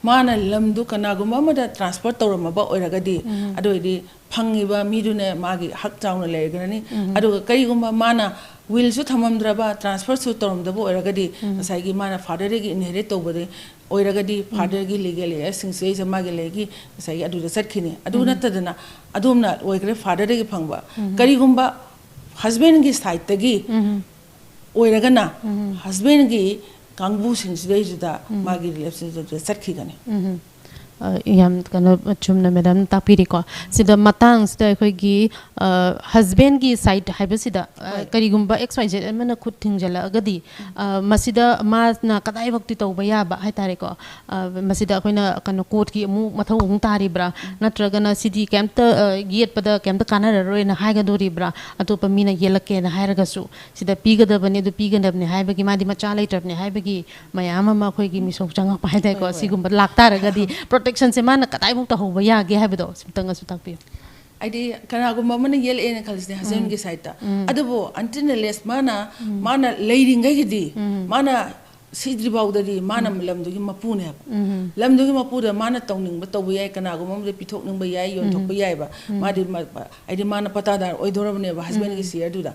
ꯃꯥꯅ ꯂꯝꯗꯨ ꯀꯅꯥꯒꯨꯝꯕ ꯑꯃꯗ ꯇ꯭ꯔꯥꯟꯁꯐꯔ ꯇꯧꯔꯝꯃꯕ ꯑꯣꯏꯔꯒꯗꯤ, ꯑꯗꯨ ꯑꯣꯏꯔꯗꯤ ꯐꯪꯉꯤꯕ ꯃꯤꯗꯨꯅ ꯃꯥꯒꯤ ꯍꯛ ꯆꯥꯎꯅ ꯂꯩꯔꯒꯅꯤ꯫ ꯑꯗꯨꯒ ꯀꯔꯤꯒꯨꯝꯕ ꯃꯥꯅ ꯋꯤꯜꯁꯨ ꯊꯝꯃꯝꯗ꯭ꯔꯕ, ꯇ꯭ꯔꯥꯟꯁꯐꯔꯁꯨ ꯇꯧꯔꯝꯗꯕ ꯑꯣꯏꯔꯒꯗꯤ, ꯉꯁꯥꯏꯒꯤ ꯃꯥꯅ ꯐꯥꯗꯔꯗꯒꯤ ꯏꯟꯍꯦꯔꯤꯠ ꯇꯧꯕꯗꯤ ꯑꯣꯏꯔꯒꯗꯤ, ꯐꯥꯗꯔꯒꯤ ꯂꯤꯒꯦꯜ ꯍꯤꯌꯔꯁꯤꯡꯁꯦ ꯃꯥꯒꯤ ꯂꯩꯒꯤ ꯉꯁꯥꯏꯒꯤ ꯑꯗꯨꯗ ꯆꯠꯈꯤꯅꯤ꯫ ꯑꯗꯨ ꯅꯠꯇꯗꯅ ꯑꯗꯣꯝꯅ ꯑꯣꯏꯈ꯭ꯔꯦ ꯐꯥꯗꯔꯗꯒꯤ ꯐꯪꯕ꯫ ꯀꯔꯤꯒꯨꯝꯕ ꯍꯁꯕꯦꯟꯒꯤ ꯁꯥꯏꯠꯇꯒꯤ ꯑꯣꯏꯔꯒꯅ ꯍꯁꯕꯦꯟꯒꯤ ꯀꯥꯡꯕꯨꯁꯤꯡꯁꯤꯗꯩꯁꯤꯗ ꯃꯥꯒꯤ ꯔꯤꯂꯦꯁꯟꯁꯤꯞꯇ ꯆꯠꯈꯤꯒꯅꯤ꯫ ꯎꯝ꯫ ꯑ, ꯌꯥꯝ ꯀꯩꯅꯣ ꯆꯨꯝꯅ ꯃꯦꯗꯥꯝ ꯇꯥꯛꯄꯤꯔꯤꯀꯣ꯫ ꯁꯤꯗ ꯃꯇꯥꯡꯁꯤꯗ ꯑꯩꯈꯣꯏꯒꯤ, ꯑ, ꯍꯁꯕꯦꯟꯒꯤ ꯁꯥꯏꯠ ꯍꯥꯏꯕꯁꯤꯗ, ꯑ, ꯍꯣꯏ꯫ ꯀꯔꯤꯒꯨꯝꯕ ꯑꯦꯛꯁ ꯋꯥꯏ ꯖꯦꯠ ꯑꯃꯅ ꯈꯨꯠ ꯊꯤꯡꯖꯤꯜꯂꯛꯑꯒꯗꯤ, ꯑ, ꯃꯁꯤꯗ ꯃꯥꯅ ꯀꯗꯥꯏꯐꯥꯎꯇꯤ ꯇꯧꯕ ꯌꯥꯕ ꯍꯥꯏꯇꯥꯔꯦꯀꯣ, ꯑ, ꯃꯁꯤꯗ ꯑꯩꯈꯣꯏꯅ ꯀꯩꯅꯣ ꯀꯣꯔꯠꯀꯤ ꯑꯃꯨꯛ ꯃꯊꯧ ꯑꯃꯨꯛ ꯇꯥꯔꯤꯕ꯭ꯔꯥ, ꯅꯠꯇ꯭ꯔꯒꯅ ꯁꯤꯗꯤ ꯀꯩꯝꯇ, ꯑ, ꯌꯦꯠꯄꯗ ꯀꯩꯝꯇ ꯀꯥꯟꯅꯔꯔꯣꯏꯅ ꯍꯥꯏꯒꯗꯣꯔꯤꯕ꯭ꯔꯥ, ꯑꯇꯣꯞꯄ ꯃꯤꯅ ꯌꯦꯜꯂꯛꯀꯦꯅ ꯍꯥꯏꯔꯒꯁꯨ ꯁꯤꯗ ꯄꯤꯒꯗꯕꯅꯤ, ꯑꯗꯨ ꯄꯤꯒꯗꯕꯅꯤ ꯍꯥꯏꯕꯒꯤ, ꯃꯥꯗꯤ ꯃꯆꯥ ꯂꯩꯇ꯭ꯔꯕꯅꯤ ꯍꯥꯏꯕꯒꯤ ꯃꯌꯥꯝ ꯑꯃ ꯑꯩꯈꯣꯏꯒꯤ ꯃꯤꯁꯧ ꯆꯪꯉꯛꯄ ꯍꯥꯏꯇꯥꯔꯦꯀꯣ꯫ ꯍꯣꯏ, ꯍꯣꯏ꯫ ꯁꯤꯒꯨꯝꯕ ꯂꯥꯛꯇꯥꯔꯒꯗꯤ ꯄ꯭ꯔꯣꯇꯦꯛꯁꯟꯁꯦ ꯃꯥꯅ ꯀꯗꯥꯏꯐꯥꯎ ꯇꯧꯍꯧꯕ ꯌꯥꯒꯦ ꯍꯥꯏꯕꯗꯣ ꯁꯤꯝꯇꯪꯒꯁꯨ ꯇꯥꯛꯄꯤꯌꯨ꯫ ꯍꯥꯏꯗꯤ ꯀꯅꯥꯒꯨꯝꯕ ꯑꯃꯅ ꯌꯦꯜꯂꯛꯑꯦꯅ ꯈꯜꯂꯁꯤꯅꯦ ꯍꯁꯕꯦꯟꯒꯤ ꯁꯥꯏꯠꯇ, ꯑꯗꯨꯕꯨ until unless ꯃꯥꯅ, ꯃꯥꯅ ꯂꯩꯔꯤꯉꯩꯒꯤꯗꯤ, ꯃꯥꯅ ꯁꯤꯗ꯭ꯔꯤ ꯐꯥꯎꯗꯗꯤ ꯃꯥꯅ ꯂꯝꯗꯨꯒꯤ ꯃꯄꯨꯅꯦ ꯍꯥꯏꯕ꯫ ꯂꯝꯗꯨꯒꯤ ꯃꯄꯨꯗ ꯃꯥꯅ ꯇꯧꯅꯤꯡꯕ ꯇꯧꯕ ꯌꯥꯏ, ꯀꯅꯥꯒꯨꯝꯕ ꯑꯃꯗ ꯄꯤꯊꯣꯛꯅꯤꯡꯕ ꯌꯥꯏ, ꯌꯣꯟꯊꯣꯛꯄ ꯌꯥꯏꯕ꯫ ꯃꯥꯗꯤ ꯃ-, ꯍꯥꯏꯗꯤ ꯃꯥꯅ ꯄꯇꯥꯗꯥꯔ ꯑꯣꯏꯗꯧꯔꯕꯅꯦꯕ ꯍꯁꯕꯦꯟꯒꯤ ꯁꯤꯌꯔꯗꯨꯗ꯫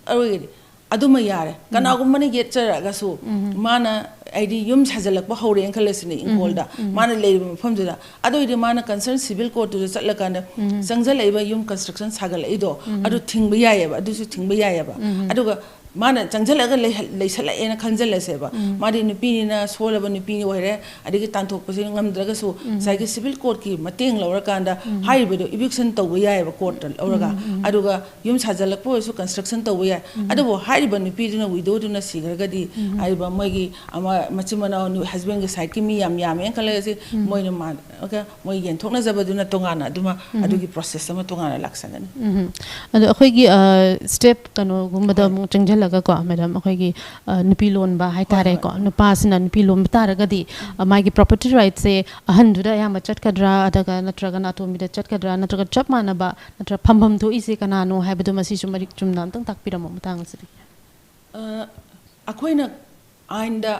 ꯑꯗꯨꯒꯤꯗꯤ ꯑꯗꯨꯃ ꯌꯥꯔꯦ꯫ ꯀꯅꯥꯒꯨꯝꯕꯅ ꯌꯦꯠꯆꯔꯛꯑꯒꯁꯨ, ꯃꯥꯅ ꯍꯥꯏꯗꯤ ꯌꯨꯝ ꯁꯥꯖꯜꯂꯛꯄ ꯍꯧꯔꯦꯅ ꯈꯜꯂꯁꯤꯅꯦ, ꯏꯪꯈꯣꯜꯗ, ꯃꯥꯅ ꯂꯩꯔꯤꯕ ꯃꯐꯝꯗꯨꯗ, ꯑꯗꯨ ꯑꯣꯏꯔꯗꯤ ꯃꯥꯅ concern civil courtꯇꯨꯗ ꯆꯠꯂꯀꯥꯟꯗ ꯆꯪꯁꯤꯜꯂꯛꯏꯕ ꯌꯨꯝ construction ꯁꯥꯒꯠꯂꯛꯏꯗꯣ, ꯑꯗꯨ ꯊꯤꯡꯕ ꯌꯥꯏꯌꯦꯕ, ꯑꯗꯨꯁꯨ ꯊꯤꯡꯕ ꯌꯥꯏꯌꯦꯕ꯫ ꯑꯗꯨꯒ ꯃꯥꯅ ꯆꯪꯁꯤꯜꯂꯒ ꯂꯩꯍꯜ-, ꯂꯩꯁꯜꯂꯛꯑꯦꯅ ꯈꯟꯖꯜꯂꯁꯦꯕ꯫ ꯃꯥꯗꯤ ꯅꯨꯄꯤꯅꯤꯅ ꯁꯣꯜꯂꯕ ꯅꯨꯄꯤ ꯑꯣꯏꯔꯦ, ꯑꯗꯒꯤ ꯇꯥꯟꯊꯣꯛꯄꯁꯦ ꯉꯝꯗ꯭ꯔꯒꯁꯨ ꯉꯁꯥꯏꯒꯤ civil courtꯀꯤ ꯃꯇꯦꯡ ꯂꯧꯔꯀꯥꯟꯗ ꯍꯥꯏꯔꯤꯕꯗꯣ eviction ꯇꯧꯕ ꯌꯥꯏꯌꯦꯕ courtꯇ ꯂꯧꯔꯒ꯫ ꯑꯗꯨꯒ ꯌꯨꯝ ꯁꯥꯖꯜꯂꯛꯄ ꯑꯣꯏꯔꯁꯨ construction ꯇꯧꯕ ꯌꯥꯏ꯫ ꯑꯗꯨꯕꯨ ꯍꯥꯏꯔꯤꯕ ꯅꯨꯄꯤꯗꯨꯅ, widowꯗꯨꯅ ꯁꯤꯈ꯭ꯔꯒꯗꯤ, ꯍꯥꯏꯔꯤꯕ ꯃꯣꯏꯒꯤ ꯑꯃ ꯃꯆꯤꯟ ꯃꯅꯥꯎ ꯅꯨ-, husbandꯒꯤ sideꯀꯤ ꯃꯤ ꯌꯥꯝ ꯌꯥꯝꯃꯦꯅ ꯈꯜꯂꯁꯤ, ꯃꯣꯏꯅ ꯃꯥ-, okay, ꯃꯣꯏ ꯌꯦꯟꯊꯣꯛꯅꯖꯕꯗꯨꯅ ꯇꯣꯉꯥꯟꯅ ꯑꯗꯨꯃ, ꯑꯗꯨꯒꯤ process ꯑꯃ ꯇꯣꯉꯥꯟꯅ ꯂꯥꯛꯆꯒꯅꯤ꯫ ꯎꯝ꯫ ꯑꯗꯣ ꯑꯩꯈꯣꯏꯒꯤ, ꯑ, step ꯀꯩꯅꯣꯒꯨꯝꯕꯗ ꯍꯣꯏ꯫ ꯑꯃꯨꯛ ꯆꯪꯁꯤꯜꯂꯒꯀꯣ, ꯃꯦꯗꯥꯝ, ꯑꯩꯈꯣꯏꯒꯤ, ꯑ, ꯅꯨꯄꯤ ꯂꯣꯟꯕ ꯍꯣꯏ, ꯍꯥꯏꯇꯥꯔꯦꯀꯣ, ꯍꯣꯏ꯫ ꯅꯨꯄꯥꯁꯤꯅ ꯅꯨꯄꯤ ꯂꯣꯟꯕ ꯇꯥꯔꯒꯗꯤ, ꯑ, ꯃꯥꯒꯤ property rightꯁꯦ ꯑꯍꯟꯗꯨꯗ ꯑꯌꯥꯝꯕ ꯆꯠꯀꯗ꯭ꯔꯥ, ꯑꯗꯨꯒ ꯅꯠꯇ꯭ꯔꯒꯅ ꯑꯇꯣꯝꯕꯤꯗ ꯆꯠꯀꯗ꯭ꯔꯥ, ꯅꯠꯇ꯭ꯔꯒ ꯆꯞ ꯃꯥꯟꯅꯕ, ꯅꯠꯇ꯭ꯔꯒ ꯐꯝꯐꯝ ꯊꯣꯛꯏꯁꯦ ꯀꯅꯥꯅꯣ ꯍꯥꯏꯕꯗꯨ ꯃꯁꯤꯁꯨ ꯃꯔꯤꯛ ꯆꯨꯝꯅ ꯑꯝꯇꯪ ꯇꯥꯛꯄꯤꯔꯝꯃꯣ ꯃꯇꯥꯡ ꯑꯁꯤꯗꯤ꯫ ꯑ, ꯑꯩꯈꯣꯏꯅ ꯑꯥꯏꯟꯗ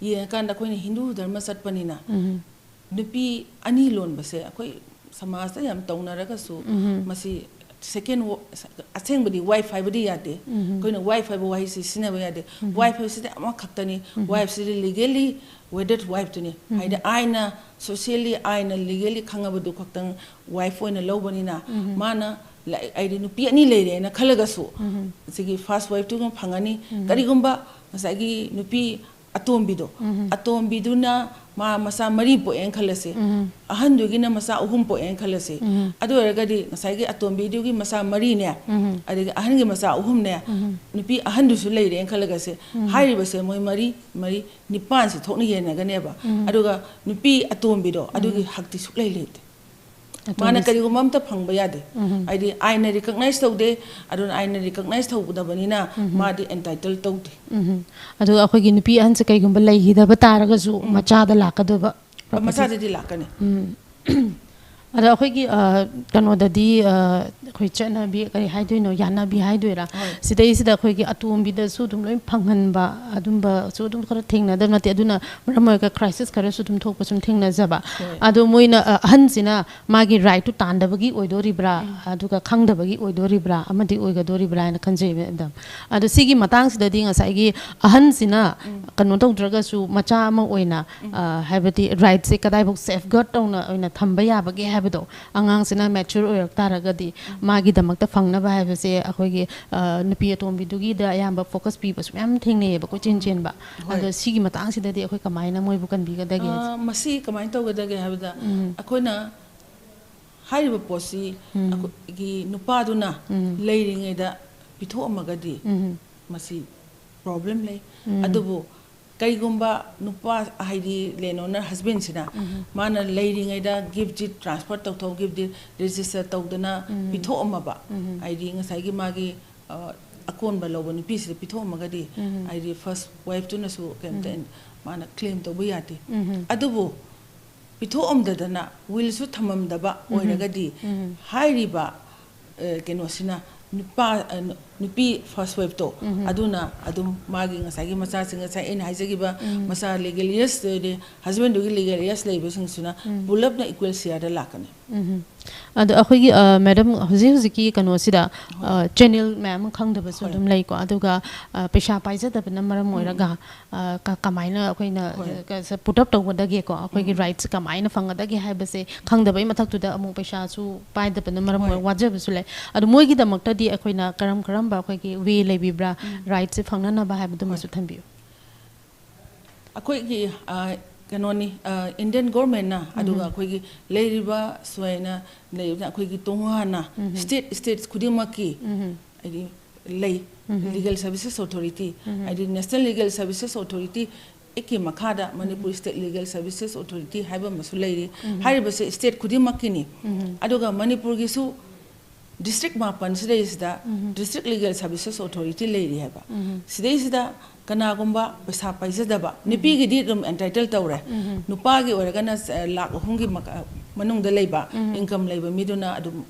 ꯌꯦꯡꯉꯀꯥꯟꯗ ꯑꯩꯈꯣꯏꯅ ꯍꯤꯟꯗꯨ ꯙꯔꯃ ꯆꯠꯄꯅꯤꯅ, ꯅꯨꯄꯤ ꯑꯅꯤ ꯂꯣꯟꯕꯁꯦ ꯑꯩꯈꯣꯏ ꯁꯃꯥꯖꯇ ꯌꯥꯝ ꯇꯧꯅꯔꯒꯁꯨ, ꯃꯁꯤ second, ꯑꯁꯦꯡꯕꯗꯤ wife ꯍꯥꯏꯕꯗꯤ ꯌꯥꯗꯦ꯫ ꯑꯩꯈꯣꯏꯅ wife ꯍꯥꯏꯕ ꯋꯥꯍꯩꯁꯤ ꯁꯤꯖꯤꯟꯅꯕ ꯌꯥꯗꯦ꯫ Wife ꯍꯥꯏꯕꯁꯤꯗꯤ ꯑꯃꯈꯛꯇꯅꯤ꯫ Wifeꯁꯤꯗꯤ legally wedded wifeꯇꯨꯅꯤ꯫ ꯍꯥꯏꯗꯤ ꯑꯥꯏꯟꯅ, socially, ꯑꯥꯏꯟꯅ, legally ꯈꯪꯉꯕꯗꯨ ꯈꯛꯇꯪ wife ꯑꯣꯏꯅ ꯂꯧꯕꯅꯤꯅ, ꯃꯥꯅ ꯂ-, ꯍꯥꯏꯗꯤ ꯅꯨꯄꯤ ꯑꯅꯤ ꯂꯩꯔꯦꯅ ꯈꯜꯂꯒꯁꯨ, ꯁꯤꯒꯤ first wifeꯇꯨꯒ ꯐꯪꯉꯅꯤ꯫ ꯀꯔꯤꯒꯨꯝꯕ ꯉꯁꯥꯏꯒꯤ ꯅꯨꯄꯤ ꯑꯇꯣꯝꯕꯤꯗꯣ, ꯑꯇꯣꯝꯕꯤꯗꯨꯅ ꯃꯥ ꯃꯆꯥ ꯃꯔꯤ ꯄꯣꯛꯑꯦꯅ ꯈꯜꯂꯁꯦ, ꯑꯍꯟꯗꯨꯒꯤꯅ ꯃꯆꯥ ꯑꯍꯨꯝ ꯄꯣꯛꯑꯦꯅ ꯈꯜꯂꯁꯦ, ꯑꯗꯨ ꯑꯣꯏꯔꯒꯗꯤ ꯉꯁꯥꯏꯒꯤ ꯑꯇꯣꯝꯕꯤꯗꯨꯒꯤ ꯃꯆꯥ ꯃꯔꯤꯅꯦ, ꯑꯗꯒꯤ ꯑꯍꯟꯒꯤ ꯃꯆꯥ ꯑꯍꯨꯝꯅꯦ, ꯅꯨꯄꯤ ꯑꯍꯟꯗꯨꯁꯨ ꯂꯩꯔꯦꯅ ꯈꯜꯂꯒꯁꯦ, ꯍꯥꯏꯔꯤꯕꯁꯦ ꯃꯣꯏ ꯃꯔꯤ, ꯃꯔꯤ, ꯅꯤꯄꯥꯟꯁꯤ ꯊꯣꯛꯅ ꯌꯦꯟꯅꯒꯅꯦꯕ꯫ ꯑꯗꯨꯒ ꯅꯨꯄꯤ ꯑꯇꯣꯝꯕꯤꯗꯣ ꯑꯗꯨꯒꯤ ꯍꯛꯇꯤ ꯁꯨꯛꯂꯩ ꯂꯩꯇꯦ꯫ ꯃꯥꯅ ꯑꯇꯣꯝꯕꯤꯁꯦ ꯀꯔꯤꯒꯨꯝꯕ ꯑꯝꯇ ꯐꯪꯕ ꯌꯥꯗꯦ꯫ ꯍꯥꯏꯗꯤ ꯑꯥꯏꯟꯅ recognize ꯇꯧꯗꯦ꯫ ꯑꯗꯨꯅ ꯑꯥꯏꯟꯅ recognize ꯇꯧꯗꯕꯅꯤꯅ ꯃꯥꯗꯤ entitle ꯇꯧꯗꯦ꯫ ꯑꯗꯨꯒ ꯑꯩꯈꯣꯏꯒꯤ ꯅꯨꯄꯤ ꯑꯍꯟꯁꯦ ꯀꯩꯒꯨꯝꯕ ꯂꯩꯈꯤꯗꯕ ꯇꯥꯔꯒꯁꯨ ꯃꯆꯥꯗ ꯂꯥꯛꯀꯗꯣꯏꯕ property꯫ ꯃꯆꯥꯗꯗꯤ ꯂꯥꯛꯀꯅꯤ꯫ ꯑꯗꯣ ꯑꯩꯈꯣꯏꯒꯤ, ꯑ, ꯀꯩꯅꯣꯗꯗꯤ, ꯑ, ꯑꯩꯈꯣꯏ ꯆꯠꯅꯕꯤ, ꯀꯔꯤ ꯍꯥꯏꯗꯣꯏꯅꯣ, ꯌꯥꯅꯕꯤ ꯍꯥꯏꯗꯣꯏꯔꯥ? ꯍꯣꯏ꯫ ꯁꯤꯗꯩꯁꯤꯗ ꯑꯩꯈꯣꯏꯒꯤ ꯑꯇꯣꯝꯕꯤꯗꯁꯨ ꯑꯗꯨꯝ ꯂꯣꯏ ꯐꯪꯍꯟꯕ ꯑꯗꯨꯝꯕꯁꯨ ꯑꯗꯨꯝ ꯈꯔ ꯊꯦꯡꯅꯗꯕ ꯅꯠꯇꯦ꯫ ꯑꯗꯨꯅ ꯃꯔꯝ ꯑꯣꯏꯔꯒ crisis ꯈꯔꯁꯨ ꯑꯗꯨꯝ ꯊꯣꯛꯄ ꯁꯨꯝ ꯊꯦꯡꯅꯖꯕ꯫ ꯍꯣꯏ꯫ ꯑꯗꯣ ꯃꯣꯏꯅ, ꯑ, ꯑꯍꯟꯁꯤꯅ ꯃꯥꯒꯤ rightꯇꯨ ꯇꯥꯟꯗꯕꯒꯤ ꯑꯣꯏꯗꯣꯔꯤꯕ꯭ꯔꯥ, ꯑꯗꯨꯒ ꯈꯪꯗꯕꯒꯤ ꯑꯣꯏꯗꯣꯔꯤꯕ꯭ꯔꯥ, ꯑꯃꯗꯤ ꯑꯣꯏꯒꯗꯣꯔꯤꯕ꯭ꯔꯥ ꯍꯥꯏꯅ ꯈꯟꯖꯩ, madam꯫ ꯑꯗꯣ ꯁꯤꯒꯤ ꯃꯇꯥꯡꯁꯤꯗꯗꯤ ꯉꯁꯥꯏꯒꯤ ꯑꯍꯟꯁꯤꯅ ꯀꯩꯅꯣ ꯇꯧꯗ꯭ꯔꯒꯁꯨ ꯃꯆꯥ ꯑꯃ ꯑꯣꯏꯅ, ꯑ, ꯍꯥꯏꯕꯗꯤ rightꯁꯦ ꯀꯗꯥꯏꯐꯥꯎ safeguard ꯇꯧꯅ ꯑꯣꯏꯅ ꯊꯝꯕ ꯌꯥꯕꯒꯦ ꯍꯥꯏꯕꯗꯣ, ꯑꯉꯥꯡꯁꯤꯅ mature ꯑꯣꯏꯔꯛ ꯇꯥꯔꯒꯗꯤ ꯃꯥꯒꯤꯗꯃꯛꯇ ꯐꯪꯅꯕ ꯍꯥꯏꯕꯁꯦ ꯑꯩꯈꯣꯏꯒꯤ, ꯑ, ꯅꯨꯄꯤ ꯑꯇꯣꯝꯕꯤꯗꯨꯒꯤꯗ ꯑꯌꯥꯝꯕ focus ꯄꯤꯕꯁꯨ ꯃꯌꯥꯝ ꯊꯦꯡꯅꯩꯌꯦꯕ, ꯀꯣꯏꯆꯦꯟ ꯆꯦꯟꯕ꯫ ꯍꯣꯏ꯫ ꯑꯗꯣ ꯁꯤꯒꯤ ꯃꯇꯥꯡꯁꯤꯗꯗꯤ ꯑꯩꯈꯣꯏ ꯀꯃꯥꯏꯅ ꯃꯣꯏꯕꯨ ꯀꯟꯕꯤꯒꯗꯒꯦ? ꯑ, ꯃꯁꯤ ꯀꯃꯥꯏꯅ ꯇꯧꯒꯗꯒꯦ ꯍꯥꯏꯕꯗ, ꯑꯩꯈꯣꯏꯅ ꯍꯥꯏꯔꯤꯕ ꯄꯣꯠꯁꯤ ꯑꯩꯈꯣꯏꯒꯤ ꯅꯨꯄꯥꯗꯨꯅ ꯂꯩꯔꯤꯉꯩꯗ ꯄꯤꯊꯣꯛꯑꯝꯃꯒꯗꯤ ꯃꯁꯤ problem ꯂꯩ꯫ ꯑꯗꯨꯕꯨ ꯀꯩꯒꯨꯝꯕ ꯅꯨꯄꯥ, ꯍꯥꯏꯗꯤ land owner husbandꯁꯤꯅ ꯃꯥꯅ ꯂꯩꯔꯤꯉꯩꯗ gift deed transfer ꯇꯧꯊꯣꯛ, gift deed register ꯇꯧꯗꯅ ꯄꯤꯊꯣꯛꯑꯝꯃꯕ, ꯍꯥꯏꯗꯤ ꯉꯁꯥꯏꯒꯤ ꯃꯥꯒꯤ, ꯑ, ꯑꯀꯣꯟꯕ ꯂꯧꯕ ꯅꯨꯄꯤꯁꯤꯗ ꯄꯤꯊꯣꯛꯑꯝꯃꯒꯗꯤ, ꯍꯥꯏꯗꯤ first wifeꯇꯨꯅꯁꯨ ꯀꯩꯝꯇ ꯃꯥꯅ claim ꯇꯧꯕ ꯌꯥꯗꯦ꯫ ꯑꯗꯨꯕꯨ ꯄꯤꯊꯣꯛꯑꯝꯗꯗꯅ willꯁꯨ ꯊꯝꯃꯝꯗꯕ ꯑꯣꯏꯔꯒꯗꯤ, ꯍꯥꯏꯔꯤꯕ, ꯑ, ꯀꯩꯅꯣꯁꯤꯅ ꯅꯨꯄꯥ, ꯑ, ꯅꯨ-, ꯅꯨꯄꯤ first wife ꯇꯣ, ꯑꯗꯨꯅ ꯑꯗꯨꯝ ꯃꯥꯒꯤ ꯉꯁꯥꯏꯒꯤ ꯃꯆꯥꯁꯤꯡ, ꯉꯁꯥꯏ ꯑꯩꯅ ꯍꯥꯏꯖꯈꯤꯕ ꯃꯆꯥ legal age, husband ꯗꯨꯒꯤ legal age ꯂꯩꯕꯁꯤꯡꯁꯤꯅ ꯄꯨꯂꯞꯅ equal share ꯗ ꯂꯥꯛꯀꯅꯤ꯫ ꯎꯝ꯫ ꯑꯗꯣ ꯑꯩꯈꯣꯏꯒꯤ, ꯑ, madam, ꯍꯧꯖꯤꯛ ꯍꯧꯖꯤꯛꯀꯤ ꯀꯩꯅꯣꯁꯤꯗ, ꯑ, channel ꯃꯌꯥꯝ ꯑꯃ ꯈꯪꯗꯕꯁꯨ ꯑꯗꯨꯝ ꯂꯩꯀꯣ꯫ ꯑꯗꯨꯒ, ꯑ, ꯄꯩꯁꯥ ꯄꯥꯏꯖꯗꯕꯅ ꯃꯔꯝ ꯑꯣꯏꯔꯒ, ꯑ, ꯀ-, ꯀꯃꯥꯏꯅ ꯑꯩꯈꯣꯏꯅ, ꯍꯣꯏ꯫ ꯑ, ꯀ-, ꯁ-, put up ꯇꯧꯒꯗꯒꯦꯀꯣ, ꯑꯩꯈꯣꯏꯒꯤ rights ꯀꯃꯥꯏꯅ ꯐꯪꯒꯗꯒꯦ ꯍꯥꯏꯕꯁꯦ ꯈꯪꯗꯕꯩ ꯃꯊꯛꯇꯨꯗ ꯑꯃꯨꯛ ꯄꯩꯁꯥꯁꯨ ꯄꯥꯏꯗꯕꯅ ꯃꯔꯝ ꯑꯣꯏꯔꯒ ꯋꯥꯖꯕꯁꯨ ꯂꯩ꯫ ꯑꯗꯣ ꯃꯣꯏꯒꯤꯗꯃꯛꯇꯗꯤ ꯑꯩꯈꯣꯏꯅ ꯀꯔꯝ ꯀꯔꯝꯕ ꯑꯩꯈꯣꯏꯒꯤ way ꯂꯩꯕꯤꯕ꯭ꯔꯥ, rights ꯁꯦ ꯐꯪꯅꯅꯕ ꯍꯥꯏꯕꯗꯨꯃꯁꯨ ꯊꯝꯕꯤꯌꯨ꯫ ꯑꯩꯈꯣꯏꯒꯤ, ꯑ, ꯀꯩꯅꯣꯅꯤ, ꯑ, Indian government ꯅ, ꯑꯗꯨꯒ ꯑꯩꯈꯣꯏꯒꯤ ꯂꯩꯔꯤꯕ ꯁꯨꯃꯥꯏꯅ ꯂꯩꯔꯤꯕ ꯑꯩꯈꯣꯏꯒꯤ ꯇꯣꯉꯥꯟꯅ state, states ꯈꯨꯗꯤꯡꯃꯛꯀꯤ ꯍꯥꯏꯗꯤ ꯂꯩ, Legal Services Authority, ꯍꯥꯏꯗꯤ National Legal Services Authority Act ꯀꯤ ꯃꯈꯥꯗ Manipur State Legal Services Authority ꯍꯥꯏꯕ ꯑꯃꯁꯨ ꯂꯩꯔꯤ꯫ ꯍꯥꯏꯔꯤꯕꯁꯦ state ꯈꯨꯗꯤꯡꯃꯛꯀꯤꯅꯤ꯫ ꯑꯗꯨꯒ ꯃꯅꯤꯄꯨꯔꯒꯤꯁꯨ district ꯃꯥꯄꯟ ꯁꯤꯗꯩꯁꯤꯗ District Legal Services Authority ꯂꯩꯔꯤ ꯍꯥꯏꯕ꯫ ꯁꯤꯗꯩꯁꯤꯗ ꯀꯅꯥꯒꯨꯝꯕ ꯄꯩꯁꯥ ꯄꯥꯏꯖꯗꯕ, ꯅꯨꯄꯤꯒꯤꯗꯤ ꯑꯗꯨꯝ entitle ꯇꯧꯔꯦ, ꯅꯨꯄꯥꯒꯤ ꯑꯣꯏꯔꯒꯅ, ꯑ, ꯂꯥꯈ ꯑꯍꯨꯝꯒꯤ ꯃꯈ-, ꯃꯅꯨꯡꯗ ꯂꯩꯕ income ꯂꯩꯕ ꯃꯤꯗꯨꯅ ꯑꯗꯨꯝ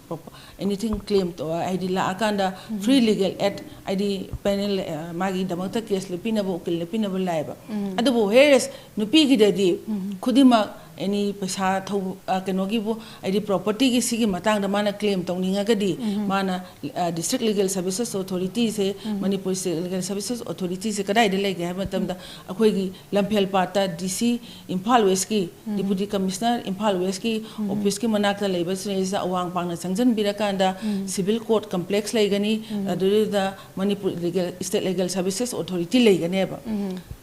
anything claim ꯇꯧ-, ꯍꯥꯏꯗꯤ ꯂꯥꯛꯑꯀꯥꯟꯗ free legal aid, ꯍꯥꯏꯗꯤ panel, ꯑ, ꯃꯥꯒꯤꯗꯃꯛꯇ case ꯂꯦꯞꯄꯤꯅꯕ, ꯎꯀꯤꯜ ꯂꯦꯞꯄꯤꯅꯕ ꯂꯥꯛꯑꯦꯕ꯫ ꯑꯗꯨꯕꯨ whereas ꯅꯨꯄꯤꯒꯤꯗꯗꯤ ꯈꯨꯗꯤꯡꯃꯛ any ꯄꯩꯁꯥ ꯊꯧ-, ꯑ, ꯀꯩꯅꯣꯒꯤꯕꯨ, ꯍꯥꯏꯗꯤ property ꯒꯤ ꯁꯤꯒꯤ ꯃꯇꯥꯡꯗ ꯃꯥꯅ claim ꯇꯧꯅꯤꯡꯉꯒꯗꯤ ꯃꯥꯅ, ꯑ, District Legal Services Authority ꯁꯦ, Manipur State Legal Services Authority ꯁꯦ ꯀꯗꯥꯏꯗ ꯂꯩꯒꯦ ꯍꯥꯏꯕ ꯃꯇꯝꯗ ꯑꯩꯈꯣꯏꯒꯤ ꯂꯝꯐꯦꯜꯄꯥꯠꯇ D C ꯏꯝꯐꯥꯜ West ꯀꯤ, Deputy Commissioner ꯏꯝꯐꯥꯜ West ꯀꯤ office ꯀꯤ ꯃꯅꯥꯛꯇ ꯂꯩꯕ ꯁꯤꯗꯩꯁꯤꯗ ꯑꯋꯥꯡ ꯄꯥꯡꯅ ꯆꯪꯁꯤꯟꯕꯤꯔꯀꯥꯟꯗ Civil Court Complex ꯂꯩꯒꯅꯤ, ꯑꯗꯨꯗꯨꯗ Manipur Legal, State Legal Services Authority ꯂꯩꯒꯅꯦꯕ꯫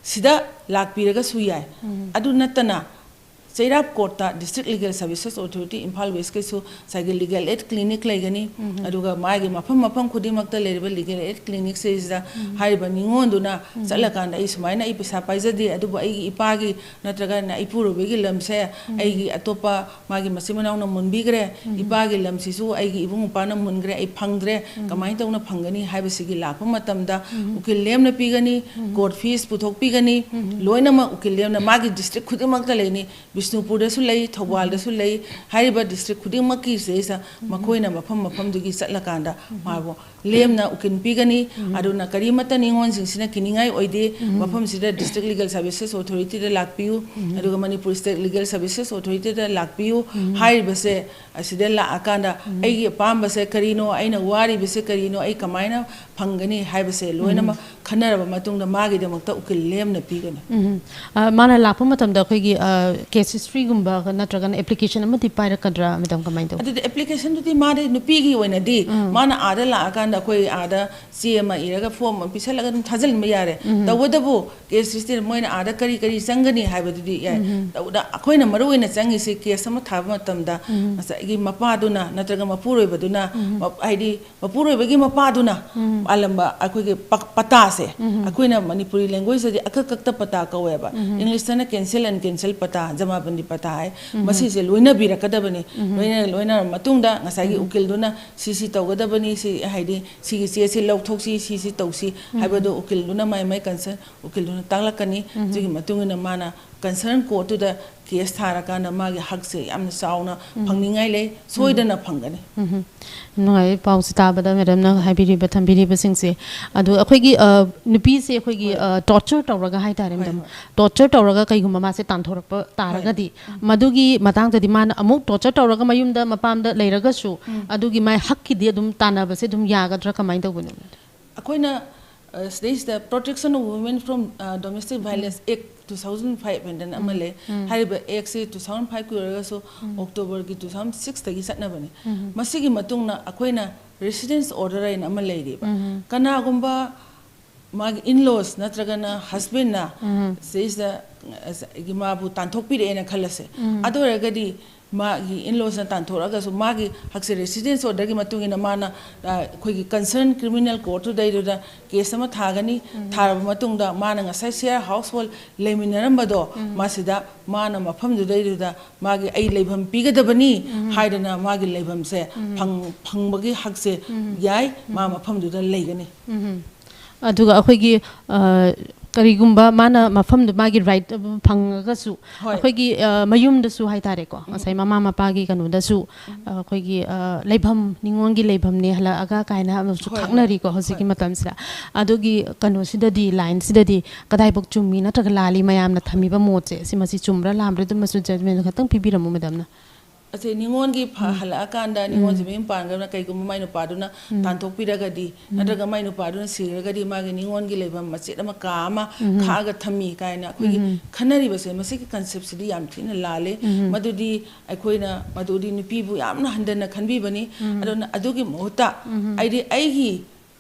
ꯁꯤꯗ ꯂꯥꯛꯄꯤꯔꯒꯁꯨ ꯌꯥꯏ꯫ ꯑꯗꯨ ꯅꯠꯇꯅ ꯆꯩꯔꯥꯞ court ꯇ District Legal Services Authority Imphal West ꯀꯤꯁꯨ ꯉꯁꯥꯏꯒꯤ legal aid clinic ꯂꯩꯒꯅꯤ꯫ ꯑꯗꯨꯒ ꯃꯥꯒꯤ ꯃꯐꯝ ꯃꯐꯝ ꯈꯨꯗꯤꯡꯃꯛꯇ ꯂꯩꯔꯤꯕ legal aid clinic ꯁꯤꯗꯩꯁꯤꯗ ꯍꯥꯏꯔꯤꯕ ꯅꯤꯉꯣꯜꯗꯨꯅ ꯆꯠꯂꯀꯥꯟꯗ, "ꯑꯩ ꯁꯨꯃꯥꯏꯅ ꯑꯩ ꯄꯩꯁꯥ ꯄꯥꯏꯖꯗꯦ, ꯑꯗꯨꯕꯨ ꯑꯩꯒꯤ ꯏꯄꯥꯒꯤ ꯅꯠꯇ꯭ꯔꯒꯅ ꯏꯄꯨꯔꯣꯏꯕꯒꯤ ꯂꯝꯁꯦ ꯑꯩꯒꯤ ꯑꯇꯣꯞꯄ ꯃꯥꯒꯤ ꯃꯆꯤꯟ ꯃꯅꯥꯎꯅ ꯃꯨꯟꯕꯤꯈ꯭ꯔꯦ, ꯏꯄꯥꯒꯤ ꯂꯝꯁꯤꯁꯨ ꯑꯩꯒꯤ ꯏꯕꯨꯡ ꯏꯄ꯭ꯋꯥꯅ ꯃꯨꯟꯈ꯭ꯔꯦ, ꯑꯩ ꯐꯪꯗ꯭ꯔꯦ, ꯀꯃꯥꯏꯅ ꯇꯧꯅ ꯐꯪꯒꯅꯤ?" ꯍꯥꯏꯕꯁꯤꯒꯤ ꯂꯥꯛꯄ ꯃꯇꯝꯗ ꯎꯀꯤꯜ ꯂꯦꯝꯅ ꯄꯤꯒꯅꯤ, court fees ꯄꯨꯊꯣꯛꯄꯤꯒꯅꯤ, ꯂꯣꯏꯅꯃꯛ ꯎꯀꯤꯜ ꯂꯦꯝꯅ ꯃꯥꯒꯤ district ꯈꯨꯗꯤꯡꯃꯛꯇ ꯂꯩꯅꯤ꯫ ꯕꯤꯁꯅꯨꯄꯨꯔꯗꯁꯨ ꯂꯩ, ꯊꯧꯕꯥꯜꯗꯁꯨ ꯂꯩ꯫ ꯍꯥꯏꯔꯤꯕ ꯗꯤꯁꯇ꯭ꯔꯤꯛ ꯈꯨꯗꯤꯡꯃꯛꯀꯤ ꯁꯤꯗꯩꯁꯤꯗ ꯃꯈꯣꯏꯅ ꯃꯐꯝ ꯃꯐꯝꯗꯨꯒꯤ ꯆꯠꯂꯀꯥꯟꯗ ꯃꯥꯕꯨ ꯂꯦꯝꯅ ꯎꯀꯤꯜ ꯄꯤꯒꯅꯤ꯫ ꯑꯗꯨꯅ ꯀꯔꯤꯃꯠꯇ ꯅꯤꯉꯣꯜꯁꯤꯡꯁꯤꯅ ꯀꯤꯅꯤꯡꯉꯥꯏ ꯑꯣꯏꯗꯦ꯫ ꯃꯐꯝꯁꯤꯗ ꯗꯤꯁꯇ꯭ꯔꯤꯛ ꯂꯤꯒꯦꯜ ꯁꯥꯔꯚꯤꯁꯦꯁ ꯑꯣꯊꯣꯔꯤꯇꯤꯗ ꯂꯥꯛꯄꯤꯌꯨ, ꯑꯗꯨꯒ ꯃꯅꯤꯄꯨꯔ ꯁ꯭ꯇꯦꯠ ꯂꯤꯒꯦꯜ ꯁꯥꯔꯚꯤꯁꯦꯁ ꯑꯣꯊꯣꯔꯤꯇꯤꯗ ꯂꯥꯛꯄꯤꯌꯨ꯫ ꯍꯥꯏꯔꯤꯕꯁꯦ ꯑꯁꯤꯗ ꯂꯥꯛꯑꯀꯥꯟꯗ ꯑꯩꯒꯤ ꯑꯄꯥꯝꯕꯁꯦ ꯀꯔꯤꯅꯣ, ꯑꯩꯅ ꯋꯥꯔꯤꯕꯁꯦ ꯀꯔꯤꯅꯣ, ꯑꯩ ꯀꯃꯥꯏꯅ ꯐꯪꯒꯅꯤ ꯍꯥꯏꯕꯁꯦ ꯂꯣꯏꯅꯃꯛ ꯈꯟꯅꯔꯕ ꯃꯇꯨꯡꯗ ꯃꯥꯒꯤꯗꯃꯛꯇ ꯎꯀꯤꯜ ꯂꯦꯝꯅ ꯄꯤꯒꯅꯤ꯫ ꯎꯝ꯫ ꯑ, ꯃꯥꯅ ꯂꯥꯛꯄ ꯃꯇꯝꯗ ꯑꯩꯈꯣꯏꯒꯤ, ꯑ, ꯀꯦꯁ ꯍꯤꯁꯇ꯭ꯔꯤꯒꯨꯝꯕ ꯅꯠꯇ꯭ꯔꯒꯅ ꯑꯦꯄ꯭ꯂꯤꯀꯦꯁꯟ ꯑꯃꯗꯤ ꯄꯥꯏꯔꯛꯀꯗ꯭ꯔꯥ, ꯃꯦꯗꯥꯝ? ꯀꯃꯥꯏꯅ ꯇꯧ? ꯑꯗꯨꯗꯤ ꯑꯦꯄ꯭ꯂꯤꯀꯦꯁꯟꯗꯨꯗꯤ ꯃꯥꯗꯤ ꯅꯨꯄꯤꯒꯤ ꯑꯣꯏꯅꯗꯤ ꯃꯥꯅ ꯑꯥꯗ ꯂꯥꯛꯑꯀꯥꯟꯗ ꯑꯩꯈꯣꯏ ꯑꯥꯗ ꯆꯦ ꯑꯃ ꯏꯔꯒ ꯐꯣꯔꯝ ꯑꯃ ꯄꯤꯁꯜꯂꯒ ꯑꯗꯨꯝ ꯊꯥꯖꯤꯟꯕ ꯌꯥꯔꯦ꯫ ꯇꯧꯕꯇꯕꯨ ꯀꯦꯁ ꯍꯤꯁꯇ꯭ꯔꯤ ꯃꯣꯏꯅ ꯑꯥꯗ ꯀꯔꯤ ꯀꯔꯤ ꯆꯪꯒꯅꯤ ꯍꯥꯏꯕꯗꯨꯗꯤ ꯌꯥꯏ꯫ ꯇꯧꯕꯗ ꯑꯩꯈꯣꯏꯅ ꯃꯔꯨ ꯑꯣꯏꯅ ꯆꯪꯉꯤꯁꯤ ꯀꯦꯁ ꯑꯃ ꯊꯥꯕ ꯃꯇꯝꯗ ꯉꯁꯥꯏꯒꯤ ꯃꯄꯥꯗꯨꯅ ꯅꯠꯇ꯭ꯔꯒ ꯃꯄꯨꯔꯣꯏꯕꯗꯨꯅ, ꯃ-, ꯍꯥꯏꯗꯤ ꯃꯄꯨꯔꯣꯏꯕꯒꯤ ꯃꯄꯥꯗꯨꯅ ꯄꯥꯜꯂꯝꯕ ꯑꯩꯈꯣꯏꯒꯤ ꯄ-, ꯄꯇꯥꯁꯦ, ꯑꯩꯈꯣꯏꯅ ꯃꯅꯤꯄꯨꯔꯤ ꯂꯦꯡꯒ꯭ꯋꯦꯖꯇꯗꯤ ꯑꯀꯛ ꯀꯛꯇ ꯄꯇꯥ ꯀꯧꯋꯦꯕ꯫ ꯏꯪꯂꯤꯁꯇꯅ ꯀꯦꯟꯁꯦꯜ ꯑꯦꯟ ꯀꯦꯟꯁꯦꯜ ꯄꯇꯥ, ꯖꯃꯥꯕꯟꯗꯤ ꯄꯇꯥ ꯍꯥꯏ꯫ ꯃꯁꯤꯁꯦ ꯂꯣꯏꯅꯕꯤꯔꯛꯀꯗꯕꯅꯤ꯫ ꯂꯣꯏꯅ, ꯂꯣꯏꯅꯔ ꯃꯇꯨꯡꯗ ꯉꯁꯥꯏꯒꯤ ꯎꯀꯤꯜꯗꯨꯅ ꯁꯤ ꯁꯤ ꯇꯧꯒꯗꯕꯅꯤ, ꯁꯤ ꯍꯥꯏꯗꯤ ꯁꯤꯒꯤ ꯆꯦꯁꯤ ꯂꯧꯊꯣꯛꯁꯤ, ꯁꯤ ꯁꯤ ꯇꯧꯁꯤ ꯍꯥꯏꯕꯗꯣ ꯎꯀꯤꯜꯗꯨꯅ ꯃꯥꯏ ꯃꯥꯏ ꯀꯟꯁꯔꯟ ꯎꯀꯤꯜꯗꯨꯅ ꯇꯥꯛꯂꯛꯀꯅꯤ꯫ ꯁꯤꯒꯤ ꯃꯇꯨꯡ ꯏꯟꯅ ꯃꯥꯅ ꯀꯟꯁꯔꯟ ꯀꯣꯔꯠꯇꯨꯗ ꯀꯦꯁ ꯊꯥꯔꯀꯥꯟꯗ ꯃꯥꯒꯤ ꯍꯛꯁꯦ ꯌꯥꯝꯅ ꯆꯥꯎꯅ ꯐꯪꯅꯤꯡꯉꯥꯏ ꯂꯩ, ꯁꯣꯏꯗꯅ ꯐꯪꯒꯅꯤ꯫ ꯎꯝ꯫ ꯅꯨꯡꯉꯥꯏ ꯄꯥꯎꯁꯦ ꯇꯥꯕꯗ, ꯃꯦꯗꯥꯝꯅ ꯍꯥꯏꯕꯤꯔꯤꯕ, ꯊꯝꯕꯤꯔꯤꯕꯁꯤꯡꯁꯦ꯫ ꯑꯗꯣ ꯑꯩꯈꯣꯏꯒꯤ, ꯑ, ꯅꯨꯄꯤꯁꯦ ꯑꯩꯈꯣꯏꯒꯤ, ꯍꯣꯏ꯫ ꯑ, ꯇꯣꯔꯆꯔ ꯇꯧꯔꯒ ꯍꯥꯏꯇꯥꯔꯦ, ꯍꯣꯏ, ꯃꯦꯗꯥꯝ꯫ ꯍꯣꯏ꯫ ꯇꯣꯔꯆꯔ ꯇꯧꯔꯒ ꯀꯩꯒꯨꯝꯕ ꯃꯥꯁꯦ ꯇꯥꯟꯊꯣꯔꯛꯄ ꯇꯥꯔꯒꯗꯤ, ꯃꯗꯨꯒꯤ ꯃꯇꯥꯡꯗꯗꯤ ꯃꯥꯅ ꯑꯃꯨꯛ ꯇꯣꯔꯆꯔ ꯇꯧꯔꯒ ꯃꯌꯨꯝꯗ ꯃꯄꯥꯝꯗ ꯂꯩꯔꯒꯁꯨ ꯑꯗꯨꯒꯤ ꯃꯥꯏ ꯍꯛꯀꯤꯗꯤ ꯑꯗꯨꯝ ꯇꯥꯟꯅꯕꯁꯦ ꯑꯗꯨꯝ ꯌꯥꯒꯗ꯭ꯔꯥ, ꯀꯃꯥꯏꯅ ꯇꯧꯕꯅꯣ? ꯑꯩꯈꯣꯏꯅ, ꯑ, ꯁꯤꯗꯩꯁꯤꯗ Protection of Women from, ꯑ, Domestic Violence Act two thousand five ꯍꯥꯏꯅ ꯑꯃ ꯂꯩ꯫ ꯍꯥꯏꯔꯤꯕ ꯑꯦꯛꯁꯤ two thousand five ꯀꯤ ꯑꯣꯏꯔꯒꯁꯨ ꯑꯣꯛꯇꯣꯕꯔꯒꯤ two thousand six ꯇꯒꯤ ꯆꯠꯅꯕꯅꯤ꯫ ꯃꯁꯤꯒꯤ ꯃꯇꯨꯡꯗ ꯑꯩꯈꯣꯏꯅ ꯔꯦꯁꯤꯗꯦꯟꯁ ꯑꯣꯔꯗꯔ ꯍꯥꯏꯅ ꯑꯃ ꯂꯩꯔꯤꯕ꯫ ꯀꯅꯥꯒꯨꯝꯕ ꯃꯥꯒꯤ ꯏꯟꯂꯣꯁ ꯅꯠꯇ꯭ꯔꯒꯅ ꯍꯁꯕꯦꯟꯅ ꯁꯤꯗꯩꯁꯤꯗ ꯉꯁꯥꯏꯒꯤ ꯃꯥꯕꯨ ꯇꯥꯟꯊꯣꯛꯄꯤꯔꯛꯑꯦꯅ ꯈꯜꯂꯁꯦ꯫ ꯑꯗꯨ ꯑꯣꯏꯔꯒꯗꯤ ꯃꯥꯒꯤ ꯏꯟꯂꯣꯁꯅ ꯇꯥꯟꯊꯣꯔꯛꯑꯒꯁꯨ ꯃꯥꯒꯤ ꯍꯛꯁꯦ ꯔꯦꯁꯤꯗꯦꯟꯁ ꯑꯣꯔꯗꯔꯒꯤ ꯃꯇꯨꯡ ꯏꯟꯅ ꯃꯥꯅ, ꯑ, ꯑꯩꯈꯣꯏꯒꯤ ꯀꯟꯁꯔꯟ ꯀ꯭ꯔꯤꯃꯤꯅꯦꯜ ꯀꯣꯔꯠꯇꯨꯗꯩꯗꯨꯗ ꯀꯦꯁ ꯑꯃ ꯊꯥꯒꯅꯤ꯫ ꯊꯥꯔꯕ ꯃꯇꯨꯡꯗ ꯃꯥꯅ ꯉꯁꯥꯏ ꯁꯤꯌꯔ ꯍꯥꯎꯁ ꯍꯣꯜ ꯂꯩꯃꯤꯟꯅꯔꯝꯕꯗꯣ ꯃꯁꯤꯗ ꯃꯥꯅ ꯃꯐꯝꯗꯨꯗꯩꯗꯨꯗ ꯃꯥꯒꯤ "ꯑꯩ ꯂꯩꯐꯝ ꯄꯤꯒꯗꯕꯅꯤ" ꯍꯥꯏꯗꯅ ꯃꯥꯒꯤ ꯂꯩꯐꯝꯁꯦ ꯐꯪ-, ꯐꯪꯕꯒꯤ ꯍꯛꯁꯦ ꯌꯥꯏ, ꯃꯥ ꯃꯐꯝꯗꯨꯗ ꯂꯩꯒꯅꯤ꯫ ꯎꯝ꯫ ꯑꯗꯨꯒ ꯑꯩꯈꯣꯏꯒꯤ, ꯑ, ꯀꯔꯤꯒꯨꯝꯕ ꯃꯥꯅ ꯃꯐꯝꯗꯨ ꯃꯥꯒꯤ ꯔꯥꯏꯠ ꯐꯪꯉꯒꯁꯨ, ꯍꯣꯏ꯫ ꯑꯩꯈꯣꯏꯒꯤ ꯃꯌꯨꯝꯗꯁꯨ ꯍꯥꯏꯇꯥꯔꯦꯀꯣ, ꯉꯁꯥꯏ ꯃꯃꯥ ꯃꯄꯥꯒꯤ ꯀꯩꯅꯣꯗꯁꯨ ꯑꯩꯈꯣꯏꯒꯤ ꯂꯩꯐꯝ, ꯅꯤꯉꯣꯜꯒꯤ ꯂꯩꯐꯝꯅꯦ ꯍꯜꯂꯛꯑꯒ ꯀꯥꯏꯅ ꯑꯃꯁꯨ ꯍꯣꯏ, ꯍꯣꯏ꯫ ꯈꯥꯛꯅꯔꯤꯀꯣ ꯍꯧꯖꯤꯛꯀꯤ ꯍꯣꯏ꯫ ꯃꯇꯝꯁꯤꯗ꯫ ꯑꯗꯨꯒꯤ ꯀꯩꯅꯣꯁꯤꯗꯗꯤ, ꯂꯥꯏꯟꯁꯤꯗꯗꯤ ꯀꯗꯥꯏꯐꯥꯎ ꯆꯨꯝꯃꯤ ꯅꯠꯇ꯭ꯔꯒ ꯂꯥꯜꯂꯤ, ꯃꯌꯥꯝꯅ ꯊꯝꯃꯤꯕ ꯃꯣꯠꯁꯦ ꯁꯤ, ꯃꯁꯤ ꯆꯨꯝꯕ꯭ꯔꯥ ꯂꯥꯟꯕ꯭ꯔꯥ, ꯑꯗꯨꯃꯁꯨ ꯖꯖꯃꯦꯟ ꯈꯛꯇꯪ ꯄꯤꯕꯤꯔꯝꯃꯨ ꯃꯦꯗꯥꯝꯅ꯫ ꯑꯁꯤ ꯅꯤꯉꯣꯟꯒꯤ ꯐ-, ꯍꯜꯂꯛꯑꯀꯥꯟꯗ ꯅꯤꯉꯣꯟꯁꯦ ꯃꯌꯨꯝ ꯄꯥꯟꯈ꯭ꯔꯒ ꯀꯩꯒꯨꯝꯕ ꯃꯥꯏ ꯅꯨꯄꯥꯗꯨꯅ ꯇꯥꯟꯊꯣꯛꯄꯤꯔꯒꯗꯤ, ꯅꯠꯇ꯭ꯔꯒ ꯃꯥꯏ ꯅꯨꯄꯥꯗꯨꯅ ꯁꯤꯔꯒꯗꯤ, ꯃꯥꯒꯤ ꯅꯤꯉꯣꯟꯒꯤ ꯂꯩꯐꯝ ꯃꯆꯦꯠ ꯑꯃ, ꯀꯥ ꯑꯃ ꯈꯥꯛꯑꯒ ꯊꯝꯃꯤ ꯀꯥꯏꯅ ꯑꯩꯈꯣꯏꯒꯤ ꯈꯟꯅꯔꯤꯕꯁꯦ, ꯃꯁꯤꯒꯤ ꯀꯟꯁꯦꯞꯁꯤꯗꯤ ꯌꯥꯝ ꯊꯤꯅ ꯂꯥꯜꯂꯦ꯫ ꯃꯗꯨꯗꯤ ꯑꯩꯈꯣꯏꯅ ꯃꯗꯨꯗꯤ ꯅꯨꯄꯤꯕꯨ ꯌꯥꯝꯅ ꯍꯟꯊꯅ ꯈꯟꯕꯤꯕꯅꯤ꯫ ꯑꯗꯨꯅ ꯑꯗꯨꯒꯤ ꯃꯍꯨꯠꯇ ꯍꯥꯏꯗꯤ ꯑꯩꯒꯤ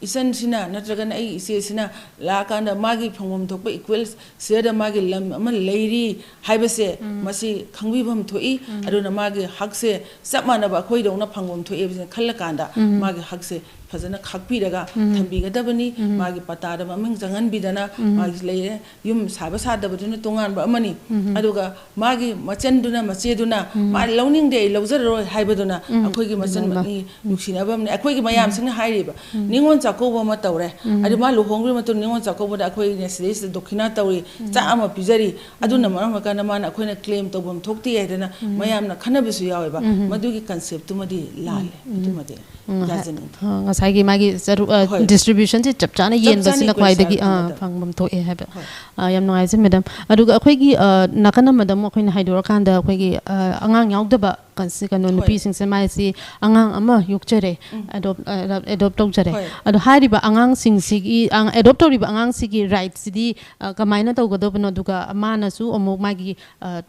ꯏꯆꯟꯁꯤꯅ ꯅꯠꯇ꯭ꯔꯒꯅ ꯑꯩꯒꯤ ꯏꯆꯦꯁꯤꯅ ꯂꯥꯛꯑꯀꯥꯟꯗ ꯃꯥꯒꯤ ꯐꯪꯐꯝ ꯊꯣꯛꯄ ꯏꯀ꯭ꯋꯦꯜ ꯁꯤꯌꯔꯗ ꯃꯥꯒꯤ ꯂꯝ ꯑꯃ ꯂꯩꯔꯤ ꯍꯥꯏꯕꯁꯦ, ꯃꯁꯤ ꯈꯪꯕꯤꯐꯝ ꯊꯣꯛꯏ꯫ ꯑꯗꯨꯅ ꯃꯥꯒꯤ ꯍꯛꯁꯦ ꯆꯞ ꯃꯥꯟꯅꯕ ꯑꯩꯈꯣꯏꯗꯧꯅ ꯐꯪꯐꯝ ꯊꯣꯛꯑꯦꯕꯁꯤꯅ ꯈꯜꯂꯀꯥꯟꯗ ꯃꯥꯒꯤ ꯍꯛꯁꯦ ꯐꯖꯅ ꯈꯥꯛꯄꯤꯔꯒ ꯊꯝꯕꯤꯒꯗꯕꯅꯤ꯫ ꯃꯥꯒꯤ ꯄꯇꯥꯗ ꯃꯃꯤꯡ ꯆꯪꯍꯟꯕꯤꯗꯅ ꯃꯥꯒꯤ ꯂꯩꯔꯦ꯫ ꯌꯨꯝ ꯁꯥꯕ ꯁꯥꯗꯕꯗꯨꯅ ꯇꯣꯉꯥꯟꯕ ꯑꯃꯅꯤ꯫ ꯑꯗꯨꯒ ꯃꯥꯒꯤ ꯃꯆꯟꯗꯨꯅ, ꯃꯆꯦꯗꯨꯅ ꯃꯥ ꯂꯧꯅꯤꯡꯗꯦ, ꯑꯩ ꯂꯧꯖꯔꯔꯣꯏ ꯍꯥꯏꯕꯗꯨꯅ ꯑꯩꯈꯣꯏꯒꯤ ꯃꯆꯟ ꯑꯗꯨꯅ ꯃꯛꯅꯤ ꯅꯨꯡꯁꯤꯅꯕ ꯑꯃꯅꯤ꯫ ꯑꯩꯈꯣꯏꯒꯤ ꯃꯌꯥꯝꯁꯤꯡꯅ ꯍꯥꯏꯔꯤꯕ, ꯅꯤꯉꯣꯜ ꯆꯥꯛꯀꯧꯕ ꯑꯃ ꯇꯧꯔꯦ, ꯑꯗꯨ ꯃꯥ ꯂꯨꯍꯣꯡꯈ꯭ꯔꯕ ꯃꯇꯨꯡꯗ ꯅꯤꯉꯣꯜ ꯆꯥꯛꯀꯧꯕꯗ ꯑꯩꯈꯣꯏꯅ ꯁꯤꯗꯩꯁꯤꯗ ꯗꯣꯈꯤꯅꯥ ꯇꯧꯔꯤ, ꯆꯥꯛ ꯑꯃ ꯄꯤꯖꯔꯤ, ꯑꯗꯨꯅ ꯃꯔꯝ ꯑꯣꯏꯔꯀꯥꯟꯗ ꯃꯥꯅ ꯑꯩꯈꯣꯏꯅ ꯀ꯭ꯂꯦꯝ ꯇꯧꯐꯝ ꯊꯣꯛꯇꯦ ꯍꯥꯏꯗꯅ ꯃꯌꯥꯝꯅ ꯈꯟꯅꯕꯁꯨ ꯌꯥꯎꯋꯦꯕ꯫ ꯃꯗꯨꯒꯤ ꯀꯟꯁꯦꯞꯇꯨꯃꯗꯤ ꯂꯥꯜꯂꯦ꯫ ꯑꯗꯨꯃꯗꯤ ꯎꯝ, ꯍ-, ꯌꯥꯖꯅꯤꯡꯗꯦ꯫ ꯑ, ꯉꯁꯥꯏꯒꯤ ꯃꯥꯒꯤ ꯆꯔꯨ-, ꯑ, ꯍꯣꯏ꯫ ꯗꯤꯁꯇ꯭ꯔꯤꯕ꯭ꯌꯨꯁꯟꯁꯦ ꯆꯞ ꯆꯥꯅ ꯆꯞ ꯌꯦꯟꯕꯁꯤꯅ ꯆꯥꯅ ꯈ꯭ꯋꯥꯏꯗꯒꯤ, equal ꯑ, ꯁꯥꯟꯅꯗꯕ꯫ ꯐꯪꯐꯝ ꯊꯣꯛꯑꯦ ꯍꯥꯏꯕ꯫ ꯍꯣꯏ꯫ ꯑ, ꯌꯥꯝ ꯅꯨꯡꯉꯥꯏꯖꯩ ꯃꯦꯗꯥꯝ꯫ ꯑꯗꯨꯒ ꯑꯩꯈꯣꯏꯒꯤ, ꯑ, ꯅꯥꯀꯟ ꯑꯃꯗ ꯑꯃꯨꯛ ꯑꯩꯈꯣꯏꯅ ꯍꯥꯏꯗꯣꯔꯛꯀꯥꯟꯗ ꯑꯩꯈꯣꯏꯒꯤ, ꯑ, ꯑꯉꯥꯡ ꯌꯥꯎꯗꯕ ꯀꯟꯁꯤ-, ꯀꯩꯅꯣ, ꯍꯣꯏ꯫ ꯅꯨꯄꯤꯁꯤꯡꯁꯦ ꯃꯥꯏꯁꯤ ꯑꯉꯥꯡ ꯑꯃ ꯌꯣꯛꯆꯔꯦ, ꯎꯝ꯫ ꯑꯦꯗꯣꯞ, ꯑ, ꯑꯦꯗꯣꯞ ꯇꯧꯖꯔꯦ꯫ ꯍꯣꯏ꯫ ꯑꯗꯣ ꯍꯥꯏꯔꯤꯕ ꯑꯉꯥꯡꯁꯤꯡꯁꯤꯒꯤ, ꯑꯉꯥꯡ ꯑꯦꯗꯣꯞ ꯇꯧꯔꯤꯕ ꯑꯉꯥꯡꯁꯤꯒꯤ ꯔꯥꯏꯠꯁꯤꯗꯤ, ꯑ, ꯀꯃꯥꯏꯅ ꯇꯧꯒꯗꯕꯅꯣ? ꯑꯗꯨꯒ ꯃꯥꯅꯁꯨ ꯑꯃꯨꯛ ꯃꯥꯒꯤ, ꯑ,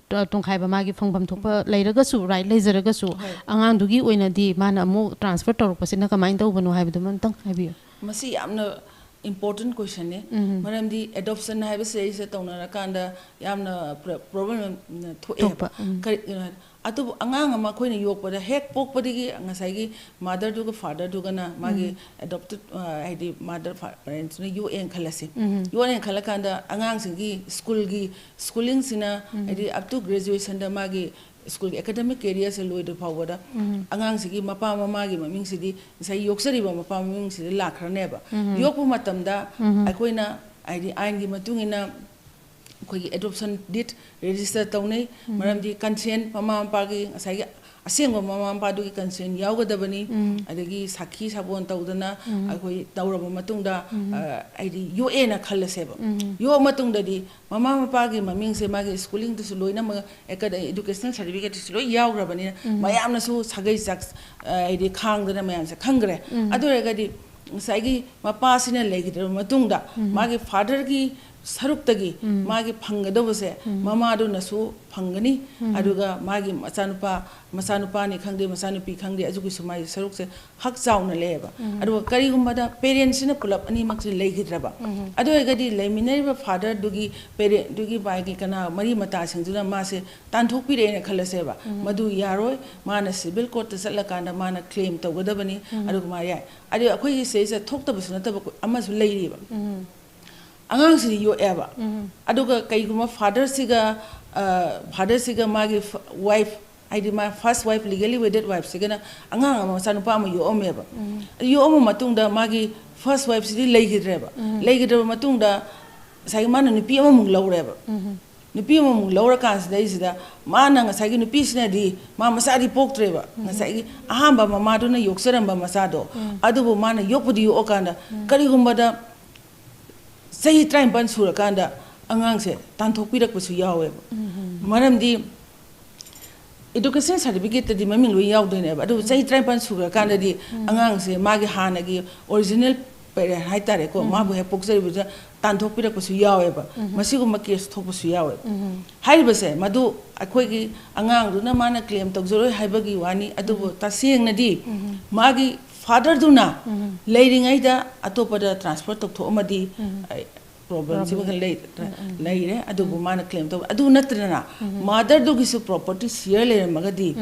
ꯇ-, ꯇꯣꯡꯈꯥꯏꯕ ꯃꯥꯒꯤ ꯐꯪꯐꯝ ꯊꯣꯛꯄ ꯂꯩꯔꯒꯁꯨ, ꯔꯥꯏꯠ ꯂꯩꯖꯔꯒꯁꯨ, ꯍꯣꯏ꯫ ꯑꯉꯥꯡꯗꯨꯒꯤ ꯑꯣꯏꯅꯗꯤ ꯃꯥꯅ ꯑꯃꯨꯛ ꯇ꯭ꯔꯥꯟꯁꯐꯔ ꯇꯧꯔꯛꯄꯁꯤꯅ ꯀꯃꯥꯏꯅ ꯇꯧꯕꯅꯣ ꯍꯥꯏꯕꯗꯨꯃ ꯑꯝꯇꯪ ꯍꯥꯏꯕꯤꯌꯨ꯫ ꯃꯁꯤ ꯌꯥꯝꯅ ꯏꯝꯄꯣꯔꯇꯦꯟ ꯀꯣꯏꯁꯟꯅꯤ꯫ ꯎꯝ꯫ ꯃꯔꯝꯗꯤ ꯑꯦꯗꯣꯞꯁꯟ ꯍꯥꯏꯕꯁꯦ ꯑꯩꯁꯦ ꯇꯧꯅꯔꯀꯥꯟꯗ ꯌꯥꯝꯅ ꯄ꯭ꯔ-, ꯄ꯭ꯔꯣꯕ꯭ꯂꯦꯝ ꯌꯥꯝꯅ ꯊꯣꯛꯑꯦꯕ꯫ ꯊꯣꯛꯄ, ꯎꯝ꯫ ꯀꯔꯤ-, ꯑꯗꯨꯕꯨ ꯑꯉꯥꯡ ꯑꯃ ꯑꯩꯈꯣꯏꯅ ꯌꯣꯛꯄꯗ ꯍꯦꯛ ꯄꯣꯛꯄꯗꯒꯤ ꯉꯁꯥꯏꯒꯤ ꯃꯥꯗꯔꯗꯨꯒ ꯐꯥꯗꯔꯗꯨꯒꯅ ꯃꯥꯒꯤ ꯑꯦꯗꯣꯞꯇꯦꯠ, ꯍꯥꯏꯗꯤ ꯃꯥꯗꯔ ꯄꯦꯔꯦꯟꯁꯇꯨꯅ ꯌꯣꯛꯑꯦꯅ ꯈꯜꯂꯁꯤ꯫ ꯎꯝ꯫ ꯌꯣꯛꯑꯦꯅ ꯈꯜꯂꯀꯥꯟꯗ ꯑꯉꯥꯡꯁꯤꯡꯒꯤ ꯁ꯭ꯀꯨꯜꯒꯤ, ꯁ꯭ꯀꯨꯂꯤꯡꯁꯤꯅ, ꯍꯥꯏꯗꯤ ꯑꯞ ꯇꯨ ꯒ꯭ꯔꯦꯖꯨꯑꯦꯁꯟꯗ ꯃꯥꯒꯤ ꯁ꯭ꯀꯨꯜꯒꯤ ꯑꯦꯀꯥꯗꯃꯤꯛ ꯀꯦꯔꯤꯌꯔꯁꯦ ꯂꯣꯏꯗ꯭ꯔꯤ ꯐꯥꯎꯕꯗ ꯑꯉꯥꯡꯁꯤꯒꯤ ꯃꯄꯥ ꯃꯃꯥꯒꯤ ꯃꯃꯤꯡꯁꯤꯗꯤ ꯉꯁꯥꯏ ꯌꯣꯛꯆꯔꯤꯕ ꯃꯄꯥ ꯃꯃꯤꯡꯁꯤꯗ ꯂꯥꯛꯈ꯭ꯔꯅꯦꯕ꯫ ꯌꯣꯛꯄ ꯃꯇꯝꯗ ꯑꯩꯈꯣꯏꯅ ꯍꯥꯏꯗꯤ ꯑꯥꯏꯟꯒꯤ ꯃꯇꯨꯡ ꯏꯟꯅ ꯑꯩꯈꯣꯏꯒꯤ adoption deed register ꯇꯧꯅꯩ꯫ ꯃꯔꯝꯗꯤ consent, ꯃꯃꯥ ꯃꯄꯥꯒꯤ ꯉꯁꯥꯏꯒꯤ ꯑꯁꯦꯡꯕ ꯃꯃꯥ ꯃꯄꯥꯗꯨꯒꯤ consent ꯌꯥꯎꯒꯗꯕꯅꯤ꯫ ꯑꯗꯒꯤ ꯁꯥꯈꯤ ꯁꯥꯕꯣꯟ ꯇꯧꯗꯅ ꯑꯩꯈꯣꯏ ꯇꯧꯔꯕ ꯃꯇꯨꯡꯗ, ꯑ, ꯍꯥꯏꯗꯤ ꯌꯣꯛꯑꯦꯅ ꯈꯜꯂꯁꯦꯕ꯫ ꯌꯣꯛꯑ ꯃꯇꯨꯡꯗꯗꯤ ꯃꯃꯥ ꯃꯄꯥꯒꯤ ꯃꯃꯤꯡꯁꯦ ꯃꯥꯒꯤ schoolingꯗꯁꯨ ꯂꯣꯏꯅꯃꯛ, educational certificateꯇꯁꯨ ꯂꯣꯏ ꯌꯥꯎꯈ꯭ꯔꯕꯅꯤꯅ ꯃꯌꯥꯝꯅꯁꯨ ꯁꯥꯒꯩ ꯆꯥꯛ-, ꯑ, ꯍꯥꯏꯗꯤ ꯈꯥꯡꯗꯅ ꯃꯌꯥꯝꯁꯦ ꯈꯪꯈ꯭ꯔꯦ꯫ ꯑꯗꯨ ꯑꯣꯏꯔꯒꯗꯤ ꯉꯁꯥꯏꯒꯤ ꯃꯄꯥꯁꯤꯅ ꯂꯩꯈꯤꯗ꯭ꯔꯕ ꯃꯇꯨꯡꯗ ꯃꯥꯒꯤ fatherꯒꯤ ꯁꯔꯨꯛꯇꯒꯤ ꯃꯥꯒꯤ ꯐꯪꯒꯗꯧꯕꯁꯦ ꯃꯃꯥꯗꯨꯅꯁꯨ ꯐꯪꯒꯅꯤ꯫ ꯑꯗꯨꯒ ꯃꯥꯒꯤ ꯃꯆꯥꯅꯨꯄꯥ, ꯃꯆꯥꯅꯨꯄꯥꯅꯤ ꯈꯪꯗꯦ, ꯃꯆꯥꯅꯨꯄꯤ ꯈꯪꯗꯦ, ꯑꯗꯨꯒꯤꯁꯨ ꯃꯥꯒꯤ ꯁꯔꯨꯛꯁꯦ ꯍꯛ ꯆꯥꯎꯅ ꯂꯩꯌꯦꯕ꯫ ꯑꯗꯨꯒ ꯀꯔꯤꯒꯨꯝꯕꯗ parentsꯁꯤꯅ ꯄꯨꯂꯞ ꯑꯅꯤꯃꯛꯁꯦ ꯂꯩꯈꯤꯗ꯭ꯔꯕ, ꯑꯗꯨ ꯑꯣꯏꯔꯒꯗꯤ ꯂꯩꯃꯤꯟꯅꯔꯤꯕ fatherꯗꯨꯒꯤ parentꯗꯨꯒꯤ ꯃꯥꯒꯤ ꯀꯅꯥ ꯃꯔꯤ ꯃꯇꯥꯁꯤꯡꯗꯨꯅ ꯃꯥꯁꯦ ꯇꯥꯟꯊꯣꯛꯄꯤꯔꯛꯑꯦꯅ ꯈꯜꯂꯁꯦꯕ꯫ ꯃꯗꯨ ꯌꯥꯔꯣꯏ꯫ ꯃꯥꯅ civil courtꯇ ꯆꯠꯂꯀꯥꯟꯗ ꯃꯥꯅ claim ꯇꯧꯒꯗꯕꯅꯤ꯫ ꯑꯗꯨꯒ ꯃꯥ ꯌꯥꯏ꯫ ꯑꯗꯨ ꯑꯩꯈꯣꯏꯒꯤ ꯁꯤꯗꯩꯁꯤꯗ ꯊꯣꯛꯇꯕꯁꯨ ꯅꯠꯇꯕ ꯑꯃꯁꯨ ꯂꯩꯔꯤꯕ꯫ ꯑꯉꯥꯡꯁꯤꯗꯤ ꯌꯣꯛꯑꯦꯕ꯫ ꯑꯗꯨꯒ ꯀꯩꯒꯨꯝꯕ fatherꯁꯤꯒ, ꯑ, fatherꯁꯤꯒ ꯃꯥꯒꯤ ꯐ-, wife, ꯍꯥꯏꯗꯤ ꯃꯥ first wife, legally wedded wifeꯁꯤꯒꯅ ꯑꯉꯥꯡ ꯑꯃ, ꯃꯆꯥꯅꯨꯄꯥ ꯑꯃ ꯌꯣꯛꯑꯝꯃꯦꯕ꯫ ꯑꯗꯨ ꯌꯣꯛꯑꯝꯃ ꯃꯇꯨꯡꯗ ꯃꯥꯒꯤ first wifeꯁꯤꯗꯤ ꯂꯩꯈꯤꯗ꯭ꯔꯦꯕ꯫ ꯂꯩꯈꯤꯗ꯭ꯔꯕ ꯃꯇꯨꯡꯗ ꯉꯁꯥꯏꯒꯤ ꯃꯥꯅ ꯅꯨꯄꯤ ꯑꯃꯃꯨꯛ ꯂꯧꯔꯦꯕ꯫ ꯅꯨꯄꯤ ꯑꯃꯃꯨꯛ ꯂꯧꯔꯀꯥꯟꯁꯤꯗꯩꯁꯤꯗ ꯃꯥꯅ ꯉꯁꯥꯏꯒꯤ ꯅꯨꯄꯤꯁꯤꯅꯗꯤ ꯃꯥ ꯃꯆꯥꯗꯤ ꯄꯣꯛꯇ꯭ꯔꯦꯕ꯫ ꯉꯁꯥꯏꯒꯤ ꯑꯍꯥꯟꯕ ꯃꯃꯥꯗꯨꯅ ꯌꯣꯛꯆꯔꯝꯕ ꯃꯆꯥꯗꯣ, ꯑꯗꯨꯕꯨ ꯃꯥꯅ ꯌꯣꯛꯄꯨꯗꯤ ꯌꯣꯛꯑꯀꯥꯟꯗ ꯀꯔꯤꯒꯨꯝꯕꯗ ꯆꯍꯤ ꯇꯔꯥꯅꯤꯄꯥꯟ ꯁꯨꯔꯀꯥꯟꯗ ꯑꯉꯥꯡꯁꯦ ꯇꯥꯟꯊꯣꯛꯄꯤꯔꯛꯄꯁꯨ ꯌꯥꯎꯋꯦꯕ꯫ ꯃꯔꯝꯗꯤ education certificateꯇꯗꯤ ꯃꯃꯤꯡ ꯂꯣꯏ ꯌꯥꯎꯗꯣꯏꯅꯦꯕ, ꯑꯗꯨꯕꯨ ꯆꯍꯤ ꯇꯔꯥꯅꯤꯄꯥꯟ ꯁꯨꯔꯀꯥꯟꯗꯗꯤ ꯑꯉꯥꯡꯁꯦ ꯃꯥꯒꯤ ꯍꯥꯟꯅꯒꯤ original parent ꯍꯥꯏꯇꯥꯔꯦꯀꯣ, ꯃꯥꯕꯨ ꯍꯦꯛ ꯄꯣꯛꯆꯔꯤꯕꯗꯨꯅ ꯇꯥꯟꯊꯣꯛꯄꯤꯔꯛꯄꯁꯨ ꯌꯥꯎꯋꯦꯕ꯫ ꯃꯁꯤꯒꯨꯝꯕ case ꯊꯣꯛꯄꯁꯨ ꯌꯥꯎꯋꯦꯕ꯫ ꯍꯥꯏꯔꯤꯕꯁꯦ ꯃꯗꯨ ꯑꯩꯈꯣꯏꯒꯤ ꯑꯉꯥꯡꯗꯨꯅ ꯃꯥꯅ claim ꯇꯧꯖꯔꯣꯏ ꯍꯥꯏꯕꯒꯤ ꯋꯥꯅꯤ, ꯑꯗꯨꯕꯨ ꯇꯁꯦꯡꯅꯗꯤ ꯃꯥꯒꯤ fatherꯗꯨꯅ ꯂꯩꯔꯤꯉꯩꯗ ꯑꯇꯣꯞꯄꯗ transfer ꯇꯧꯊꯣꯛꯑꯝꯃꯗꯤ, ꯑꯩ, problemꯁꯤꯃ ꯂꯩ-, ꯂꯩꯔꯦ꯫ ꯑꯗꯨꯕꯨ ꯃꯥꯅ claim ꯇꯧꯕ ꯑꯗꯨ ꯅꯠꯇꯅ motherꯗꯨꯒꯤꯁꯨ property share ꯂꯩꯔꯝꯃꯒꯗꯤ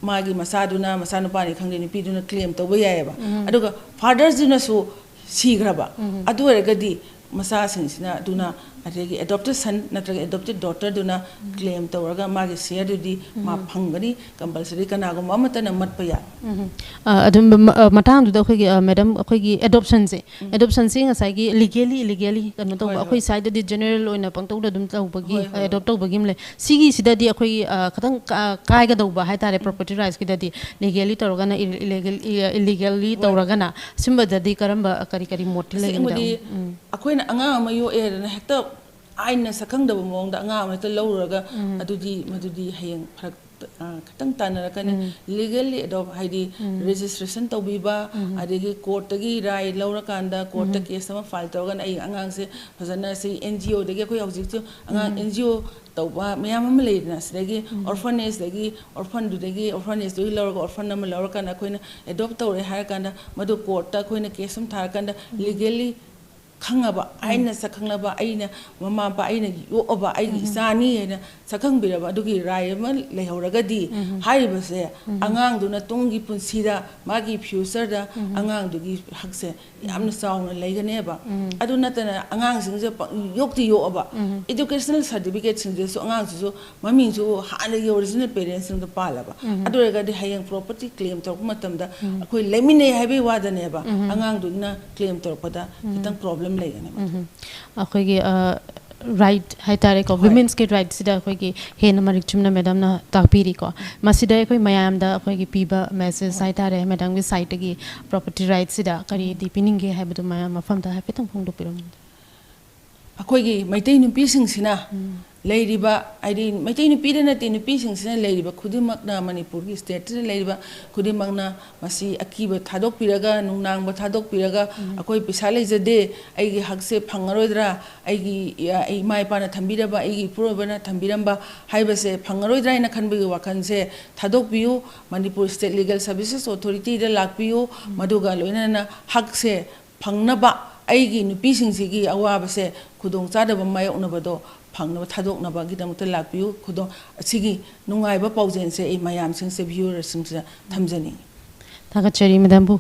ꯃꯥꯒꯤ ꯃꯆꯥꯗꯨꯅ, ꯃꯆꯥꯅꯨꯄꯥꯅꯤ ꯈꯪꯗꯦ, ꯅꯨꯄꯤꯗꯨꯅ claim ꯇꯧꯕ ꯌꯥꯏꯑꯕ꯫ ꯑꯗꯨꯒ fatherꯗꯨꯅꯁꯨ ꯁꯤꯈ꯭ꯔꯕ, ꯑꯗꯨ ꯑꯣꯏꯔꯒꯗꯤ ꯃꯆꯥꯁꯤꯡꯁꯤꯅ ꯑꯗꯨꯅ ꯑꯗꯒꯤ ꯑꯦꯗꯣꯞꯇꯦꯗ ꯁꯟ ꯅꯠꯇ꯭ꯔꯒ ꯑꯦꯗꯣꯞꯇꯦꯗ ꯗꯣꯇꯔꯗꯨꯅ ꯀ꯭ꯂꯦꯝ ꯇꯧꯔꯒ ꯃꯥꯒꯤ ꯁꯤꯌꯔꯗꯨꯗꯤ ꯃꯥ ꯐꯪꯒꯅꯤ, ꯀꯝꯄꯜꯁꯔꯤ ꯀꯅꯥꯒꯨꯝꯕ ꯑꯃꯠꯇꯅ ꯃꯠꯄ ꯌꯥꯏ꯫ ꯎꯝ꯫ ꯑ, ꯑꯗꯨꯝ ꯃ- ꯑ, ꯃꯇꯥꯡꯗꯨꯗ ꯑꯩꯈꯣꯏꯒꯤ, ꯑ, ꯃꯦꯗꯥꯝ, ꯑꯩꯈꯣꯏꯒꯤ ꯑꯦꯗꯣꯞꯁꯟꯁꯦ, ꯑꯦꯗꯣꯞꯁꯟꯁꯤ ꯉꯁꯥꯏꯒꯤ ꯂꯤꯒꯦꯂꯤ ꯏꯂꯤꯒꯦꯂꯤ ꯀꯩꯅꯣ ꯇꯧꯕ, ꯍꯣꯏ, ꯍꯣꯏ꯫ ꯑꯩꯈꯣꯏ ꯁꯥꯏꯗꯗꯤ ꯖꯦꯅꯔꯦꯜ ꯑꯣꯏꯅ ꯄꯪꯇꯧꯗ ꯑꯗꯨꯝ ꯇꯧꯕꯒꯤ, ꯍꯣꯏ, ꯍꯣꯏ꯫ ꯑꯦꯗꯣꯞ ꯇꯧꯕꯒꯤ ꯑꯃ ꯂꯩ꯫ ꯁꯤꯒꯤꯁꯤꯗꯗꯤ ꯑꯩꯈꯣꯏꯒꯤ, ꯑ, ꯈꯤꯇꯪ ꯀ- ꯀꯥꯏꯒꯗꯧꯕ ꯍꯥꯏꯇꯥꯔꯦ, ꯄ꯭ꯔꯣꯄꯔꯇꯤ ꯔꯥꯏꯠꯁꯀꯤꯗꯗꯤ ꯂꯤꯒꯦꯂꯤ ꯇꯧꯔꯒꯅ, ꯏꯂꯤꯒꯦꯂꯤ ꯇꯧꯔꯒꯅ, ꯁꯤꯝꯕꯗꯗꯤ ꯀꯔꯝꯕ ꯀꯔꯤ ꯀꯔꯤ ꯃꯣꯠꯇꯤ ꯂꯩꯒꯦ, ꯃꯦꯗꯥꯝ? ꯑꯁꯦꯡꯕꯗꯤ ꯑꯩꯈꯣꯏꯅ ꯑꯉꯥꯡ ꯑꯃ ꯌꯣꯛꯑꯦꯗꯅ ꯍꯦꯛꯇ ꯑꯥꯏꯟꯅ ꯁꯛꯈꯪꯗꯕ ꯃꯑꯣꯡꯗ ꯑꯉꯥꯡ ꯑꯃ ꯍꯦꯛꯇ ꯂꯧꯔꯨꯔꯒ, ꯑꯗꯨꯗꯤ, ꯃꯗꯨꯗꯤ ꯍꯌꯦꯡ ꯐꯔꯛ, ꯑ, ꯈꯤꯇꯪ ꯇꯥꯟꯅꯔꯛꯀꯅꯤ꯫ ꯂꯤꯒꯦꯜꯂꯤ ꯑꯦꯗꯣꯞ ꯍꯥꯏꯗꯤ ꯔꯦꯖꯤꯁꯇ꯭ꯔꯦꯁꯟ ꯇꯧꯕꯤꯕ, ꯑꯗꯒꯤ ꯀꯣꯔꯠꯇꯒꯤ ꯔꯥꯏ ꯂꯧꯔꯀꯥꯟꯗ, ꯀꯣꯔꯠꯇ ꯀꯦꯁ ꯑꯃ ꯐꯥꯏꯜ ꯇꯧꯔꯒꯅ ꯑꯩ ꯑꯉꯥꯡꯁꯦ ꯐꯖꯅ ꯁꯤ ꯑꯦꯟ ꯖꯤ ꯑꯣꯗꯒꯤ, ꯑꯩꯈꯣꯏ ꯍꯧꯖꯤꯛꯁꯨ ꯑꯉꯥꯡ ꯑꯦꯟ ꯖꯤ ꯑꯣ ꯇꯧꯕ ꯃꯌꯥꯝ ꯑꯃ ꯂꯩꯗꯅ, ꯁꯤꯗꯒꯤ ꯑꯣꯔꯐꯅꯦꯖꯇꯒꯤ, ꯑꯣꯔꯐꯟꯗꯨꯗꯒꯤ, ꯑꯣꯔꯐꯅꯦꯖꯇꯨꯒꯤ ꯂꯧꯔꯒ ꯑꯣꯔꯐꯟ ꯑꯃ ꯂꯧꯔꯀꯥꯟꯗ ꯑꯩꯈꯣꯏꯅ ꯑꯦꯗꯣꯞ ꯇꯧꯔꯦ ꯍꯥꯏꯔꯀꯥꯟꯗ, ꯃꯗꯨ ꯀꯣꯔꯠꯇ ꯑꯩꯈꯣꯏꯅ ꯀꯦꯁ ꯑꯃ ꯊꯥꯔꯀꯥꯟꯗ ꯂꯤꯒꯦꯜꯂꯤ ꯈꯪꯉꯕ, ꯑꯥꯏꯟꯅ ꯁꯛꯈꯪꯂꯕ, ꯑꯩꯅ ꯃꯃꯥ ꯃꯄꯥ ꯑꯩꯅ ꯌꯣꯛꯑꯕ ꯑꯩꯒꯤ ꯏꯆꯥꯅꯤ ꯍꯥꯏꯅ ꯁꯛꯈꯪꯕꯤꯔꯕ ꯑꯗꯨꯒꯤ ꯔꯥꯏ ꯑꯃ ꯂꯩꯍꯧꯔꯒꯗꯤ, ꯍꯥꯏꯔꯤꯕꯁꯦ ꯑꯉꯥꯡꯗꯨꯅ ꯇꯨꯡꯒꯤ ꯄꯨꯟꯁꯤꯗ, ꯃꯥꯒꯤ ꯐ꯭ꯌꯨꯆꯔꯗ ꯑꯉꯥꯡꯗꯨꯒꯤ ꯍꯛꯁꯦ ꯌꯥꯝꯅ ꯆꯥꯎꯅ ꯂꯩꯒꯅꯦꯕ꯫ ꯑꯗꯨ ꯅꯠꯇꯅ ꯑꯉꯥꯡꯁꯤꯡꯁꯦ ꯄꯪ- ꯌꯣꯛꯇꯤ ꯌꯣꯛꯑꯕ, ꯏꯗꯨꯀꯦꯁꯅꯦꯜ ꯁꯥꯔꯇꯤꯐꯤꯀꯦꯠꯁꯤꯡꯁꯤꯁꯨ ꯑꯉꯥꯡꯁꯤꯁꯨ ꯃꯃꯤꯡꯁꯨ ꯍꯥꯟꯅꯒꯤ ꯑꯣꯔꯤꯖꯤꯅꯦꯜ ꯄꯦꯔꯦꯟꯁꯁꯤꯡꯗ ꯄꯥꯜꯂꯕ, ꯑꯗꯨ ꯑꯣꯏꯔꯒꯗꯤ ꯍꯌꯦꯡ ꯄ꯭ꯔꯣꯄꯔꯇꯤ ꯀ꯭ꯂꯦꯝ ꯇꯧꯔꯛꯄ ꯃꯇꯝꯗ ꯑꯩꯈꯣꯏ ꯂꯩꯃꯤꯟꯅꯩ ꯍꯥꯏꯕꯒꯤ ꯋꯥꯗꯅꯦꯕ, ꯑꯉꯥꯡꯗꯨꯒꯤꯅ ꯀ꯭ꯂꯦꯝ ꯇꯧꯔꯛꯄꯗ ꯈꯤꯇꯪ ꯄ꯭ꯔꯣꯕ꯭ꯂꯦꯝ ꯂꯩꯒꯅꯦꯕ꯫ ꯑꯩꯈꯣꯏꯒꯤ, ꯑ, ꯔꯥꯏꯠ ꯍꯥꯏꯇꯥꯔꯦꯀꯣ, ꯍꯣꯏ꯫ ꯋꯤꯃꯦꯟꯁꯀꯤ ꯔꯥꯏꯠꯁꯤꯗ ꯑꯩꯈꯣꯏꯒꯤ ꯍꯦꯟꯅ ꯃꯔꯤꯛ ꯆꯨꯝꯅ ꯃꯦꯗꯥꯝꯅ ꯇꯥꯛꯄꯤꯔꯤꯀꯣ꯫ ꯃꯁꯤꯗ ꯑꯩꯈꯣꯏ ꯃꯌꯥꯝꯗ ꯑꯩꯈꯣꯏꯒꯤ ꯄꯤꯕ ꯃꯦꯁꯦꯖ ꯍꯥꯏꯇꯥꯔꯦ, ꯃꯦꯗꯥꯝꯒꯤ ꯁꯥꯏꯠꯇꯒꯤ ꯄ꯭ꯔꯣꯄꯔꯇꯤ ꯔꯥꯏꯠꯁꯤꯗ ꯀꯔꯤꯗꯤ ꯄꯤꯅꯤꯡꯒꯦ ꯍꯥꯏꯕꯗꯨ ꯃꯌꯥꯝ ꯃꯐꯝꯗ ꯍꯥꯏꯐꯦꯠꯇꯪ ꯐꯣꯡꯗꯣꯛꯄꯤꯔꯝꯃꯨ꯫ ꯑꯩꯈꯣꯏꯒꯤ ꯃꯩꯇꯩ ꯅꯨꯄꯤꯁꯤꯡꯁꯤꯅ ꯂꯩꯔꯤꯕ, ꯍꯥꯏꯗꯤ ꯃꯩꯇꯩ ꯅꯨꯄꯤꯗ ꯅꯠꯇꯦ, ꯅꯨꯄꯤꯁꯤꯡꯁꯤꯅ ꯂꯩꯔꯤꯕ ꯈꯨꯗꯤꯡꯃꯛꯅ, ꯃꯅꯤꯄꯨꯔꯒꯤ ꯁ꯭ꯇꯦꯠꯁꯤꯗ ꯂꯩꯔꯤꯕ ꯈꯨꯗꯤꯡꯃꯛꯅ ꯃꯁꯤ ꯑꯀꯤꯕ ꯊꯥꯗꯣꯛꯄꯤꯔꯒ, ꯅꯨꯡꯅꯥꯡꯕ ꯊꯥꯗꯣꯛꯄꯤꯔꯒ, ꯑꯩꯈꯣꯏ ꯄꯩꯁꯥ ꯂꯩꯖꯗꯦ, ꯑꯩꯒꯤ ꯍꯛꯁꯦ ꯐꯪꯉꯔꯣꯏꯗ꯭ꯔꯥ, ꯑꯩꯒꯤ, ꯑꯩ ꯏꯃꯥ ꯏꯄꯥꯅ ꯊꯝꯕꯤꯔꯕ, ꯑꯩꯒꯤ ꯏꯄꯨꯔꯣꯏꯕꯅ ꯊꯝꯕꯤꯔꯝꯕ ꯍꯥꯏꯕꯁꯦ ꯐꯪꯉꯔꯣꯏꯗ꯭ꯔꯥ ꯍꯥꯏꯅ ꯈꯟꯕꯒꯤ ꯋꯥꯈꯜꯁꯦ ꯊꯥꯗꯣꯛꯄꯤꯌꯨ꯫ ꯃꯅꯤꯄꯨꯔ ꯁ꯭ꯇꯦꯠ ꯂꯤꯒꯦꯜ ꯁꯔꯚꯤꯁꯦꯁ ꯑꯣꯊꯣꯔꯤꯇꯤꯗ ꯂꯥꯛꯄꯤꯌꯨ꯫ ꯃꯗꯨꯒ ꯂꯣꯏꯅꯅ ꯍꯛꯁꯦ ꯐꯪꯅꯕ, ꯑꯩꯒꯤ ꯅꯨꯄꯤꯁꯤꯡꯁꯤꯒꯤ ꯑꯋꯥꯕꯁꯦ, ꯈꯨꯗꯣꯡꯆꯥꯗꯕ ꯃꯥꯌꯣꯛꯅꯕꯗꯣ ꯐꯪꯅꯕ, ꯊꯥꯗꯣꯛꯅꯕꯒꯤꯗꯃꯛꯇ ꯂꯥꯛꯄꯤꯌꯨ꯫ ꯈꯨꯗꯣꯡ-, ꯑꯁꯤꯒꯤ ꯅꯨꯡꯉꯥꯏꯕ ꯄꯥꯎꯖꯦꯜꯁꯦ ꯑꯩ ꯃꯌꯥꯝꯁꯤꯡꯁꯦ, ꯚ꯭ꯌꯨꯋꯔꯁꯤꯡꯁꯤꯗ ꯊꯝꯖꯅꯤꯡꯉꯤ꯫ ꯊꯥꯒꯠꯆꯔꯤ ꯃꯦꯗꯥꯝꯕꯨ꯫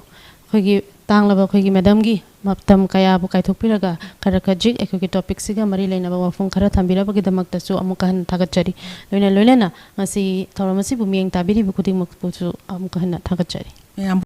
ꯑꯩꯈꯣꯏꯒꯤ ꯇꯥꯡꯂꯕ ꯑꯩꯈꯣꯏꯒꯤ ꯃꯦꯗꯥꯝꯒꯤ ꯃꯇꯝ ꯀꯌꯥꯕꯨ ꯀꯥꯏꯊꯣꯛꯄꯤꯔꯒ ꯈꯔ ꯈꯖꯤꯛ ꯑꯩꯈꯣꯏꯒꯤ ꯇꯣꯄꯤꯛꯁꯤꯒ ꯃꯔꯤ ꯂꯩꯅꯕ ꯋꯥꯐꯝ ꯈꯔ ꯊꯝꯕꯤꯔꯕꯒꯤꯗꯃꯛꯇꯁꯨ ꯑꯃꯨꯛꯀ ꯍꯟꯅ ꯊꯥꯒꯠꯆꯔꯤ꯫ ꯂꯣꯏꯅ ꯂꯣꯏꯅꯅ ꯉꯁꯤ ꯊꯧꯔꯝ ꯑꯁꯤꯕꯨ ꯃꯤꯠꯌꯦꯡ ꯇꯥꯕꯤꯔꯤꯕ ꯈꯨꯗꯤꯡꯃꯛꯄꯨꯁꯨ ꯑꯃꯨꯛꯀ ꯍꯟꯅ ꯊꯥꯒꯠꯆꯔꯤ꯫ ꯃꯌꯥꯝ